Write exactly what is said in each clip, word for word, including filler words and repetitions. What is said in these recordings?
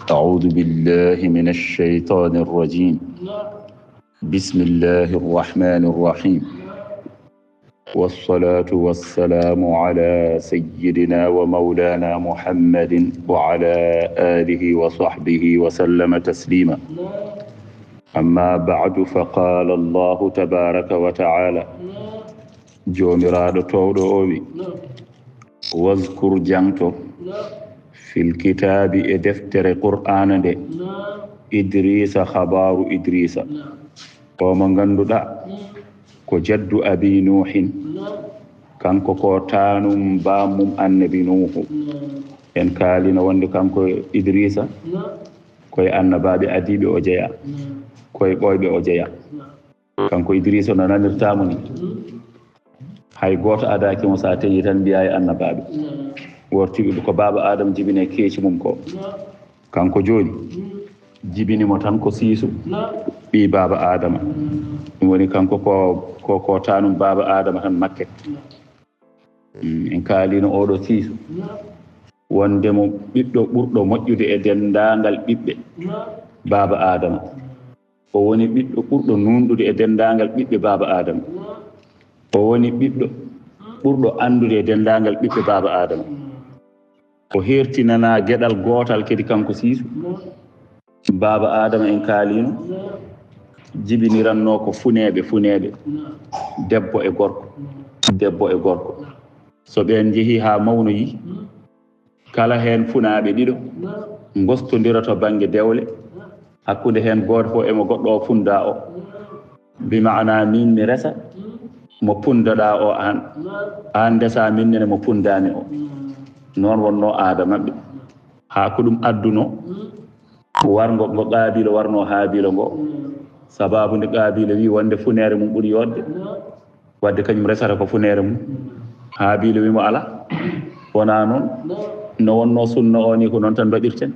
أعوذ بالله من الشيطان الرجيم. بسم الله الرحمن الرحيم. والصلاة والسلام على سيدنا ومولانا محمد وعلى آله وصحبه وسلم تسليما. أما بعد، فقال الله تبارك وتعالى، Joomiraaɗo toowɗo o wi, "Wazkur, jaŋto, fil kitaabi, e deftere Qur'aana nde, Idriisa, habaaru Idriisa, o mo ngannduɗaa ko jaddu Abi Nuuhin, kanko ko taanum baamum Annabi Nuuhu." En kaalino wonde kanko Idriisa, ko e annabaaɓe adiiɓe o jeyaa, ko e ɓooyɓe o jeyaa. Kanko Idriisa no nanirtaa mo ni. Hay gooto adaaki mo, so a teñii tan mbiyaa e annabaaɓe. Wortiiɓe ko baaba Aadama jibini e keeci mum ko. Kanko jooni, jibini mo tan ko Siisu, ɓii baaba Aadama. Ɗum woni kanko ko, ko, ko taanum baaba Aadama tan makket. Mm, en kaalino oɗo Siisu wonde mo ɓiɗɗo ɓurɗo moƴƴude e denndaangal ɓiɓɓe baaba Aadama. O woni ɓiɗɗo ɓurɗo nuunɗude e denndaangal ɓiɓɓe baaba Aadama. O woni ɓiɗɗo ɓurɗo anndude e denndaangal ɓiɓɓe baaba Aadama. O heertinanaa geɗal gootal kadi kanko Siisu. Baaba Aadama en kaalino, jibinirannoo ko funeeɓe, funeeɓe, debbo e gorko, debbo e gorko. So ɓeen njehii haa mawnoyii, kala heen funaaɓe ɗiɗo ngostondira to bannge dewle, hakkunde heen gooto fof e mo goɗɗo o fundaa o. Bi maana, miin mi resa mo pundaɗaa o aan, aan ndesaa miin nene mo pundaami o. Noon wonnoo aada maɓɓe. Haa ko ɗum addunoo warngo ngo Qaabiila warnoo Haabiila ngo. Sabaabu nde Qaabiila wi wonde funeere mum ɓuri yooɗde, wadde kañum resata ko funeere mum. Haabiila wi mo alaa, wonaa noon. No wonnoo sunna o ni, ko noon tan mbaɗirten.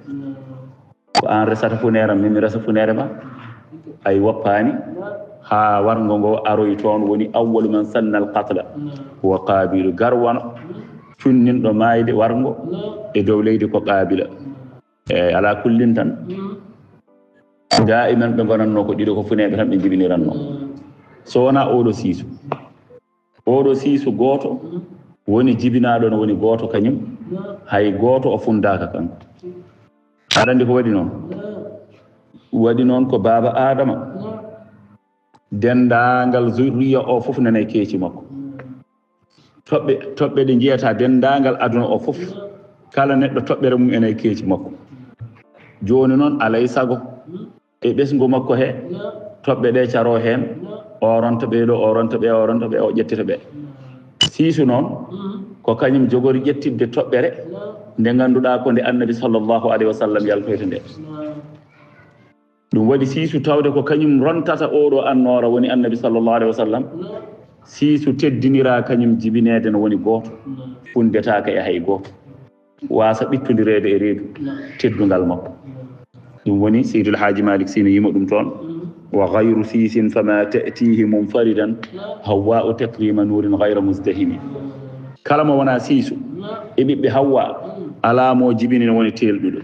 Ko aan resata funeere am, min mi resa funeere ma. Ay woppaani. Haa warngo ngo aroyi toon, woni awwalu man sanna al qatla huwa Qaabiilu. Garwano cunninɗo maayde warngo e dow leydi ko Qaabiila. Eey, alaa kullin tan, daa'iman ɓe ngonatnoo ko ɗiɗo, ko funeeɓe tan ɓe njibinirannoo. So wonaa oɗo Siisu. Oɗo Siisu gooto woni jibinaaɗo, no woni gooto kañum, hay gooto o fundaaka kanko. Aɗa anndi ko waɗi noon? Waɗi noon ko baaba Aadama, denndaangal zurriya o fof nana e keeci makko. Toɓɓe, toɓɓe ɗe njiyataa denndaangal aduna o fof, kala neɗɗo toɓɓere mum ene e keeci makko. Jooni noon, alay sago, e ɓesngu makko he, toɓɓe ɗe caroo heen, o ronta ɓee ɗo, o ronta ɓe, o ronta ɓe, o ƴettita ɓe. Siisu noon, ko kañum jogori ƴettidde toɓɓere nde ngannduɗaa ko nde Annabi sallallahu alayhi wa sallam yaltoyta nde. Ɗum waɗi Siisu tawde ko kañum rontata oɗo annoora, woni Annabi sallallahu alayhi wa sallam. Siisu teddiniraa kañum jibineede no woni gooto, funndetaaka e hay gooto. Waasa ɓittondireede e reedu teddungal makko. Ɗum woni Seydil Haaji Malik Sy no yima ɗum toon, "Wa gayru Siisin fama ta'tihi munfaridan, Hawwa'u takrima nurin gayra muzdahimi." Kala mo wonaa Siisu e ɓiɓɓe Hawwa, alaa mo jibini no woni teelɗuɗo.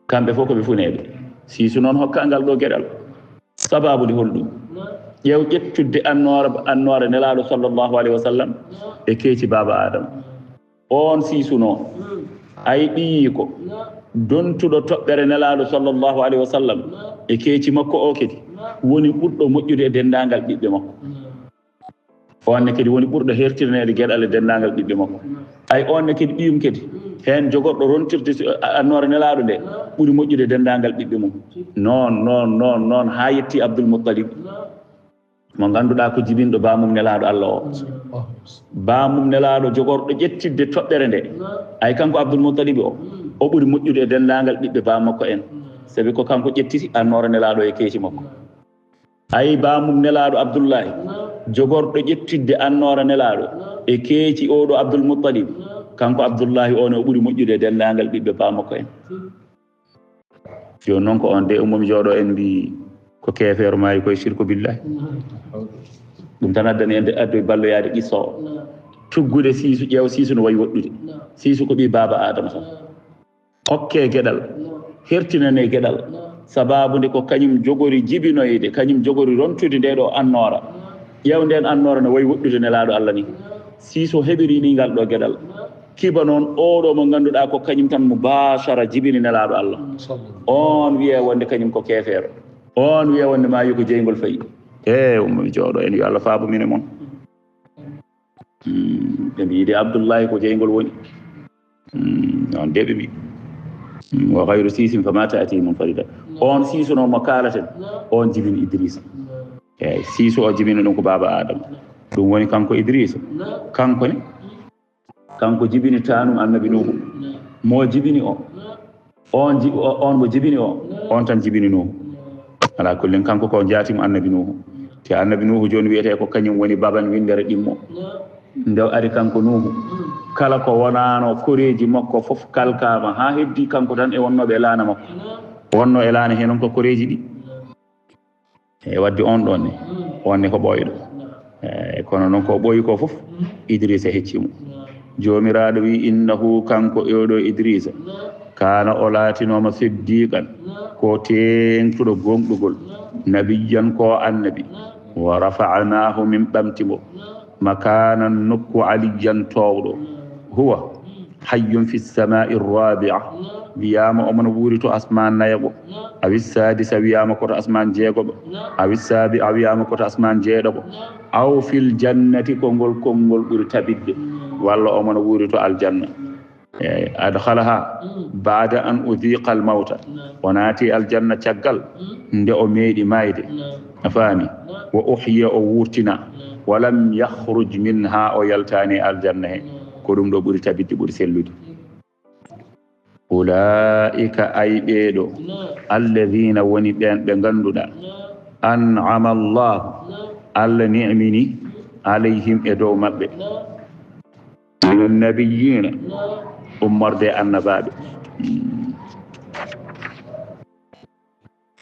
Kamɓe fof ko ɓe funeeɓe. Siisu noon hokkaa ngal ɗo geɗal. Sabaabu nde holɗum? Ƴeew ƴettudde annoora, annoora Nelaaɗo sallallahu alayhi wa sallam e keeci baaba Aadama. Oon Siisu noon, ay ɓiyiiko dontuɗo toɓɓere Nelaaɗo sallallahu alayhi wa sallam e keeci makko o kadi, woni ɓurɗo moƴƴude e denndaangal ɓiɓɓe makko. On ne kadi woni ɓurɗo heertirineede geɗal e denndaangal ɓiɓɓe makko. Ay on ne kadi ɓiyum kadi, heen jogorɗo rontirde si-, a-, annoore Nelaaɗo nde, ɓuri moƴƴude denndaangal ɓiɓɓe mum. Noon, noon, noon, noon, haa yetti Abdul Muttalib. Mo ngannduɗaa ko jibinɗo baamum Nelaaɗo Allah o. Baamum Nelaaɗo jogorɗo ƴettidde toɓɓere nde. Ay kanko Abdul Muttalib o, O ɓuri moƴƴude e denndaangal ɓiɓɓe baa makko en. Sabi ko kanko ƴettiti annoora Nelaaɗo e keeci makko. Ay, baa mum Nelaaɗo Abdullahi, jogorɗo ƴettidde annoora Nelaaɗo e keeci oo ɗo Abdul Muttalib, kanko Abdullahi o ne o ɓuri moƴƴude e denndaangal ɓiɓɓe baa makko en. Jooni noon ko on de ummomi jooɗo en mbi ko keefeero maayi koye shirku billahi. Ɗum tan addani en de addoy balloyaade qissa o. Tuggude Siisu, ƴeew Siisu no wayi woɗɗude. Siisu ko ɓii baaba Aadama tan. Okkee geɗal, hertinanee geɗal, sabaabu nde ko kañum jogori jibinoyde, kañum jogori rontude ndee ɗoo annoora. Ƴeew ndeen annoora no wayi woɗɗude Nelaaɗo Allah ni. Siiso heɓiri ni ngal ɗoo geɗal. Kiba noon, oo ɗoo mo ngannduɗaa ko kañum tan mubaashara jibini Nelaaɗo Allah. On wiyee wonde kañum ko keefeero. On wiyee wonde maa yo ko jeyngol fayi. E ummomi jooɗo en, yo Allah faabo min e mon. Hmm, ɓe mbiyi de Abdullahi ko jeyngol woni. Hmm, noon de ɓe mbiyi. Hmm, wa ghayru Siisin fa ma ta'ti munfarida. On Siisu noon mo kaalaten, on jibini Idrisa. Eeyi, Siisu o jibini ɗum ko baaba Adama. Ɗum woni kanko Idrisa. Kanko ne? Kanko jibini taanum Annabi Nuuhu. Mo jibini o. On ji-, o-, on mo jibini o, on tan jibini Nuuhu. Alaa kullin, kanko ko jaati mo Annabi Nuuhu. Te Annabi Nuuhu jooni wiyetee ko kañum woni baban winndere ɗimmo. Nde o ari kanko Nuuhu, kala ko wonaano koreeji makko fof kalkaama haa heddi kanko tan e wonnooɓe e laana makko. Wonnoo e laana hee noon ko koreeji ɗi. E wadde on ɗon ne, on ne ko ɓooyɗo. E kono noon ko ɓooyi ko fof, Idrisa hecci mo. Joomiraaɗo wi, "Innahu, kanko e oɗo Idrisa, kaana, o laatinooma, siddiqan, ko teeŋtuɗo gooŋɗugol, nabiyyan, ko annabi, wa rafa'naahu, min ɓamti mo, makaanan, nokku, aliyyan, toowɗo, huwa, hayyun fi samaa'i rabi'a, wiyaama omo no wuuri to asmaan nayaɓo, awi saadisa, wiyaama ko to asmaan jeegoɓo, awi saabi'a, wiyaama ko to asmaan jeeɗaɓo, aw fil jannati, ko ngol konngol ɓuri tabitde, walla omo no wuuri to aljanna." Eeyi, adkhalaha ba'da an udhiqa al mawta, o naati aljanna caggal nde o meeɗi maayde, a faami, wa uhyiya, o wuurtina, wa lam yakhruj minha, o yaltaani aljanna he, ko ɗum ɗo ɓuri tabitde, ɓuri sellude. Ulaa'ika, ay ɓeeɗo, alladhiina, woni ɓeen ɓe ngannduɗaa, an'ama Allaahu, Allah ni'mini, alayhim, e dow maɓɓe, mina nabiyyiina, ummorde e annabaaɓe.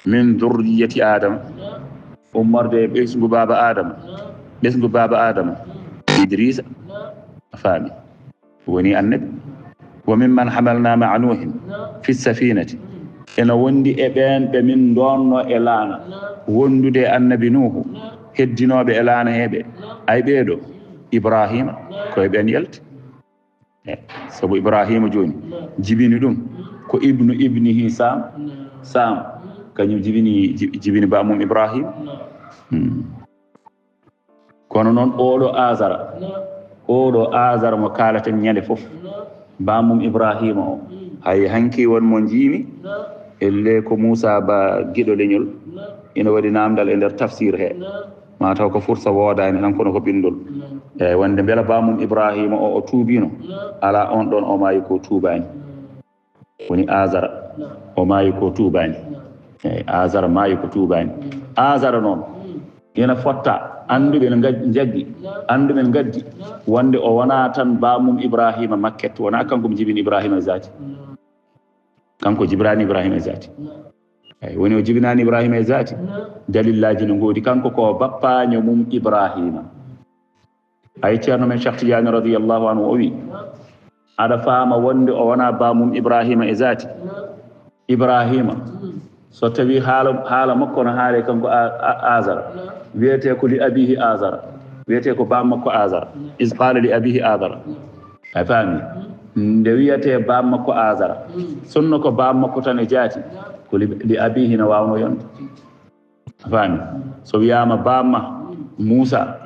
Min durriyati Adama, ummorde e ɓesngu baaba Adama, ɓesngu baaba Adama, Idrisa, a faami, woni annabi. Wa mimman hamalna ma'a Nuuhin fi safinati, ena wondi e ɓeen ɓe min doonno e laana, wondude e annabi Nuuhu, heddinooɓe e laana he ɓe, ay ɓeeɗo, Ibrahima, ko e ɓeen yalti. E, sabu Ibrahima jooni, jibini ɗum ko ibnu ibnihi Sam. Sam, kañum jibini, ji-, jibini bamum Ibrahima. Hmm. Kono noon, oɗo Azara, oɗo Azara mo kaalaten ñande fof, bamum Ibrahima o, hay hanki won mo njiimi, elle ko Moussa Ba Giɗo Leñol, ina waɗi namdal e nder tafsir he. Mataw ko fursa woodaani tan, kono ko ɓinndol. Eeyi, wonde mbela bamum Ibrahima o, o tuubiino? Alaa, on ɗon o maayi ko tuubaani. Woni Azara, o maayi ko tuubaani. Eeyi, Azara maayi ko tuubaani. Azara noon, ina fotta annduɓe ne ngaj-, njaggi, annduɓe ne ngaddi, wonde o wonaa tan bamum Ibrahima makket, wonaa kanko mo jibini Ibrahima e zaati. Kanko jibiraani Ibrahima e zaati. Eeyi, woni o jibinaani Ibrahima e zaati. Dalillaaji no ngoodi. Kanko ko bappaanyo mum Ibrahima. Ay, Ceerno men Cheikh Tidiane radiyallahu anhu o wi, aɗa faama wonde o wonaa bamum Ibrahima e zaati? Ibrahima, so tawi haala, haala makko no haale kanko A-, A-, Azara, wiyetee ko li abihi Azara, wiyetee ko bam makko Azara. Iz qala li abihi Azara. A faami? Nde wiyetee bam makko Azara, sunno ko bam makko tan e jaati, ko li, li abihi no waawno yonde. A faami? So wiyaama bamma Muusa,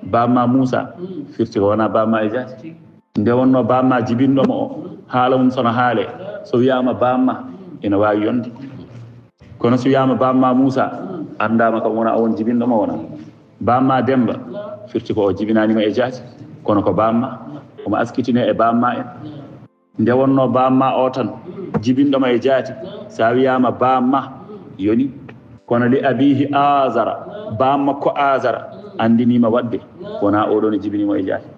bamma Muusa, firti ko wonaa bamma e jaati. Nde wonno bamma jibinɗo mo o, haala mum sono haale, so wiyaama bamma, ina waawi yonde. Kono so wiyaama bamma Muusa, anndaama kam wona o won jibinɗo mo wona. Bamma Demba, firti ko o jibinaani mo e jaati, kono ko bamma, omo askitine e bamma en. Nde wonno bamma o tan jibinɗoma e jaati, sa wiyama bamma yoni, kono li abihi azara, bamma ko azara andinima wadde wona oɗo ne jibinimo e jaati.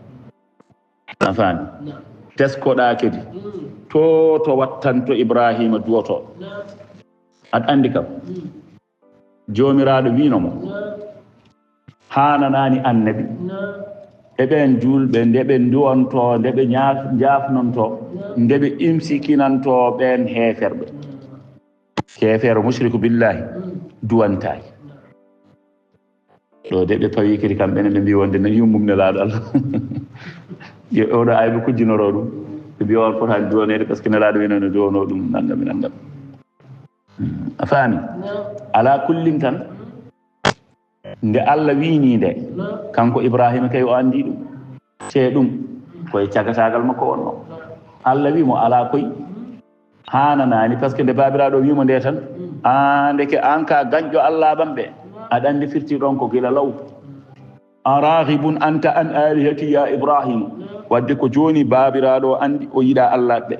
A faami? Teskoɗa kadi to to wattanto Ibrahima duwoto. Aɗa andi kam, jomiraɗo wino mo, hananani annabi e ɓen julɓe nde ɓe duwonto, nde ɓe ñaaf- jaafnonto, nde ɓe imsikinanto ɓen heeferɓe. Keefeero mushriku billahi duwantaki. Ɗo de ɓe pawi kadi kamɓe ne ɓe mbi wonde nan yummum nelaɗo Allah. Yo oɗo ayba kujjinoro ɗum. Ɓe mbi on fotani duwaneede parce que nelaɗo wino no duwano ɗum nangam e nangam. A faami? Ala kullin tan, nde Allah wini nde, kanko Ibrahima kay o andi ɗum. Te ɗum koye cagatagal makko wonno. Allah wi mo ala koy, hananani, parce que nde babiraɗo wimo nde tan, a ndeke an ka gañƴo Allah ɓamɓe, aɗa andi firti ɗon ko gila law. Araghibun anta an alihati ya Ibrahim. Wadde ko joni babiraɗo andi o yiɗa Allah ɓe.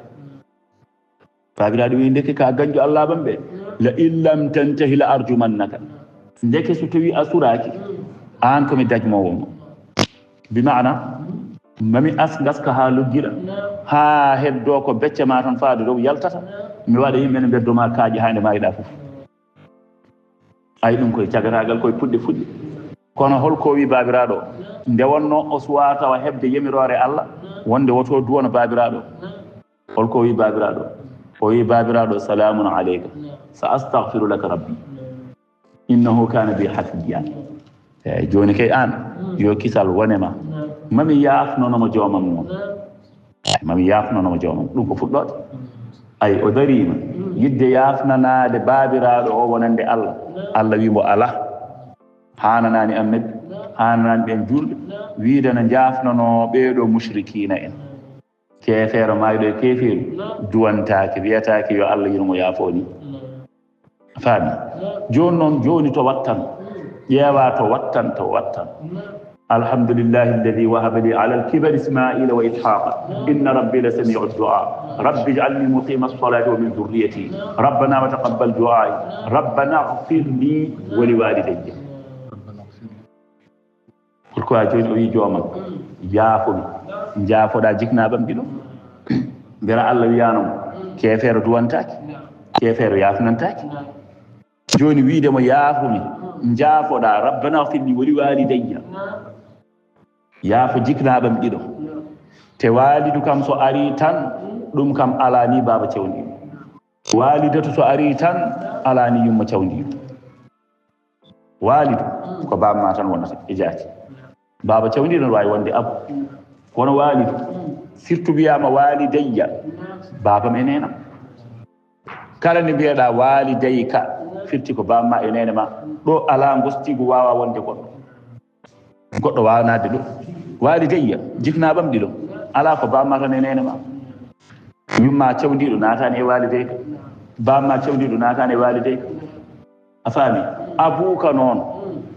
Babiraɗo wi ndeke ka gañƴo Allah ɓamɓe. La in lam tantahi la arjumannaka. Ndeke so tawi a suraki, an komi dajmowo mo. Bi maana, mami as ngaska ha luggira, ha heddo ko becce ma tan faade dow yaltata. Mi waɗa yimɓe ne beddo ma kaaƴe ha nde mayiɗa fof. Ay ɗum koye cagatagal koye puɗɗe fuɗɗe. Kono holko wi babiraɗo? Nde wonno o suwa tawa heɓde yamiroore Allah wonde woto duwono babiraɗo. Holko wi babiraɗo? O wi babiraɗo, salamun alayka, sa astaghfiru laka rabbi, innahu kana bi hafiya. Eyyi, joni kay an, yo kisal wone ma. Mami yaafnono mo joomam noon. Mami yaafnono mo joomam. Ɗum ko fuɗɗoode. Ay, o darima yidde yaafnanaade baabiraaɗo o wonande Allah. Allah wi mo, ala. Hananani annabi, hananani ɓen julɓe, wiide na jaafnono ɓeeɗo mushrikina en. Keefeero mayɗo e keefeeru duwantaake, wiyataake yo Allah yurmo yaafo ni. Faami? Jooni noon, jooni to wattan, ƴeewa to wattan, to wattan. Alhamdulillahi alladhi wahaba li ala al-kibari Ismaila wa Ishaqa, inna rabbi la sami'u du'a. Rabbi ij'alni muqima as-salati wa min dhurriyyati. Rabbana wa taqabbal du'a. Rabbana ighfir li wa li walidayya. Pourquoi jooni o wi joomam, yaafo mi, njaafoɗa jiknaaɓam ɗiɗo? Mbela Allah wiyano mo, keefeero duwantaake, keefeero yaafnantaake. Jooni wiide mo, yaafo mi, njaafoɗa, rabbana ighfir li wa li walidayya. Yaafo jiknaaɓam ɗiɗo. Te walidu kam so ari tan, ɗum kam ala ni baaba cewndi. Walidatu so ari tan, ala ni yumma cewndi. Walidu ko bamma tan wonata e jaati. Baaba cewndi no wawi wonde abu. Kono walidu, surtout wiyama walidayya, babam e nenam. Kala nde mbiyeɗa walidayka, firti ko bamma e nene ma. Ɗo ala gostigu wawa wonde goɗɗo. Goɗɗo wawa nadde ɗo. Walidayya, jiknaɓam ɗiɗo. Ala ko bamma tan e nene ma. Yumma cewdiɗo natani e walidayka. Bamma cewdiɗo natani e walidayka. A faami? Abuka noon,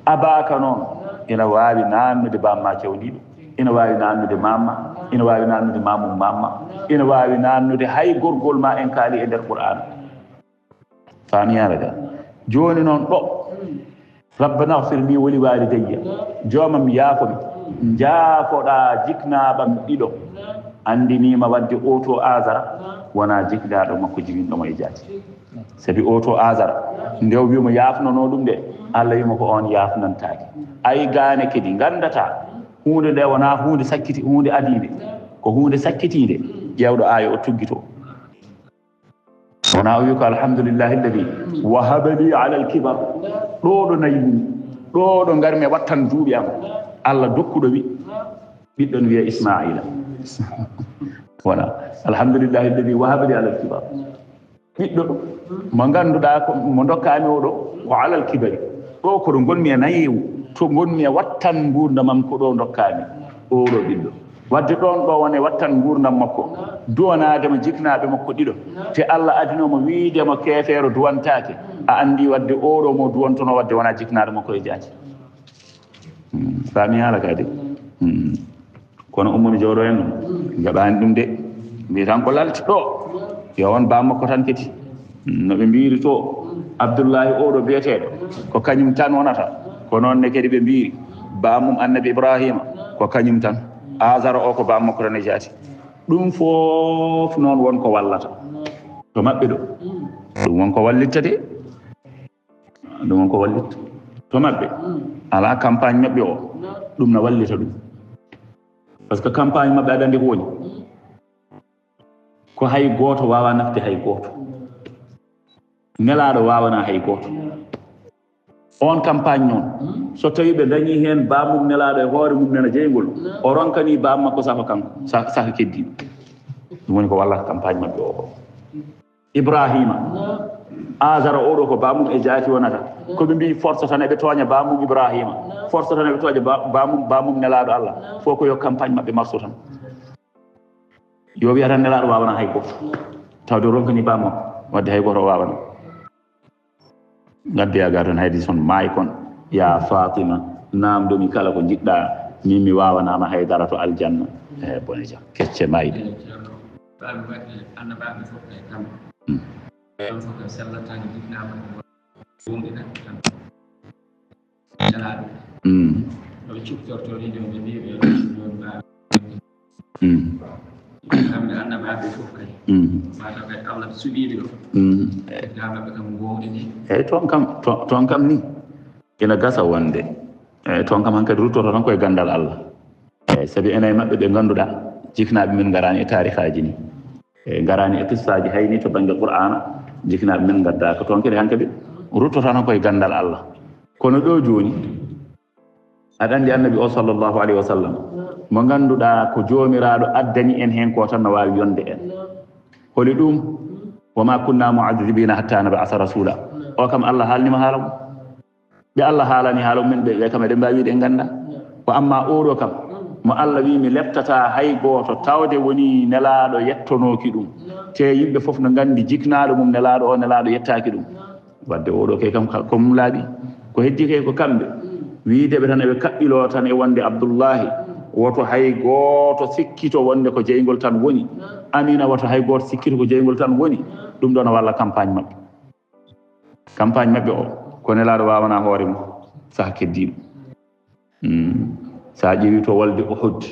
abaka noon, ina waawi naannude bamma cewdiɗo, ina waawi naannude mamma, ina waawi naannude mamum mamma, ina waawi naannude hay gorgol ma en kaali e nder Qur'aana. Faami haala ka? Jooni noon ɗo, Rabbana ighfir li wa li walidayya, joomam yaafo mi, njaafoɗa jiknaaɓam ɗiɗo, anndiniima wadde oto Azara wona jiknaaɗo makko jibinɗo mo e jaati. Sabi oto Azara, nde o wimo yaafnono ɗum de, Allah wimo ko on yaafnantaake. Ay gaane kadi nganndata huunde nde wona huunde sakkiti, huunde adiinde, ko huunde sakkitiinde, ƴeewɗo aaya o tuggito. Wona o wi ko, alhamdulillahi alladi wahaba li ala alkibar. Ɗo ɗo nayi woni, ɗo ɗo ngarmi e wattan duuɓi am, Allah dokkuɗo wi ɓiɗɗo no wiya Ismaila. Wona, alhamdulillahi alladi wahaba li ala alkibar. Ɓiɗɗo ɗo mo ngannduɗaa ko mo ndokkami oɗo, ko ala alkibari. Ɗo ko ɗo ngonmi e nayewu, to ngonmi e wattan ngurdam am ko ɗo ndokkami oɗo ɓiɗɗo. Wadde ɗon ɗo wone wattan ngurdam makko, duwanaade mo jiknaaɓe makko ɗiɗo, te Allah adino mo wiide mo keefeero duwantaake. A anndi wadde oɗo mo duwantono wadde wona jiknaaɗo makko e jaati. Hmm, faami haala ka de. Hmm. Kono ummo mi jooɗo en noon, jaɓaani ɗum de. Mbi tan ko lalti ɗo, yo won bammakko tan kadi. No ɓe mbiri to, Abdullahi oɗo biyeteeɗo, ko kañum tan wonata. Ko noon ne kadi ɓe mbiri, bamum Annabi Ibrahima, ko kañum tan. Azara o ko bammakko tan e jaati. Ɗum fof noon won ko wallata. To maɓɓe ɗo, ɗum won ko wallitta de. Ɗum won ko wallitta. To maɓɓe, alaa campagne maɓɓe o, ɗum na wallita ɗum. Par ce que campagne maɓɓe, aɗa anndi ko woni? Ko hay gooto waawaa nafde hay gooto. Nelaaɗo waawanaa hay gooto. Oon campagne noon, so tawii ɓe ndañii heen bamum nelaaɗo e hoore mum nena jeyngol, o ronkanii bam makko safa kanko, sa-, safa keddiiɗo. Ɗum woni ko wallata campagne maɓɓe o ko. Ibrahima, Azara oɗo ko bamum e jaati wonata. Ko ɓe mbii force tan eɓe tooña bamum Ibrahima. Force tan eɓe tooña ba-, bamum, bamum nelaaɗo Allah. Fof ko yo campagne maɓɓe marso tan. Yo wiya tan nelaaɗo waawanaa hay gooto. Tawde ronkanii bam makko, wadde hay gooto o waawanaa. Ngaddoya ga toon, haydi son maay kon, ya Fatima, naamndo mi kala ko njiɗɗa, min mi waawanaama hay dara to aljanna. E bone jam, kecce mayde. Eyi, Ceerno, ɓaaɓe waɗde annabaaɓe fof kay kamɓe. Mm. Ɓen fof kay sellataani jiɗnaama ko wonɓe kamɓe. Nelaaɗo. Mm. No ɓe ciftorto ni, jooni ɓe mbii ɓe jooni ɓaaɓe. Mm. Kamɓe annabaaɓe fof kay. Mm. Mataw kay Allah suɓiiɓe ɗo. Mm. Daa maɓɓe kam goonɗini. Eyi, toon kam, to-, toon kam ni. Ina gasa wonde. Eyi, toon kam hankadi ruttoto tan koye ganndal Allah. Eyi, sabi enen e maɓɓe ɓe ngannduɗaa, jiknaaɓe men ngaraani e taarikaaji ni. E ngaraani e qissaaji hay ni to bannge Qur'aana, jiknaaɓe men ngaddaaka toon kadi hankadi ruttoto tan koye ganndal Allah. Kono ɗo jooni, aɗa anndi Annabi o sallallahu alayhi wa sallam, mo ngannduɗaa ko Joomiraaɗo addani en heen ko tan no waawi yonde en. Holi ɗum? Wa ma kunna mu'adhdhibina hatta nab'atha rasula. O kam Allah haalnima haala mum. Ɓe Allah haalani haala mumen ɓe, ɓe kam eɗen mbaawi wiide en ngannda. Ko amma oɗo kam, mo Allah wi mi leptata hay gooto tawde woni nelaaɗo yettonooki ɗum. Te yimɓe fof no nganndi jiknaaɗo mum nelaaɗo o, nelaaɗo yettaaki ɗum. Wadde oɗo kay kam ka-, ko mum laaɓi. Ko heddi kay ko kamɓe. Wiide ɓe tan eɓe kaɓɓiloo tan e wonde Abdullahi, woto hay gooto sikkito wonde ko jeyngol tan woni. Amina, woto hay gooto sikkito ko jeyngol tan woni. Ɗum ɗo no walla campagne maɓɓe. Campagne maɓɓe o, ko nelaaɗo waawanaa hoore mum, saha keddiiɗo. Mm. So a ƴeewi to wolde Uhud,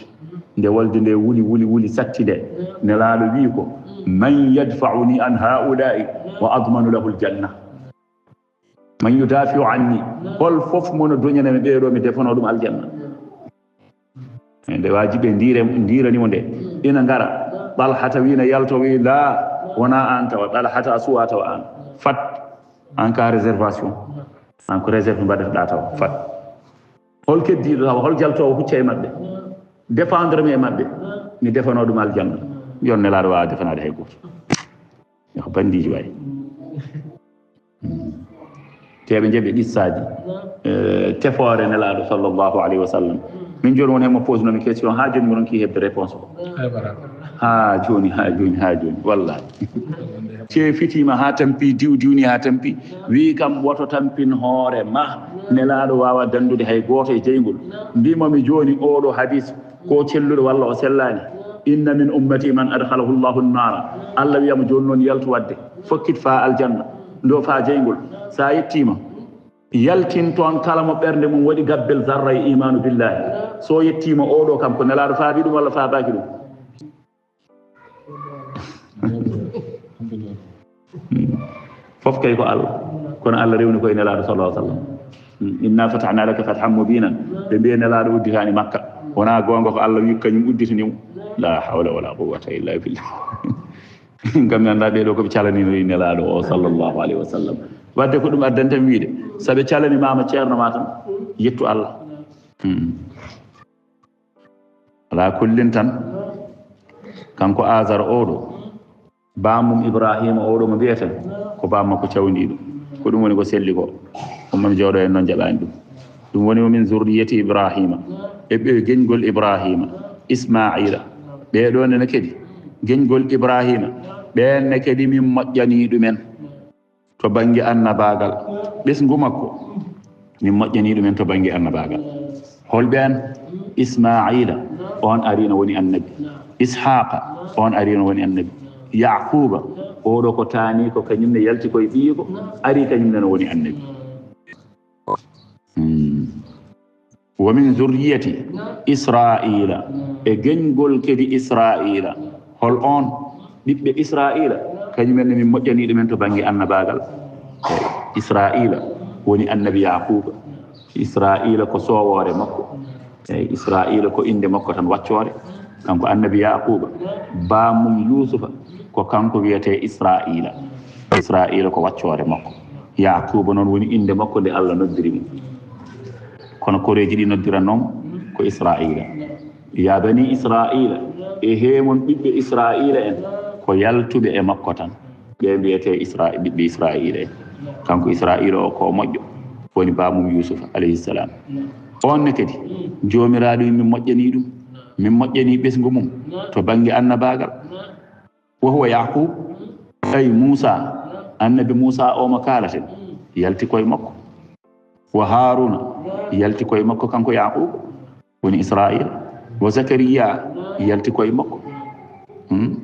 nde wolde nde wuli, wuli, wuli, satti nde, nelaaɗo wii ko, "Man yadfa'uni an ha'ula'i wa admanu lahul janna." "Man yudafi'u anni?" Hol fof mo no duñana mi ɓeeɗo, mi defanoo ɗum aljanna. Nde waaji ɓe ndiire, ndiirani mo nde. Ina ngara. Talhata wi na yalto wi, "Laa, wonaa aan tawa." Talhata a suwaa tawa aan. Fat. Aan ka réservation. Aan ko réserve mbaɗata-ɗaa tawa. Fat. Hol keddiiɗo tawa, hol jaltoowo hucca e maɓɓe? Défendre mi e maɓɓe. Mi defanoo ɗum aljanna. Yon nelaaɗo waawa defanaade hay gooto. Ko bandiiji waay. Mm. Te ɓe njaɓi qissaaji, eh, tefoore nelaaɗo sallallahu alayhi wa sallam. Min jooni woni heen mo posnomi question, haa jooni mi ronki heɓde réponse o. Haa jooni, haa jooni, haa jooni, wallahi. Te fitiima haa tampi, diw diwni haa tampi, wii kam woto tampin hoore ma. Nelaaɗo waawa danndude hay gooto e jeyngol. Mbiimi jooni oɗo hadis, ko celluɗo walla o sellaani? "Inna min ummati man adkhalahu Allahu an-nara." Allah wiyama jooni noon yaltu wadde. Fokkit faa aljanna. Ndo faa jeyngol. Sa yettiima, yaltin toon kala mo ɓernde mum waɗi gabbel zarra e imaanu billahi. So yettiima oɗo kam ko nelaaɗo faabi ɗum walla faabaaki ɗum? Fof kay ko Allah. Kono Allah rewni ko e nelaaɗo sallallahu alaihi wa sallam. "Inna fatahna laka fathan mubinan." Ɓe mbiya nelaaɗo udditaani Makka. Wonaa goonga ko Allah wi kañum udditani mo. La hawla wala quwwata illa billah. Ngam mi anndaa ɓee ɗo ko ɓe calanino nelaaɗo o sallallahu alaihi wa sallam. Wadde ko ɗum addanta mi wiide, so ɓe calani maama ceerno ma tan, yettu Allah. Hmm. Alaa kullin tan, kanko Azar oɗo, bammum Ibrahima oɗo mo mbiyeten, ko bammakko cawndiiɗo. Ko ɗum woni ko selli ko. Ɗum mami jooɗo en noon jaɓaani ɗum. Ɗum woni o min zurriyati Ibrahima. E ɓe geñgol Ibrahima, Ismaila. Ɓee ɗoo ne kadi, geñgol Ibrahima. Ɓeen ne kadi min moƴƴanii ɗumen. To bannge annabaagal, ɓesngu makko, min moƴƴanii ɗumen to bannge annabaagal. Hol ɓeen? Ismaa'iila, oon ari na woni annabi. Ishaqa, on ari no woni annabi. Yaquba, oɗo ko taani ko kañum ne yalti koye ɓiyiiko, ari kañum ne no woni annabi. Hmm. Wa min zurriyati Israila, e geñgol kadi Israila. Hol on ɓiɓɓe Israila? Kañum en ne min moƴƴani ɗumen to bannge annabaagal. Israila woni annabi Yaquba. Israila ko sowoore makko. Eyi, Israila ko innde makko tan waccoore. Kanko annabi Yaquba, baamum Yusufa, ko kanko wiyetee Israila. Israila ko waccoore makko. Yaquba noon woni innde makko nde Allah noddiri mo. Kono koreeji ɗi noddiranoo mo ko Israila. Ya bani Israila, e heemon ɓiɓɓe Israila en, ko yaltuɓe e makko tan. Ɓe mbiyetee Isra-, ɓiɓɓe Israila en. Kanko Israila o ko moƴƴo, woni baamum Yusufa, alayhi salam. On ne kadi, Joomiraaɗo min moƴƴanii ɗum. Min moƴƴanii ɓesngu mum to bannge annabaagal. Wa huwa Yaqub, ay Muusa, annabi Muusa o mo kaalaten, yalti koye makko. Wa Haaruna, yalti koye makko kanko Yaqub, woni Israila. Wa Zakariya, yalti koye makko. Hmm?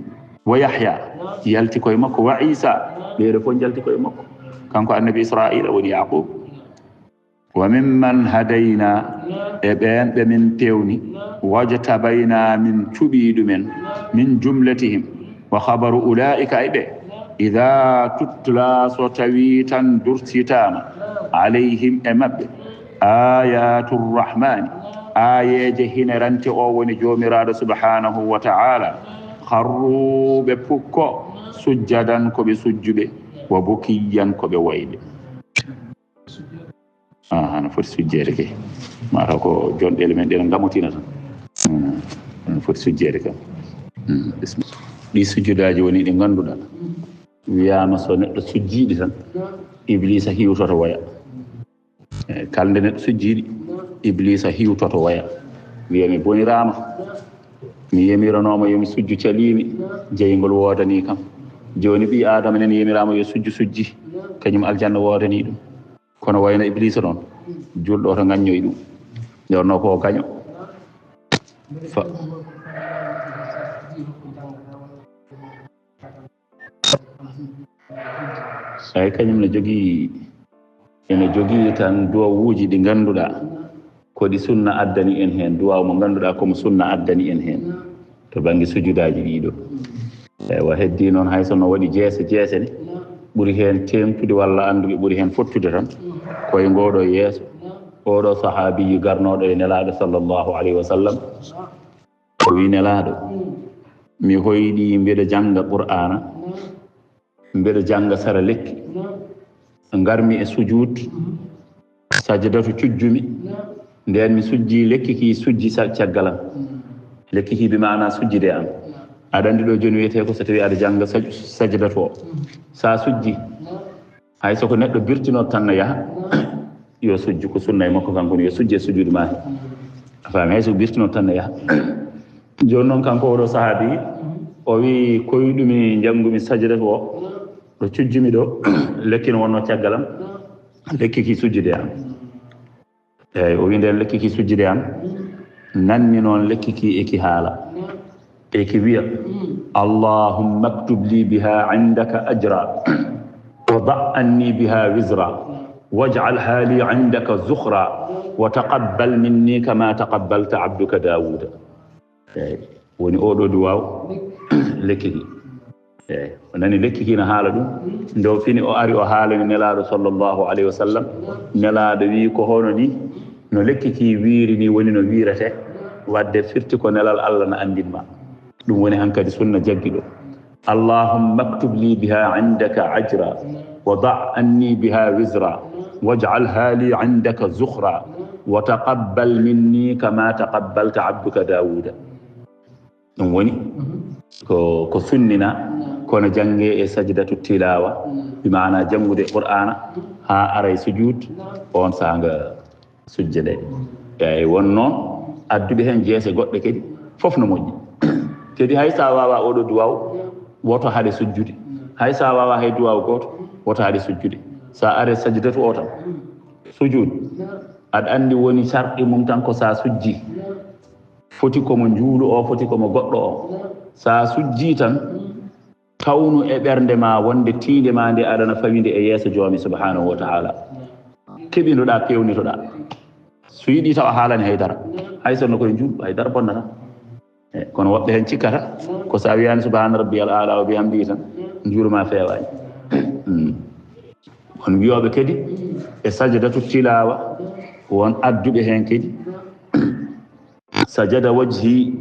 Wa Yahya, yalti koye makko. Wa Isa, ɓeeɗo fof njalti koye makko. Kanko annabi Israila woni Yaqub. Wa mimman hadayna, e ɓeen ɓe min pewni, wajtabayna, min cuɓii ɗumen, min jumlatihim, wa khabaru ulaika, e ɓe, ida tutla, so tawi tan dursitaama, alayhim, e maɓɓe, ayatu rrahmani, aayeeje hinerante o woni Joomiraaɗo subhanahu wa ta'ala, kharru, ɓe pukko, sujjadan, ko ɓe sujjuɓe, wa bukiyyan, ko ɓe woyɓe. Ah, hano foti sujjeede ke. Mataw ko jonɗeele men ɗen ngamotina tan. Hmm, hano foti sujjeede kam. Hmm, bismillah. Ɗi sujjudaaji woni ɗi ngannduɗaa, wiyaama so neɗɗo sujjiiɗi tan, Ibliisa hiwtoto woya. Eh, kala nde neɗɗo sujjiiɗi, Ibliisa hiwtoto woya. Wiya mi boniraama. Mi yemiranooma yo mi sujju caliimi, jeyngol woodanii kam. Jooni ɓii Aadama nen yemiraama yo sujju sujji, kañum aljanna woodanii ɗum. Kono wayno Ibliisa noon, julɗo oto ngaññoy ɗum. Nde wonnoo ko o gaño. Fa- Eyi, kañum ne jogii, ene jogii tan duwawuuji ɗi ngannduɗaa ko ɗi sunna addani en heen, duwaaw mo ngannduɗaa ko mo sunna addani en heen to bannge sujudaaji ɗiɗo. Ewa, heddii noon, hay so no waɗi jeese jeese ne, ɓuri heen teeŋtude walla annduɓe ɓuri heen fottude tan koye ngooɗo yeeso, oɗo sahaabiyu garnooɗo e Nelaaɗo sallallahu alayhi wa sallam. O wii Nelaaɗo, mi hoyɗii mbeɗa jannga Qur'aana, mbeɗa jannga sara lekki. Ngarmi e sujuud, sajadatu cujjumi. Ndeen mi sujji, lekki ki sujji sa-, caggal am. Lekki ki bi maana sujjide am. Aɗa anndi ɗo jooni wiyetee ko so tawi aɗa jannga saj-, sajadatu o. Sa sujji, hay so ko neɗɗo birtino tan no yaha, yo sujju, ko sunna e makko kanko ne, yo sujje sujuudu ma he. A faami, hay so birtino tan no yaha. Jooni noon kanko oɗo sahaabi, o wii, koyɗumi njanngumi sajadatu o, ɗo cujjumi ɗo, lekki no wonnoo caggal am, lekki ki sujjude am. Eyi, o wii ndeen lekki ki sujjude am, nanmi noon lekki ki e ki haala. E ki wiya, Allahumma aktub li biha indaka ajra, wa da' anni biha wizra, waj'alha li indaka zukhra, wa taqabbal minni kama taqabbalta abduka Dawuda. Eyi, woni oɗo duwaaw lekki ki. Eyi, o nani lekki ki no haala ɗum. Nde o fini, o ari, o haalani Nelaaɗo sallallahu alayhi wa sallam. Nelaaɗo wii, ko hono ni no lekki ki wiiri ni woni no wiirete. Wadde firti ko nelal Allah no anndin ma. Ɗum woni hankadi sunna jaggi ɗo. Allahumma aktub li biha indaka ajra, wa da' anni biha wizra, waj'alha li indaka zukhra, wa taqabbal minni kama taqabbalta abduka Dawuda. Ɗum woni ko, ko sunnina, kono jannge e sajdatu tilawa, bi maana janngude Qur'aana haa ara e sujuud, on saanga sujjede. Eyi, won noon adduɓe heen jeese goɗɗe kadi, fof no moƴƴi. Kadi hay so a waawaa oɗo duwaaw, woto haɗe sujjude. Hay so a waawaa hay duwaaw gooto, woto haɗe sujjude. So a aree sajdatu o tan, sujuud, aɗa anndi woni sarɗi mum tan ko so a sujji. Foti ko mo njuulu o, foti ko mo goɗɗo o. So a sujjii tan, tawnu e ɓernde ma wonde tiinde ma nde aɗana fawinde e yeeso Joomi subhanahu wa ta'ala. Keɓindoɗa, pewnitoɗa. So yiɗi taw a haalani haydara. Hay sonno koye njuulu, haydara bonnata. E, kono woɓɓe heen cikkata, ko so a wiyaani subhana rabbiyal aala wa bihamdihi tan, njuulu ma feewaani. Mm. Won wiyooɓe kadi, e sajadatu tilawa, won adduɓe heen kadi. Sajada wajhi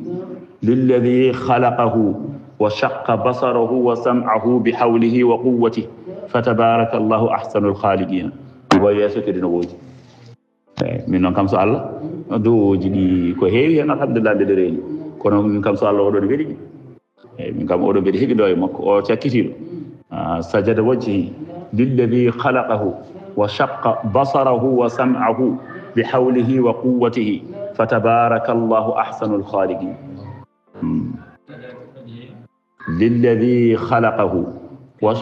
lilladi khalaqahu wa shaqqa basarahu wa sam'ahu bi hawlihi wa quwwatihi. Fa tabarakallahu ahsanul khaliqina. Ko yeeso kadi no woodi. Eyi, min noon kam so Allah, duwooji ɗi ko heewi heen, alhamdulillah, mbeɗa reeni. Kono min kam so Allah, oɗon weli ɗi. Eyi, min kam oɗo mbeɗa heɓindoo e makko, o cakkitiiɗo. Ah, sajada wajhi lilladi khalaqahu wa shaqqa basarahu wa sam'ahu bi hawlihi wa quwwatihi. Fa tabarakallahu ahsanul khaliqin. Hmm. Lilladi khalaqahu wa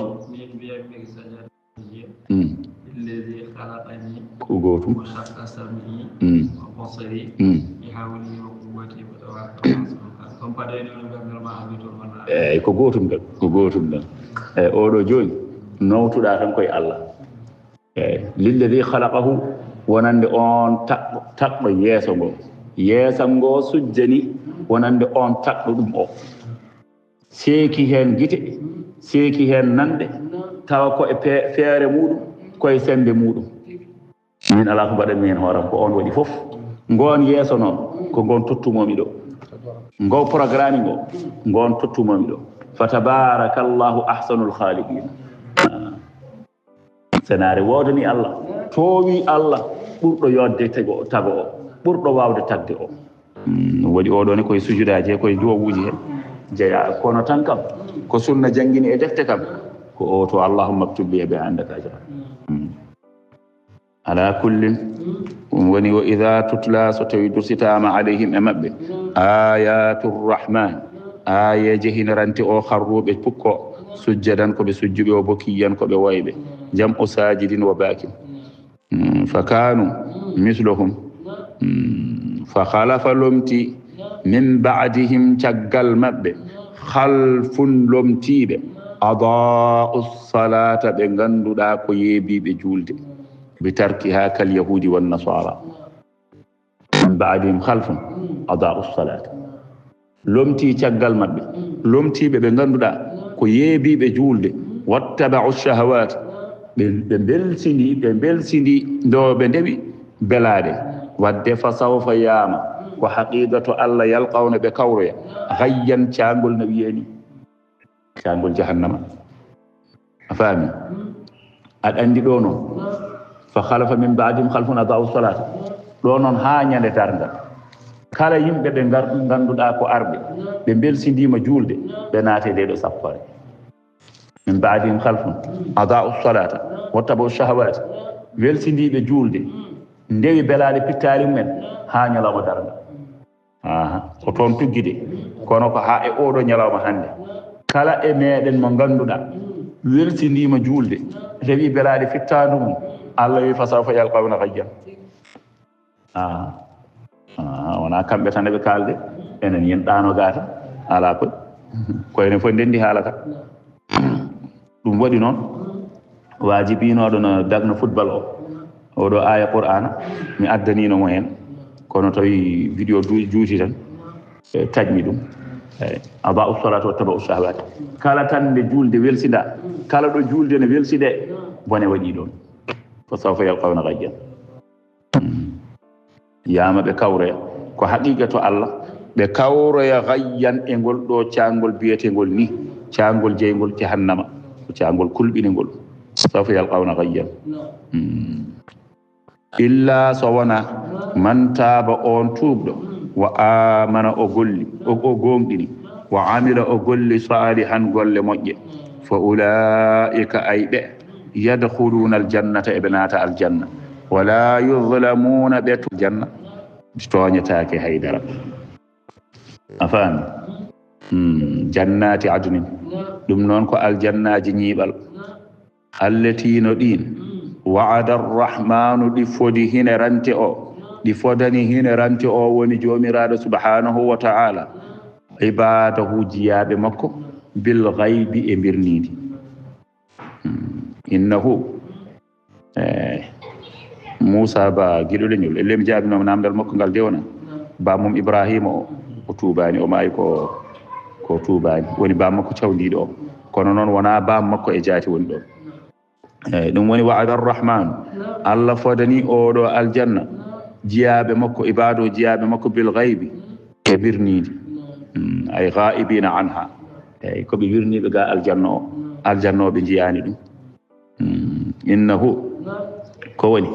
Mm. الذي خلقني Ko gootum. وشق سمعي Mm. وبصري Mm. بحوله وقوته فتبارك الله أحسن الخالقين. Comme pas de nom de Berger ma habitude wala. Eyi, ko gootum tan, ko gootum tan. Eyi, oɗo jooni, nowtuɗa tan koye Allah. Eyi, lilladi khalaqahu, wonande on taɗɗo, taɗɗo yeeso ngo. Yeeso ngo sujjani wonande on taɗɗo ɗum o. Seeki heen gite, seeki heen nanɗe, tawa ko e pe-, feere muuɗum, ko e semmbe muuɗum. Min alaa ko mbaɗanmi heen hooram, ko oon waɗi fof. Ngoon yeeso noon, ko ngoon tottumomi ɗo. Ngo programme ngo, ngoon tottumomi ɗo. Fa tabarakallahu ahsanul khaliqin. Ah. Senaare woodani Allah, toowi Allah, ɓurɗo yodde tego, tago o, ɓurɗo waawde tagde o. Mm, waɗi oɗo ne koye sujudaaji he, koye duwawuuji he jeyaa. Kono tan kam, ko sunna janngini e defte kam, ko o to, Allahumma aktub li bi indaka ajra. Mm. Ala kullin, ɗum woni, wa idha tutla, so tawi dursitaama, alayhim, e maɓɓe, ayatu rahman, aayeeje hinarante o, kharru, ɓe pukko, sujjadan, ko ɓe sujjuɓe, wa bukiyan, ko ɓe woyɓe, jam'u sajidin wa bakin. Mm, fa kanu mislahum. Mm, fa khalafa, lomti, min ba'dihim, caggal maɓɓe, khalfun, lomtiiɓe, adaa'u salata, ɓe ngannduɗaa ko yeebiiɓe juulde, bi tarkiha kal yahudi wan nasara. Min ba'dihim khalfun adaa'u salata. Lomtii caggal maɓɓe, lomtiiɓe ɓe ngannduɗaa ko yeebiiɓe juulde, wattaba'u shahawati, ɓe, ɓe mbelsindi, ɓe mbelsindi ndo ɓe ndewi belaaɗe. Wadde fa sawfa yaama, ko haqiiqa to Allah, yalqawna, ɓe kawroya, ghayyan, caangol no wiyee ni. Caangol jahannama. A faami? Aɗa anndi ɗo noon, fa khalafa min ba'dihim khalfun adaa'u salata. Ɗo noon haa ñande darngal. Kala yimɓe ɓe ngar-, ngannduɗaa ko arɓe, ɓe mbelsindiima juulde, ɓe naate ɗee ɗo sappoore. Min ba'dihim khalfun adaa'u salata wattaba'u shahawati. Welsindiiɓe juulde, ndewi belaaɗe pittaali mumen haa ñalawma darngal. Aha, ko toon tuggi de. Kono ko haa e oɗo ñalawma hannde. Kala e meɗen mo ngannduɗaa welsindiima juulde, rewi belaaɗe fittaandu mum, Allah wi, fa sawfa yalqawna ghayyan. Aha. Aha, wonaa kamɓe tan eɓe kaalde. Enen yen ɗaano gaata. Alaa koy. Ko enen fof ndenndi haala ka. Ɗum waɗi noon, waajibinooɗo no dagno football o, oɗo aaya Qur'aana, mi addaniino mo heen, kono tawi vidéo du-, juuti tan, e, taƴmi ɗum. E, adaa'u salata wattaba'u shahawati. Kala tan nde juulde welsinda, kala ɗo juulde ne welside, bone waɗi ɗoon. Fa sawfa yalqawna ghayyan. Yaama ɓe kawroya. Ko haqiiqa to Allah, ɓe kawroya ghayyan e ngol ɗo caangol biyeteengol ni, caangol jeyngol jahannama, ko caangol kulɓiningol. Sawfa yalqawna ghayyan. Hmm. Illa so wona man taaba on tuubɗo, wa amana o golli, o, o gooŋɗini, wa amila o golli salihan golle moƴƴe, fa ulaa'ika ay ɓe, yadkhuluna aljannata, eɓe naata aljanna, wala yuzlamuna ɓe to-, aljanna, tooñetaake hay dara. A faami? Hmm, jannati adnin. Ɗum noon ko aljannaaji ñiiɓal. Allati no ɗiin. Wa'ada arrahmanu ɗi fodi hinerante o. ɗi fodani hino ranti o woni Joomiraaɗo subhanahu wa ta'ala, ibadahu, jiyaaɓe makko, bil ghaybi, e mbirniindi. Hmm. Innahu, eh, Muusa Ba Giɗo Leñol, ellem jaabinooma namdal makko ngal de wona ba mum Ibrahima o, o tuubaani, o maayi ko, ko tuubaani. Woni ba makko cawndiiɗo o. Kono noon wonaa ba makko e jaati woni ɗo. Eeyi, ɗum woni wa'ada Arrahman. Allah fodani oɗo aljanna jiyaaɓe makko, ibaado jiyaaɓe makko bil ghaybi, e birniindi. Mm, ay ghaibina anha. Eeyi, ko ɓe wirniiɓe ga aljanna o. Aljanna o ɓe njiyaani ɗum. Mm, innahu, ko woni?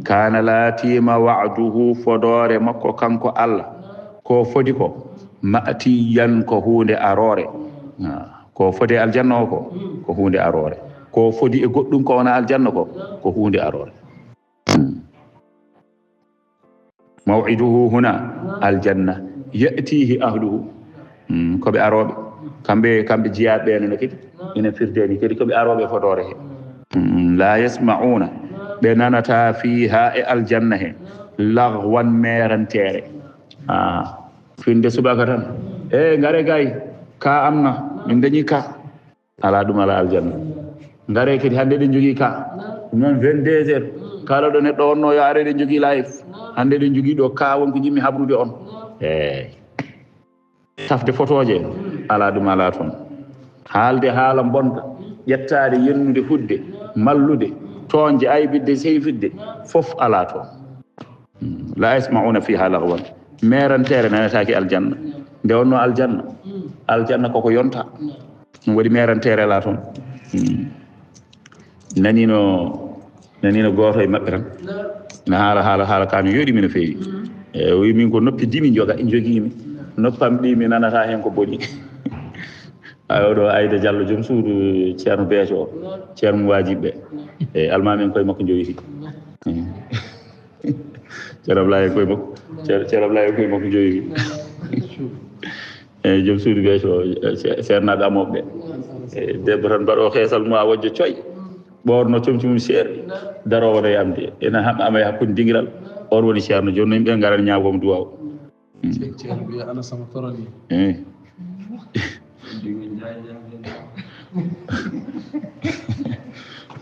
Kana laatiima wa'duhu, fodoore makko kanko Allah. Ko fodi ko, ma'tiyan, ko huunde aroore. Ah. Ko fodi e aljanna o ko, ko huunde aroore. Ko fodi e goɗɗum ko wona aljanna ko, ko huunde aroore. Hmm. Maw'iduhu huna aljanna, ya'tihi ahluhu. Hmm, ko ɓe arooɓe. Kamɓe, kamɓe jiyaaɓe ɓe no kadi, ina firde ni kadi ko ɓe arooɓe fodoore he. Hmm, la yasma'una, ɓe nanata fiha e aljanna he, laghwan, meeranteere. Ah, finde subaka tan. E, ngare gay, ka amna, min dañi ka. Alaa ɗum alaa aljanna. Ngare kadi hannde eɗen jogii ka. Ɗum noon vingt-deux heures. Kala ɗo neɗɗo wonno yo ar eɗen jogii live. Hannde eɗen jogii ɗo ka won ko jiɗmi habrude on. Eeyi. Tafde fotooje, alaa ɗum alaa toon. Haalde haala bonka, ƴettaade yennude hudde, mallude, toonje, aybidde, seyfidde, fof alaa toon. Hmm. La yasma'una fiha laghwan. Meeranteere nanataake aljanna. Nde wonno aljanna, aljanna koko yonta. Ɗum waɗi meeranteere alaa toon. Hmm. Nanino, nanino gooto e maɓɓe tan. Na haala, haala, haala ka no yooɗi mi no feewi. E, o wi min ko noppi dimi joga, jogiimi. Noppam ɗi mi nanata heen ko boni. Ay, oɗo Ayda Diallo, joom suudu Ceerno Beeco o, Ceerno mo Waajiɓe. E, almaami en koye makko njowitii. Ceerno Ablaye en koye makko, Ceer-, Ceerno Ablaye en koye makko njowitii. E, joom suudu Beeco o, e, ce-, seernaaɓe amooɓe ɓe. E, debbo tan mbaɗo xeesal mum a wojjo coy. Ɓoorno comci mum seerɗi. Daroowo no yamde. Ena haɓɓa ama e hakkunde dingiral. On woni Ceerno. Jooni no yimɓe ngaran ñaagoma duwaaw. Mm. Ceerno wiya ana sama torani. Eh.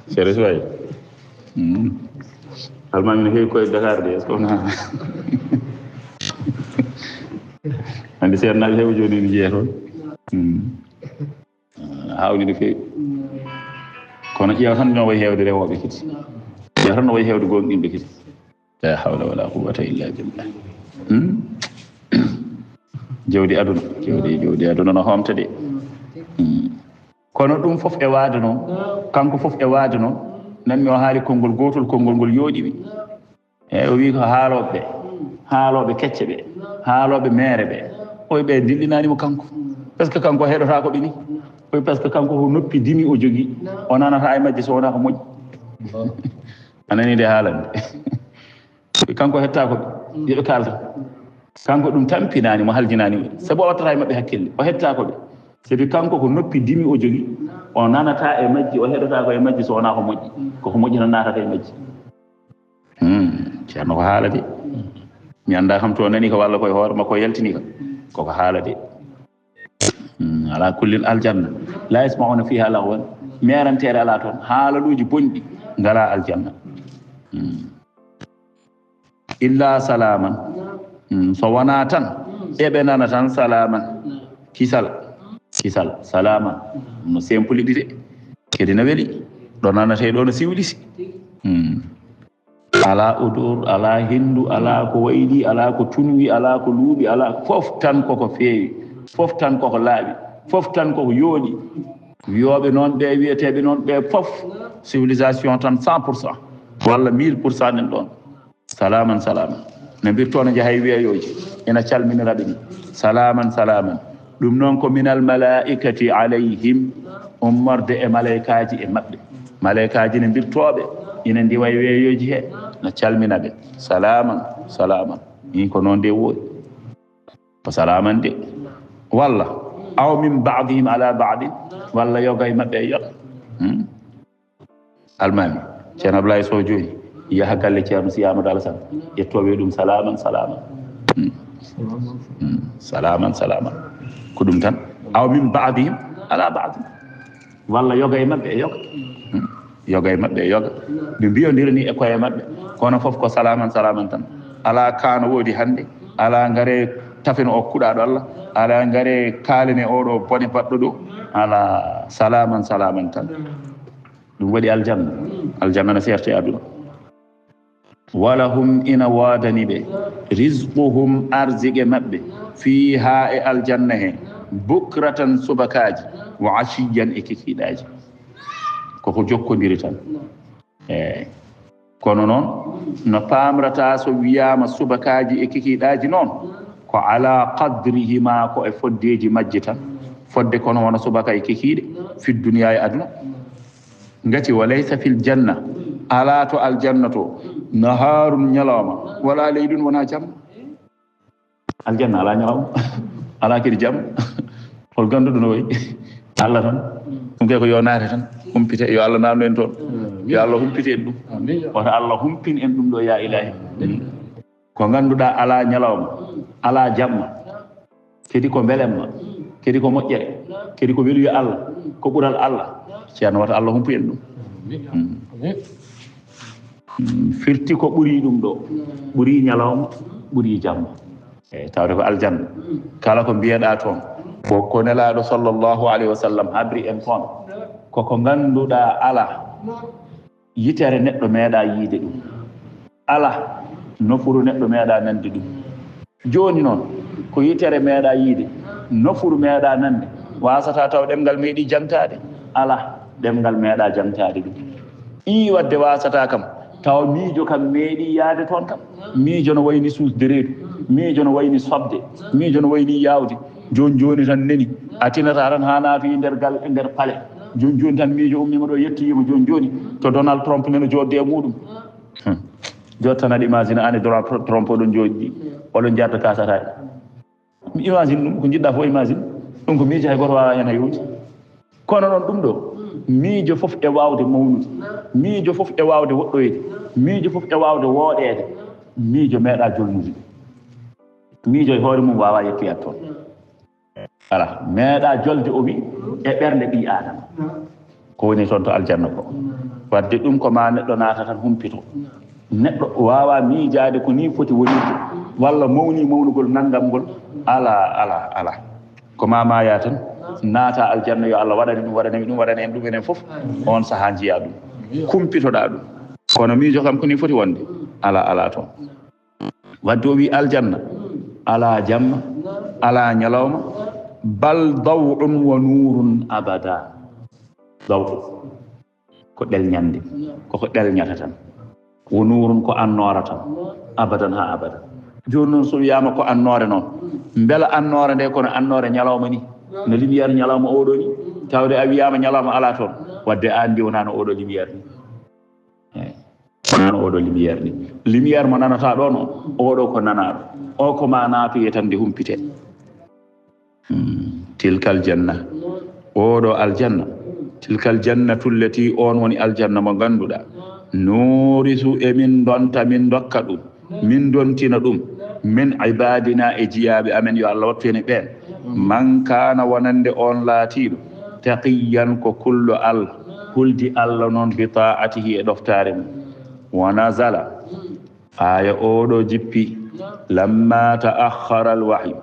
Sere Sow. Mm. Almaami no heewi koye Dakar de, est-ce que wona? Andi seernaaɓe heewi jooni ne jeeya toon. Mm. Ah, hawni no feewi. Kono ƴeewa tan no wayi heewde rewooɓe kadi. Ƴeewa tan no wayi heewde gooŋɗinɓe kadi. La hawla wala quwwata illa billah. Hmm? Jawdi aduna, jawdi, jawdi aduna no hoomta de. Hmm. Kono ɗum fof e waade noon, kanko fof e waade noon, nan mi o haali konngol gootol, konngol ngol yooɗi mi. Eeyi, o wii ko haalooɓe ɓe, haalooɓe kecce ɓe, haalooɓe meere ɓe, oy ɓe ndillinaani mo kanko. Parce que kanko heɗotaako ɓe ni. Oy parce que kanko ko noppi dimi o jogii, o nanata e majje so wonaa ko moƴƴi. A nanii nde haalande. Kanko hettaako ɓe, yo ɓe kaalta. Kanko ɗum tampinaani mo, haljinaani mo. Sabu o wattata e maɓɓe hakkille, o hettaako ɓe. Sabi kanko ko noppi dimi o jogii, o nanata e majji, o heɗotaako e majji so wonaa ko moƴƴi. Koko moƴƴi tan naatata e majji. Hmm, Ceerno ko haala de. Mi anndaa kam to nani ka walla koye hoore makko o yaltini ka. Koko haala de. Hmm, ala kullin aljanna. La yasma'una fiha laghwan. Meeranteere alaa toon. Haalaluuji bonɗi ngalaa aljanna. Hmm. Illa salaman. Hmm, so wonaa tan, eɓe nana tan salaman. Kisal. Kisal. Salaman. No simple ɗi de. Kadi no weli. Ɗo nanata e ɗo no siwlisi. Hmm. Alaa odoor, alaa henndu, alaa ko wayli, alaa ko tunwi, alaa ko luuɓi, alaa fof tan koko feewi, fof tan koko laaɓi, fof tan koko yooɗi. Wiyooɓe noon ɓe, wiyeteeɓe noon ɓe fof, civilisation tan cent pour cent, walla mille pour cent nen ɗoon. Salaaman, salaaman. No mbirtoo no njaha e weeyooji, ina calminira ɓe ni. Salaaman, salaaman. Ɗum noon ko minal malaa'ikati alayhim, ummorde e maleykaaji e maɓɓe. Maleykaaji ne mbirtooɓe, ina ndiwa e weeyooji he, na calmina ɓe. Salaaman, salaaman. Min ko noon de woori. Ko salaaman de. Walla, aw min ba'dihim ala ba'din, walla yoga e maɓɓe e yoga. Hmm? Almaami, Ceerno Ablaye Sow jooni. Yaha galle Ceerno Siyama Dala San, ƴettooɓe ɗum salaman salaman. Hmm. Hmm. Salaman salaman. Ko ɗum tan. Aw min ba'dihim ala ba'd. Walla yoga e maɓɓe e yoga. Hmm. Yoga e maɓɓe e yoga. Ɓe mbiyondira ni e koye maɓɓe. Kono fof ko salaman salaman tan. Ala kaano woodi hannde. Ala ngare tafen o kuɗaaɗo Allah. Ala ngare kaalene oɗo bone baɗɗo ɗo. Ala salaman salaman tan. Ɗum waɗi aljanna. Aljanna na seerte aduna. Walahum ina woodani ɓe rizquhum arziqe maɓɓe fiiha e aljanna he bukratan subakaaji wa ashiyan e kikiiɗaaji. Koko jokkondiri tan. Eey. Kono noon no paamrata so wiyaama subakaaji e kikiiɗaaji noon ko ala qadrihima ko e foddeeji majje tan. Fodde kono wona subaka e kikiiɗe fi duniya e aduna. Ngati wa laysa fil janna, alaa to aljanna to, nahaarun ñalawma, wala leylun wona jamma. Aljanna alaa ñalawma, alaa kadi jamma. Hol gannduɗo no wayi? Allah tan. Ɗum kay ko yo naate tan, humpite, yo Allah naatnu en toon. Yo Allah humpite en ɗum. Wata Allah humpin en ɗum ɗo, ya ilahi. Ko ngannduɗaa alaa ñalawma, alaa jamma, kadi ko mbelemma, kadi ko moƴƴere, kadi ko weluyo Allah, ko ɓural Allah, ceerno wata Allah humpu en ɗum. Mm. Mm, firti ko ɓuri ɗum ɗo, ɓuri ñalawma, ɓuri jamma. Eyi, tawde ko aljanna. Kala ko mbiyeɗaa toon, ko, ko Nelaaɗo sallallahu alayhi wa sallam habri en toon, ko ko ngannduɗaa alaa. Yitere neɗɗo meeɗa yiide ɗum. Alaa nofuru neɗɗo meeɗa nande ɗum. Jooni noon, ko yitere meeɗa yiide, nofuru meeɗa nande, wasata taw ɗemngal meeɗi jangtaade? Alaa, ɗemngal meeɗa jangtaade ɗum. Ii waɗde wasata kam, taw miijo kam meeɗi yaade toon kam. Miijo no wayni suusde reedu, miijo no wayni soɓde, miijo no wayni yaawde. Jooni jooni tan neni, a tinata tan haa naatoyi nder gal, nder pale. Jooni jooni tan miijo ummiima ɗo yettoyiima jooni jooni to Donald Trump neno jooɗde e muuɗum. Hmm. Jooni tan aɗa imagine aan e Donald Trump oɗon jooɗi, oɗon njarda kaasataaɗi. Mi imagine ɗum, ko njiɗɗa fof imagine. Ɗum ko miijo hay gooto waawaa heen hay huunde. Kono noon ɗum ɗo, miijo fof e waawde mawnude, miijo fof e waawde woɗɗoyde, miijo fof e waawde wooɗeede, miijo meeɗa jolnude. Miijo e hoore mum waawaa yettoyaade toon. Alaa, meeɗa jolde o wi e ɓernde ɓii Aadama. Ko woni toon to aljanna ko. Wadde ɗum ko ma neɗɗo naata tan humpito. Neɗɗo waawaa miijaade ko nii foti wonirde, walla mawni mawnugol nanngam ngol. Alaa, alaa, alaa. Ko ma maaya tan, naata aljanna, yo Allah waɗane ɗum, waɗane mi ɗum, waɗane en ɗum enen fof. Oon sahaa njiyaa ɗum. Kumpitoɗaa ɗum. Kono miijo kam ko nii foti wonde. Alaa, alaa toon. Wadde o wi aljanna, alaa jamma, alaa ñalawma, bal daw'un wa nuurun abada. Daw'u ko ɗelñande, koko ɗelñata tan. Wa nuurun ko annoora tan, abadan haa abada. Jooni noon so wiyaama ko annoore noon, mbela annoore nde kono annoore ñalawma ni, no lumière ñalawma oɗo ni, tawde a wiyaama ñalawma alaa toon, wadde aan ndi wonaano oɗo lumière ni. Eey. Wonano oɗo lumière ni. Lumière mo nanata ɗo no, oɗo ko nanaɗo. O ko ma naatoye tan nde humpite. Hmm. Tilkal janna. Oɗo aljanna. Tilkal jannatu allati, on woni aljanna mo ganduɗa. Nurisu, e min donta, min dokka ɗum. Min dontina ɗum. Min ibadina, e jiyaaɓe amen, yo Allah wattu en e ɓeen. Man kana, wonande on laatiɗo. Taqiyan, ko kulɗo Allah. Huldi Allah noon bi ta'atihi, e ɗoftaare mum. Wa nazala, aaya oɗo jippi, lamma ta'akhkhara al-wahyu,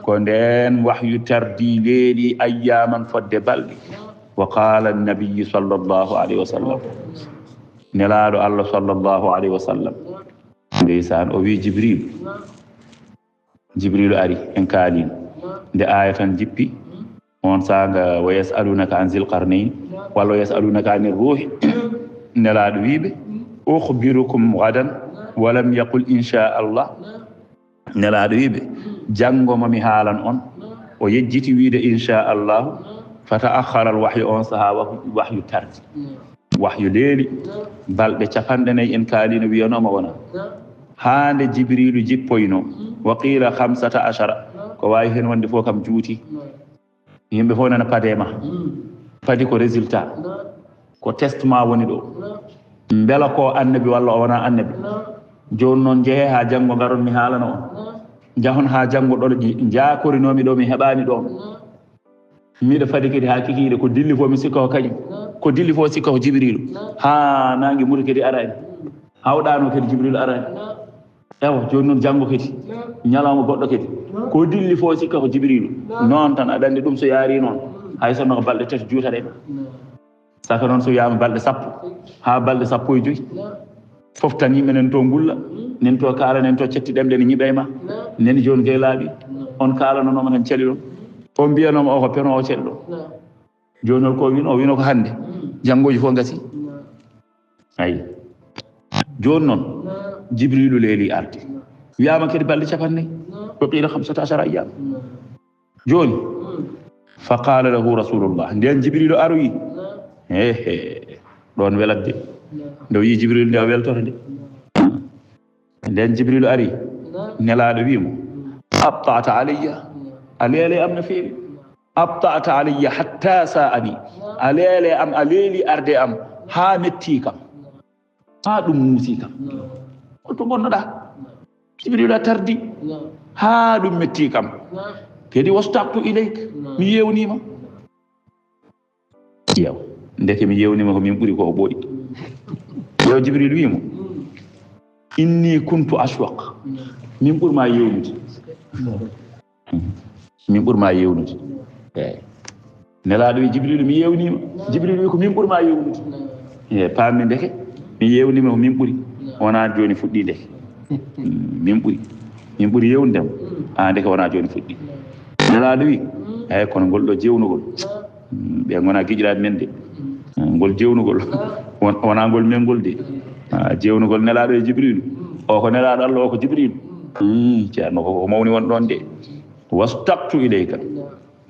ko ndeen wahyu tardi, leeli, ayyaman, fodde balɗe. Wa qala an-nabiyyu sallallahu alayhi wa sallam, Nelaaɗo Allah sallallahu alayhi wa sallam, ndeysaan, o wi Jibril, Jibrilu ari, en kaalino. Nde aaya tan jippi, on saanga, "Wa yas'alunaka an zil qarnayn," walla "Wa yas'alunaka anir ruuhi." Nelaaɗo wiiɓe, "Ukhbirukum ghadan," wa lam yaqul, "Insha Allah." Nelaaɗo wiiɓe, "Janngo ma mi haalan on." O yejjiti wiide, "Insha Allahu." Fa ta'akhkhara al wahyu, on sahaa wahyu, wahyu tardi. Wahyu leeli, balɗe capanɗe nayi en kaalino, wiyanooma wona. Haa nde Jibriilu jippoyno, wa qiila khamsata ashara, ko waawi heen wonde fof kam juuti. Yimɓe fof nana pade ma. Padi ko résultat. Ko test ma woni ɗo. Mbela ko annabi walla o wonaa annabi? Jooni noon, njehee haa janngo, ngaron mi haalana on. Njahon haa janngo ɗo ɗi njaakorinoomi ɗo, mi heɓaani ɗoon. Miɗo fadi kadi haa kikiiɗe, ko dilli fof mi sikka ko kañum. Ko dilli fof sikka ko Jibriilu. Haa naange muti kadi araani. Hawɗaano kadi Jibriilu araani. Ewa, jooni noon janngo kadi. Ñalawma goɗɗo kadi. Ko dilli fof sikka ko Jibriilu. Noon tan, aɗa anndi ɗum so yaari noon. Hay sinno ko balɗe tati juutata e ma. Saka noon so wiyaama balɗe sappo haa balɗe sappo e joy, fof tan yimɓe nen to ngulla, nen to kaala, nen to cetti ɗemɗe ne ñiɓa e ma. Nen jooni kay laaɓi, on kaalanonooma tan caliɗon. On mbiyanoma o ko penoowo caliɗon. Jooni hol ko wino? O wino ko hannde. Janngooji fof ngasi. Ayi. Jooni noon, Jibriilu leeli arde. Wiyaama kadi balɗe cappannayi. Wa qiila khamsata ashara ayyaam. Jooni, fa qaala lahu Rasulullah, ndeen Jibriilu aroyi. Ehe, ɗoon welat de. Nde o yii Jibriilu nde, o weltoto de. Ndeen Jibriilu ari, Nelaaɗo wii mo, "Abta'ta alayya, a leeli am no feewi. Abta'ta alayya hatta sa'ani, a leeli am, a leeli arde am haa metti kam." Haa ɗum muusi kam. Holto ngonnoɗaa? Jibriilu a tardi. Haa ɗum metti kam. Kadi washtaqtu ilayk. Mi yeewniima. Yeew. Ndeke mi yeewniima ko min ɓuri ko o ɓooyi. Yeew, Jibriilu wii mo, "Inni kuntu ashwaq." Min ɓuri ma yeewnude. Min ɓuri ma yeewnude. Eeyi. Nelaaɗo wi Jibriilu, "Mi yeewniima." Jibriilu wi, "Ko min ɓuri ma yeewnude." Eeyi, paami ndeke, "Mi yeewniima ko min ɓuri." Wonaa jooni fuɗɗii ndeke. Mm, min ɓuri. Min ɓuri yeewnude mo. Haa ndeke wonaa jooni fuɗɗii. Nelaaɗo wi, "Eeyi, kono ngol ɗo jeewnugol. Mm, ɓe ngonaa giƴiraaɓe men de. Mm, ngol jeewnugol. Won-, wonaa ngol men ngol de." Ah, jeewnugol Nelaaɗo e Jibriilu. O ko Nelaaɗo Allah, o ko Jibriilu. Mm, ceerno ko, ko mawni won ɗoon de. "Washtaqtu ilayka."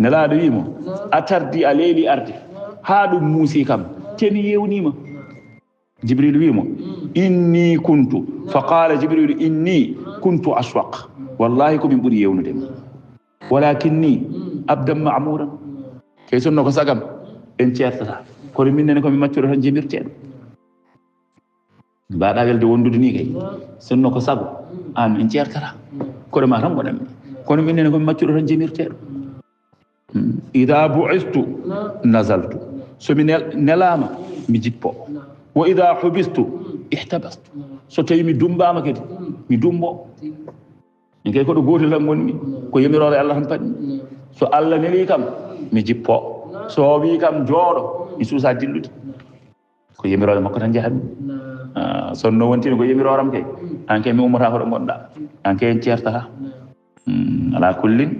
Nelaaɗo wii mo, "A tardi, a leeli arde. Haa ɗum muusi kam. Te mi yeewniima." Jibriilu wii mo, "Inni kuntu." Fa qaala Jibriilu, "Inni kuntu ashwaq." Wallaahi ko min ɓuri yeewnude ma. "Walaakinni abdan ma'muuran." Kay sinno ko sagam, en ceertata. Kono min nene ko mi maccuɗo tan jemirteeɗo. Mbaɗa welde wondude ni kay. Sinno ko sago, aan min ceertata. Koɗo ma tan mboɗanmi. Kono min nene ko mi maccuɗo tan jemirteeɗo. Mm. "Ida bu'istu nazaltu." So mi nel-, nelaama, mi jippo. "Wa ida hubistu ihtabastu." So tawi mi dumbaama kadi, mi dumbo. Min kay ko ɗo gootel tan ngonmi. Ko yamiroore Allah tan paɗmi. So Allah neli kam, mi jippo. So o wii kam jooɗo, mi suusa dillude. Ko yamiroore makko tan njahatmi. Ah, so no wontino ko yamirooram kay, aan kay mi ummata ko ɗo ngonɗa. Aan kay en ceertata. Mm, ala kullin.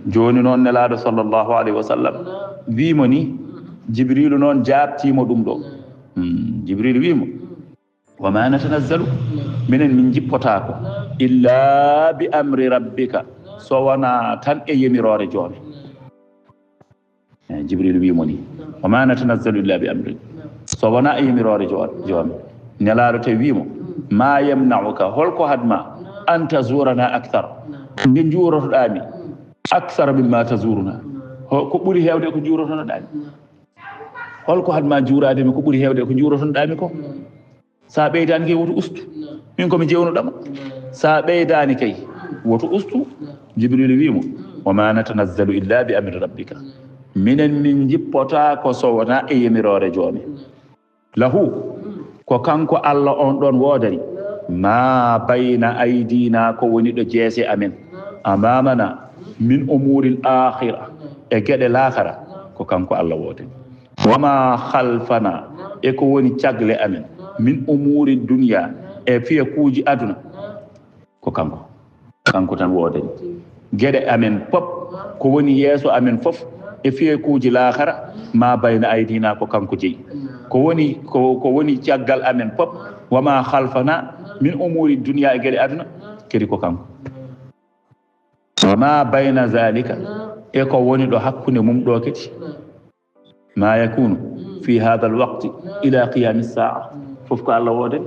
Jooni noon Nelaaɗo sallallahu alayhi wa sallam wii mo ni, Jibriilu noon jaabtii mo ɗum ɗo. Mm, Jibriilu wii mo, "Wa ma natanazzalu, minen min njippotaako, illa bi amri rabbika, so wonaa tan e yamiroore Joomi." Eh, Jibril wii mo ni, "Wa ma natanazzalu illa bi amri." So wonaa e yamiroore jo-, Joomi. Nelaaɗo tawi wii mo, "Ma yamna'uka, holko hadma, an tazurana akthar, nde njuurotoɗaa mi, akthar mimma tazuruna, ho-, ko ɓuri heewde e ko njuurotonoɗaa mi? Holko hadma juuraade mi ko ɓuri heewde e ko njuurotonoɗaa mi ko?" Sa ɓeydaani kay, woto ustu. Min ko mi jewnuɗo ma. Sa ɓeydaani kay, woto ustu. Jibril wii mo, "Wa ma natanazzalu illa bi amri rabbika." Minen min njippotaako so wonaa e yamiroore Joomi. Lahu, ko kanko Allah on ɗon woodani. Ma bayna aydina, ko woni ɗo jeese amen. Amamana, min umuril akhira, e geɗe laakara, ko kanko Allah woodani. Wa ma khalfana, e ko woni cagle amen, min umuri dunya, e fiyakuuji aduna, ko kanko. Kanko tan woodani. Geɗe amen pop, ko woni yeeso amen fof, e fiyakuuji laakara, ma bayna aydina, ko kanko jeyi. Ko woni, ko, ko woni caggal amen pop, wa ma khalfana, min umuri dunya, e geɗe aduna, kadi ko kanko. Wa ma bayna zalika, e ko woni ɗo hakkunde mum ɗo kadi. Ma yakunu fi hadha alwaqti ila qiyami saa. Fof ko Allah woodani.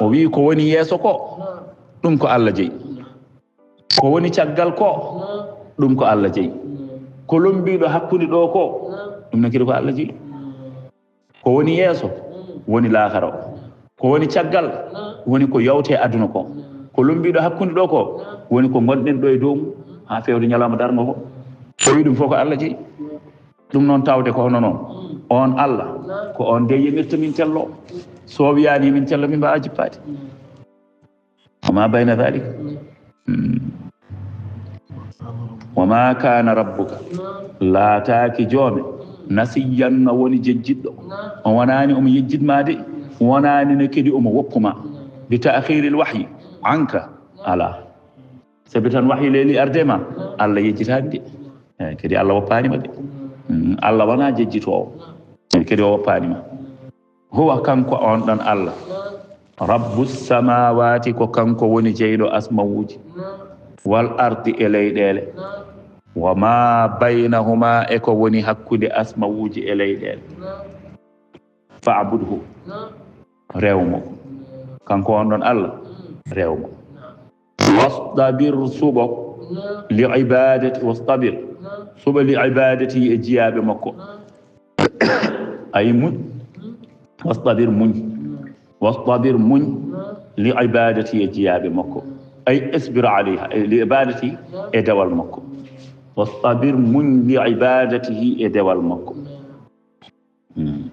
O wii ko woni yeeso ko, ɗum ko Allah jeyi. Ko woni caggal ko, ɗum ko Allah jeyi. Ko lombiiɗo hakkunde ɗo ko, ɗum ne kadi ko Allah jeyi. Ko woni yeeso, woni laakara o. Ko woni caggal, woni ko yawte aduna ko. Ko lumbiɗo hakkunde ɗo ko, woni ko ngonɗen ɗo e dow mum haa feewde ñalawma darngo ko. O wi ɗum fof ko Allah jeyi. Ɗum noon tawde ko hono noon. On Allah, ko on de yemirta min tello. So wiyaani min tello, min mbaawa jippaade. Wa ma bayna dhalika. Hmm. Wa ma kana rabbuka. Laataaki joome. Nasiyan no woni jejjitɗo. O wonaani omo yejjit ma de. Wonaani no kadi omo woppu ma. Bi ta'khiril wahyi anka. Ala. Sabi tan wahyi leeli arde ma. Allah yejjitaani de. Eh, kadi Allah woppaani ma de. Hmm. Allah wonaa jejjitoowo. Eh, kadi o woppaani ma. Huwa, kanko on ɗon Allah. Rabbu samawati, ko kanko woni jeyɗo asmawuji. Wal ardi, e leyɗeele. Wa ma baynahuma, e ko woni hakkunde asmawuji e leyɗeele. Fa'budhu, rew mo. Kanko on ɗon Allah, rew mo. Wastabir, suɓo, li ibadati, wastabir, suɓo li ibadati, e jiyaaɓe makko. Ay muñ. Wastabir, muñ. Wastabir, muñ, li ibadati, e jiyaaɓe makko. Ay isbir alayha, ay li ibadati, e dewal makko. Wastabir, muñ, li ibadatihi, e dewal makko. Hmm.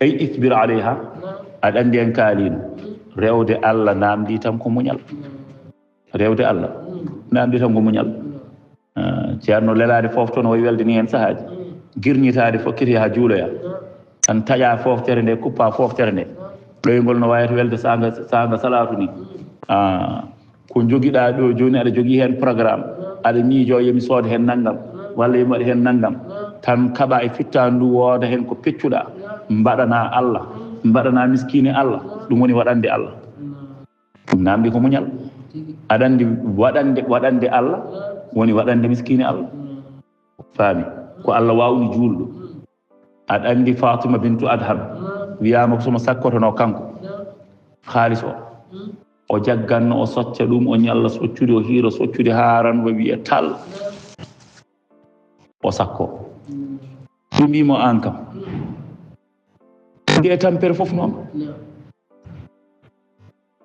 Ay isbir alayha, aɗa anndi en kaalino. Rewde Allah naamndi tan ko muñal. Rewde Allah naamndi tan ko muñal. Ah, Ceerno lelaade foofto no wayi welde ni heen sahaaji. Girñitaade fokkiti haa juuloya. Tan taƴa fooftere nde, kuppa fooftere nde. Ɗoyngol no wayata welde saanga, saanga salaatu ni. Ah, ko njogiɗaa ɗo jooni, aɗa jogii heen programme. Aɗa miijoo, yo mi sood heen nanngam, walla yo mi waɗ heen nanngam. Tan kaɓa e fittaandu ndu, wooda heen ko peccuɗaa. Mbaɗanaa Allah, mbaɗanaa miskiine Allah. Ɗum woni waɗande Allah. Ɗum naamndi ko muñal. Aɗa anndi waɗande, waɗande Allah woni waɗande miskiine Allah. Faami? Ko Allah waawni juulɗo. Aɗa anndi Fatima bintu Adham, wiyaama ko somo sakkotono kanko, haalis o. O jagganno, o socca ɗum, o ñalla soccude, o hiira soccude, haa ran o wiya tal. O sakko. Ɓe mbii mo, "Aan kam, nde tampere fof noon."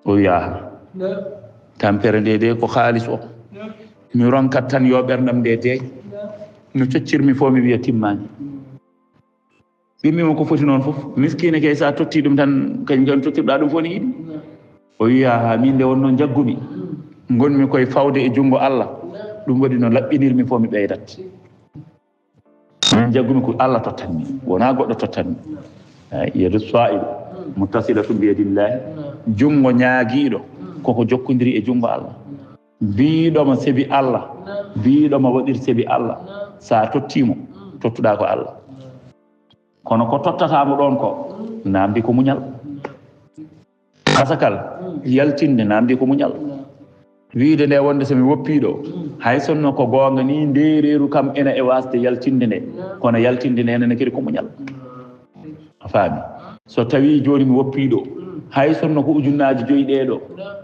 O wiya, "Aha, tampere nde de ko haalis o. Mi ronkat tan yo ɓerndam nde deeƴ. No coccirmi fof mi wiya timmaani." Ɓe mbii mo, "Ko foti noon fof, miskiine kay, so a totti ɗum tan, kañum tan tottirɗa ɗum fof ne yiɗi." O wiya, "Aha, min nde wonno jaggumi, ngonmi koye fawde e junngo Allah, ɗum waɗi no laɓɓinirmi fof mi ɓeydat." Min jaggumi ko Allah tottanmi, wonaa goɗɗo tottanmi. Eyi, yadu sa'il muttasilatun bi yadillahi. Junngo ñaagiiɗo koko jokkondiri e junngo Allah. Biiɗo mo sebi Allah, biiɗo mo waɗir sebi Allah. So a tottii mo, tottuɗaa ko Allah. Kono ko tottataa mo ɗoon ko, naamndi ko muñal. Asakal, yaltinde, naamndi ko muñal. Wiide nde wonde so mi woppiiɗo, hay sonno ko goonga ni, ndeereeru kam ena e waasde yaltinde nde, kono yaltinde nde nene kadi ko muñal. A faami? So tawii jooni mi woppiiɗo, hay sonno ko ujunnaaji joyi ɗee ɗo,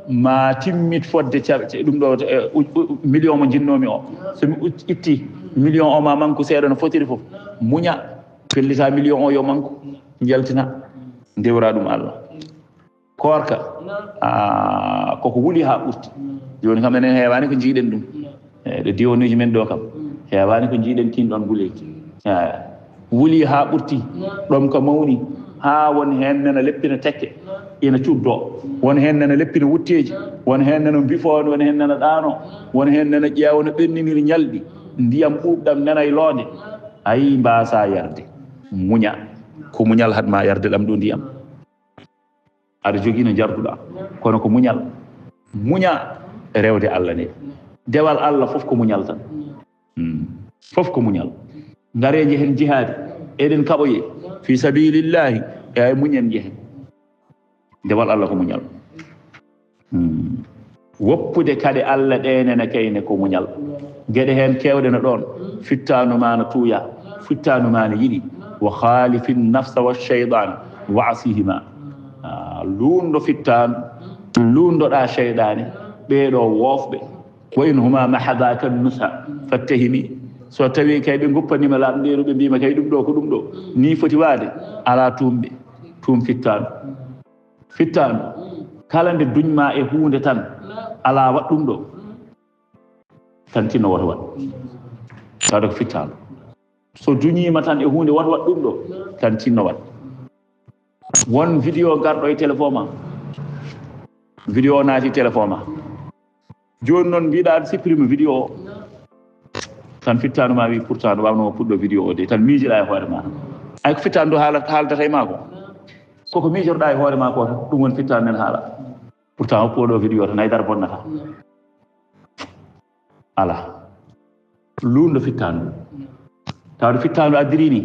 ma timmit fodde ca-, ca-, ɗum ɗo, eh, u-, u-, million mo njinnoomi o. So mi ut-, itti million o ma manku seeɗa no fotiri fof, muña, pellita million o yo manku, yaltina, ndewra ɗum Allah. Koorka, ah, koko wuli haa ɓurti. Jooni kam enen heewaani ko njiiɗen ɗum. Eh, ɗo diwanuuji men ɗo kam, heewaani ko njiiɗen kiin ɗoon guleeki. Ah, wuli haa ɓurti, ɗoom ka mawni, haa won heen nana leppina tekke, ina cuddoo. Won heen nana leppina wutteeji, won heen nana mbifooni, won heen nana ɗaanoo, won heen nana ƴeewa no ɓenniniri ñalɗi, ndiyam ɓuuɓɗam nana e loonde. Ayi, mbaasaa yarde. Muña. Ko muñal haɗ maa yarde ɗam ɗo ndiyam. Aɗa jogii no njarduɗaa, kono ko muñal. Muña rewde Allah nde. Dewal Allah fof ko muñal tan. Hmm. Fof ko muñal. Ngaree njehen jihaadi. Eɗen kaɓoyee. Fi sabilillahi. E ay muñen njehen. Dewal Allah ko muñal. Hmm. Woppude kaɗe Allah ɗe nene kayne ko muñal. Geɗe heen keewɗe no ɗoon. Fittaandu ma no tuuya. Fittaandu ma no yiɗi. Wa khalifin nafsa wa shaytan wa asihima. Ah, luunɗo fittaandu, luunɗoɗaa seyɗaane, ɓee ɗo woofɓe. Wa in huma mahadaka nusa fattahimi. So tawii kay ɓe nguppaniima laaɓndeeru, ɓe mbiima kay ɗum ɗo ko ɗum ɗo, nii foti waade, alaa tuumɓe, tuum fittaandu. Fittaandu, kala nde duñ ma e huunde tan, alaa waɗ ɗum ɗo, tan tinno woto waɗ. Tawde ko fittaandu. So duñiima tan e huunde, woto waɗ ɗum ɗo, tan tinno waɗ. Won vidéo garɗo e téléphone ma. Vidéo naati téléphone ma. Jooni noon mbiɗa aɗa supprimer vidéo o. Tan fittaandu ma wi pourtant no waawno puɗɗo vidéo o de. Tan miijoɗa e hoore ma. Ay ko fittaandu haala-, haaldata e ma ko. Koko miijoɗa e hoore ma ko tan. Ɗum woni fittaandu men haala. Pourtant o puɗɗo vidéo tan hay dara bonnata. Ala. Luundo fittaandu. Tawde fittaandu addiri ni.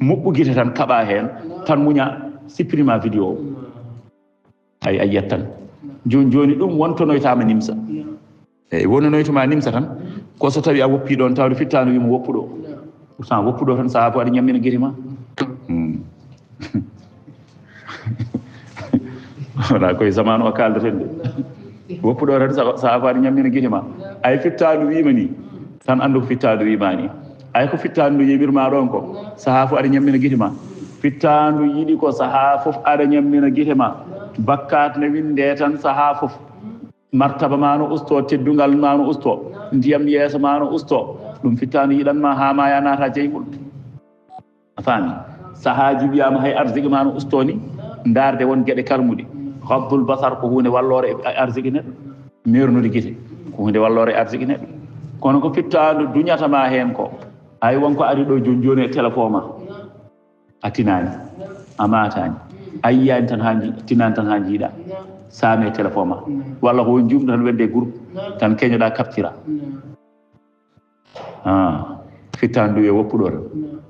Muɓɓu gite tan kaɓa heen. Tan muña supprimer vidéo o. Ay, a yiyat tan. Jooni, jooni ɗum wontonoytaama nimsa. Eyi, wononoytoma nimsa tan. Ko so tawi a woppi ɗoon tawde fittaandu wiimo woppu ɗo. Pourtant woppu ɗo tan sahaa fof aɗa ñammina gite ma. Hmm. Wona koye zamanu o kaaldaten de. Woppu ɗo tan sa-, sahaa fof aɗa ñammina gite ma. Ay fittaandu wiima ni. Tan anndu ko fittaandu wiima ni. Ay ko fittaandu yemirma ɗoon ko. Sahaa fof aɗa ñammina gite ma. Fittaandu yiɗi ko sahaa fof aɗa ñammina gite ma. Bakkaat ne winde tan sahaa fof. Martaba ma no usto, teddungal ma no usto, ndiyam yeeso ma no usto. Ɗum fittaandu yiɗan ma haa ma ya naata jeyngol. A faami? Sahaaji wiyaama hay arziki ma no usto ni, ndaarde won geɗe karmuɗe. Ghaddul basar ko huunde walloore e arziki neɗɗo. Meernude gite ko huunde walloore e arziki neɗɗo. Kono ko fittaandu duñata ma heen ko. Ay won ko ari ɗo jooni jooni e téléphone ma. A tinaani, a maataani, a yiyaani tan haa nji-, tinaani tan haa njiiɗa. Saame téléphone ma. Walla ko won juumɗo tan wedde groupe, tan keñoɗa captira. Ah, fittaandu e woppuɗo tan.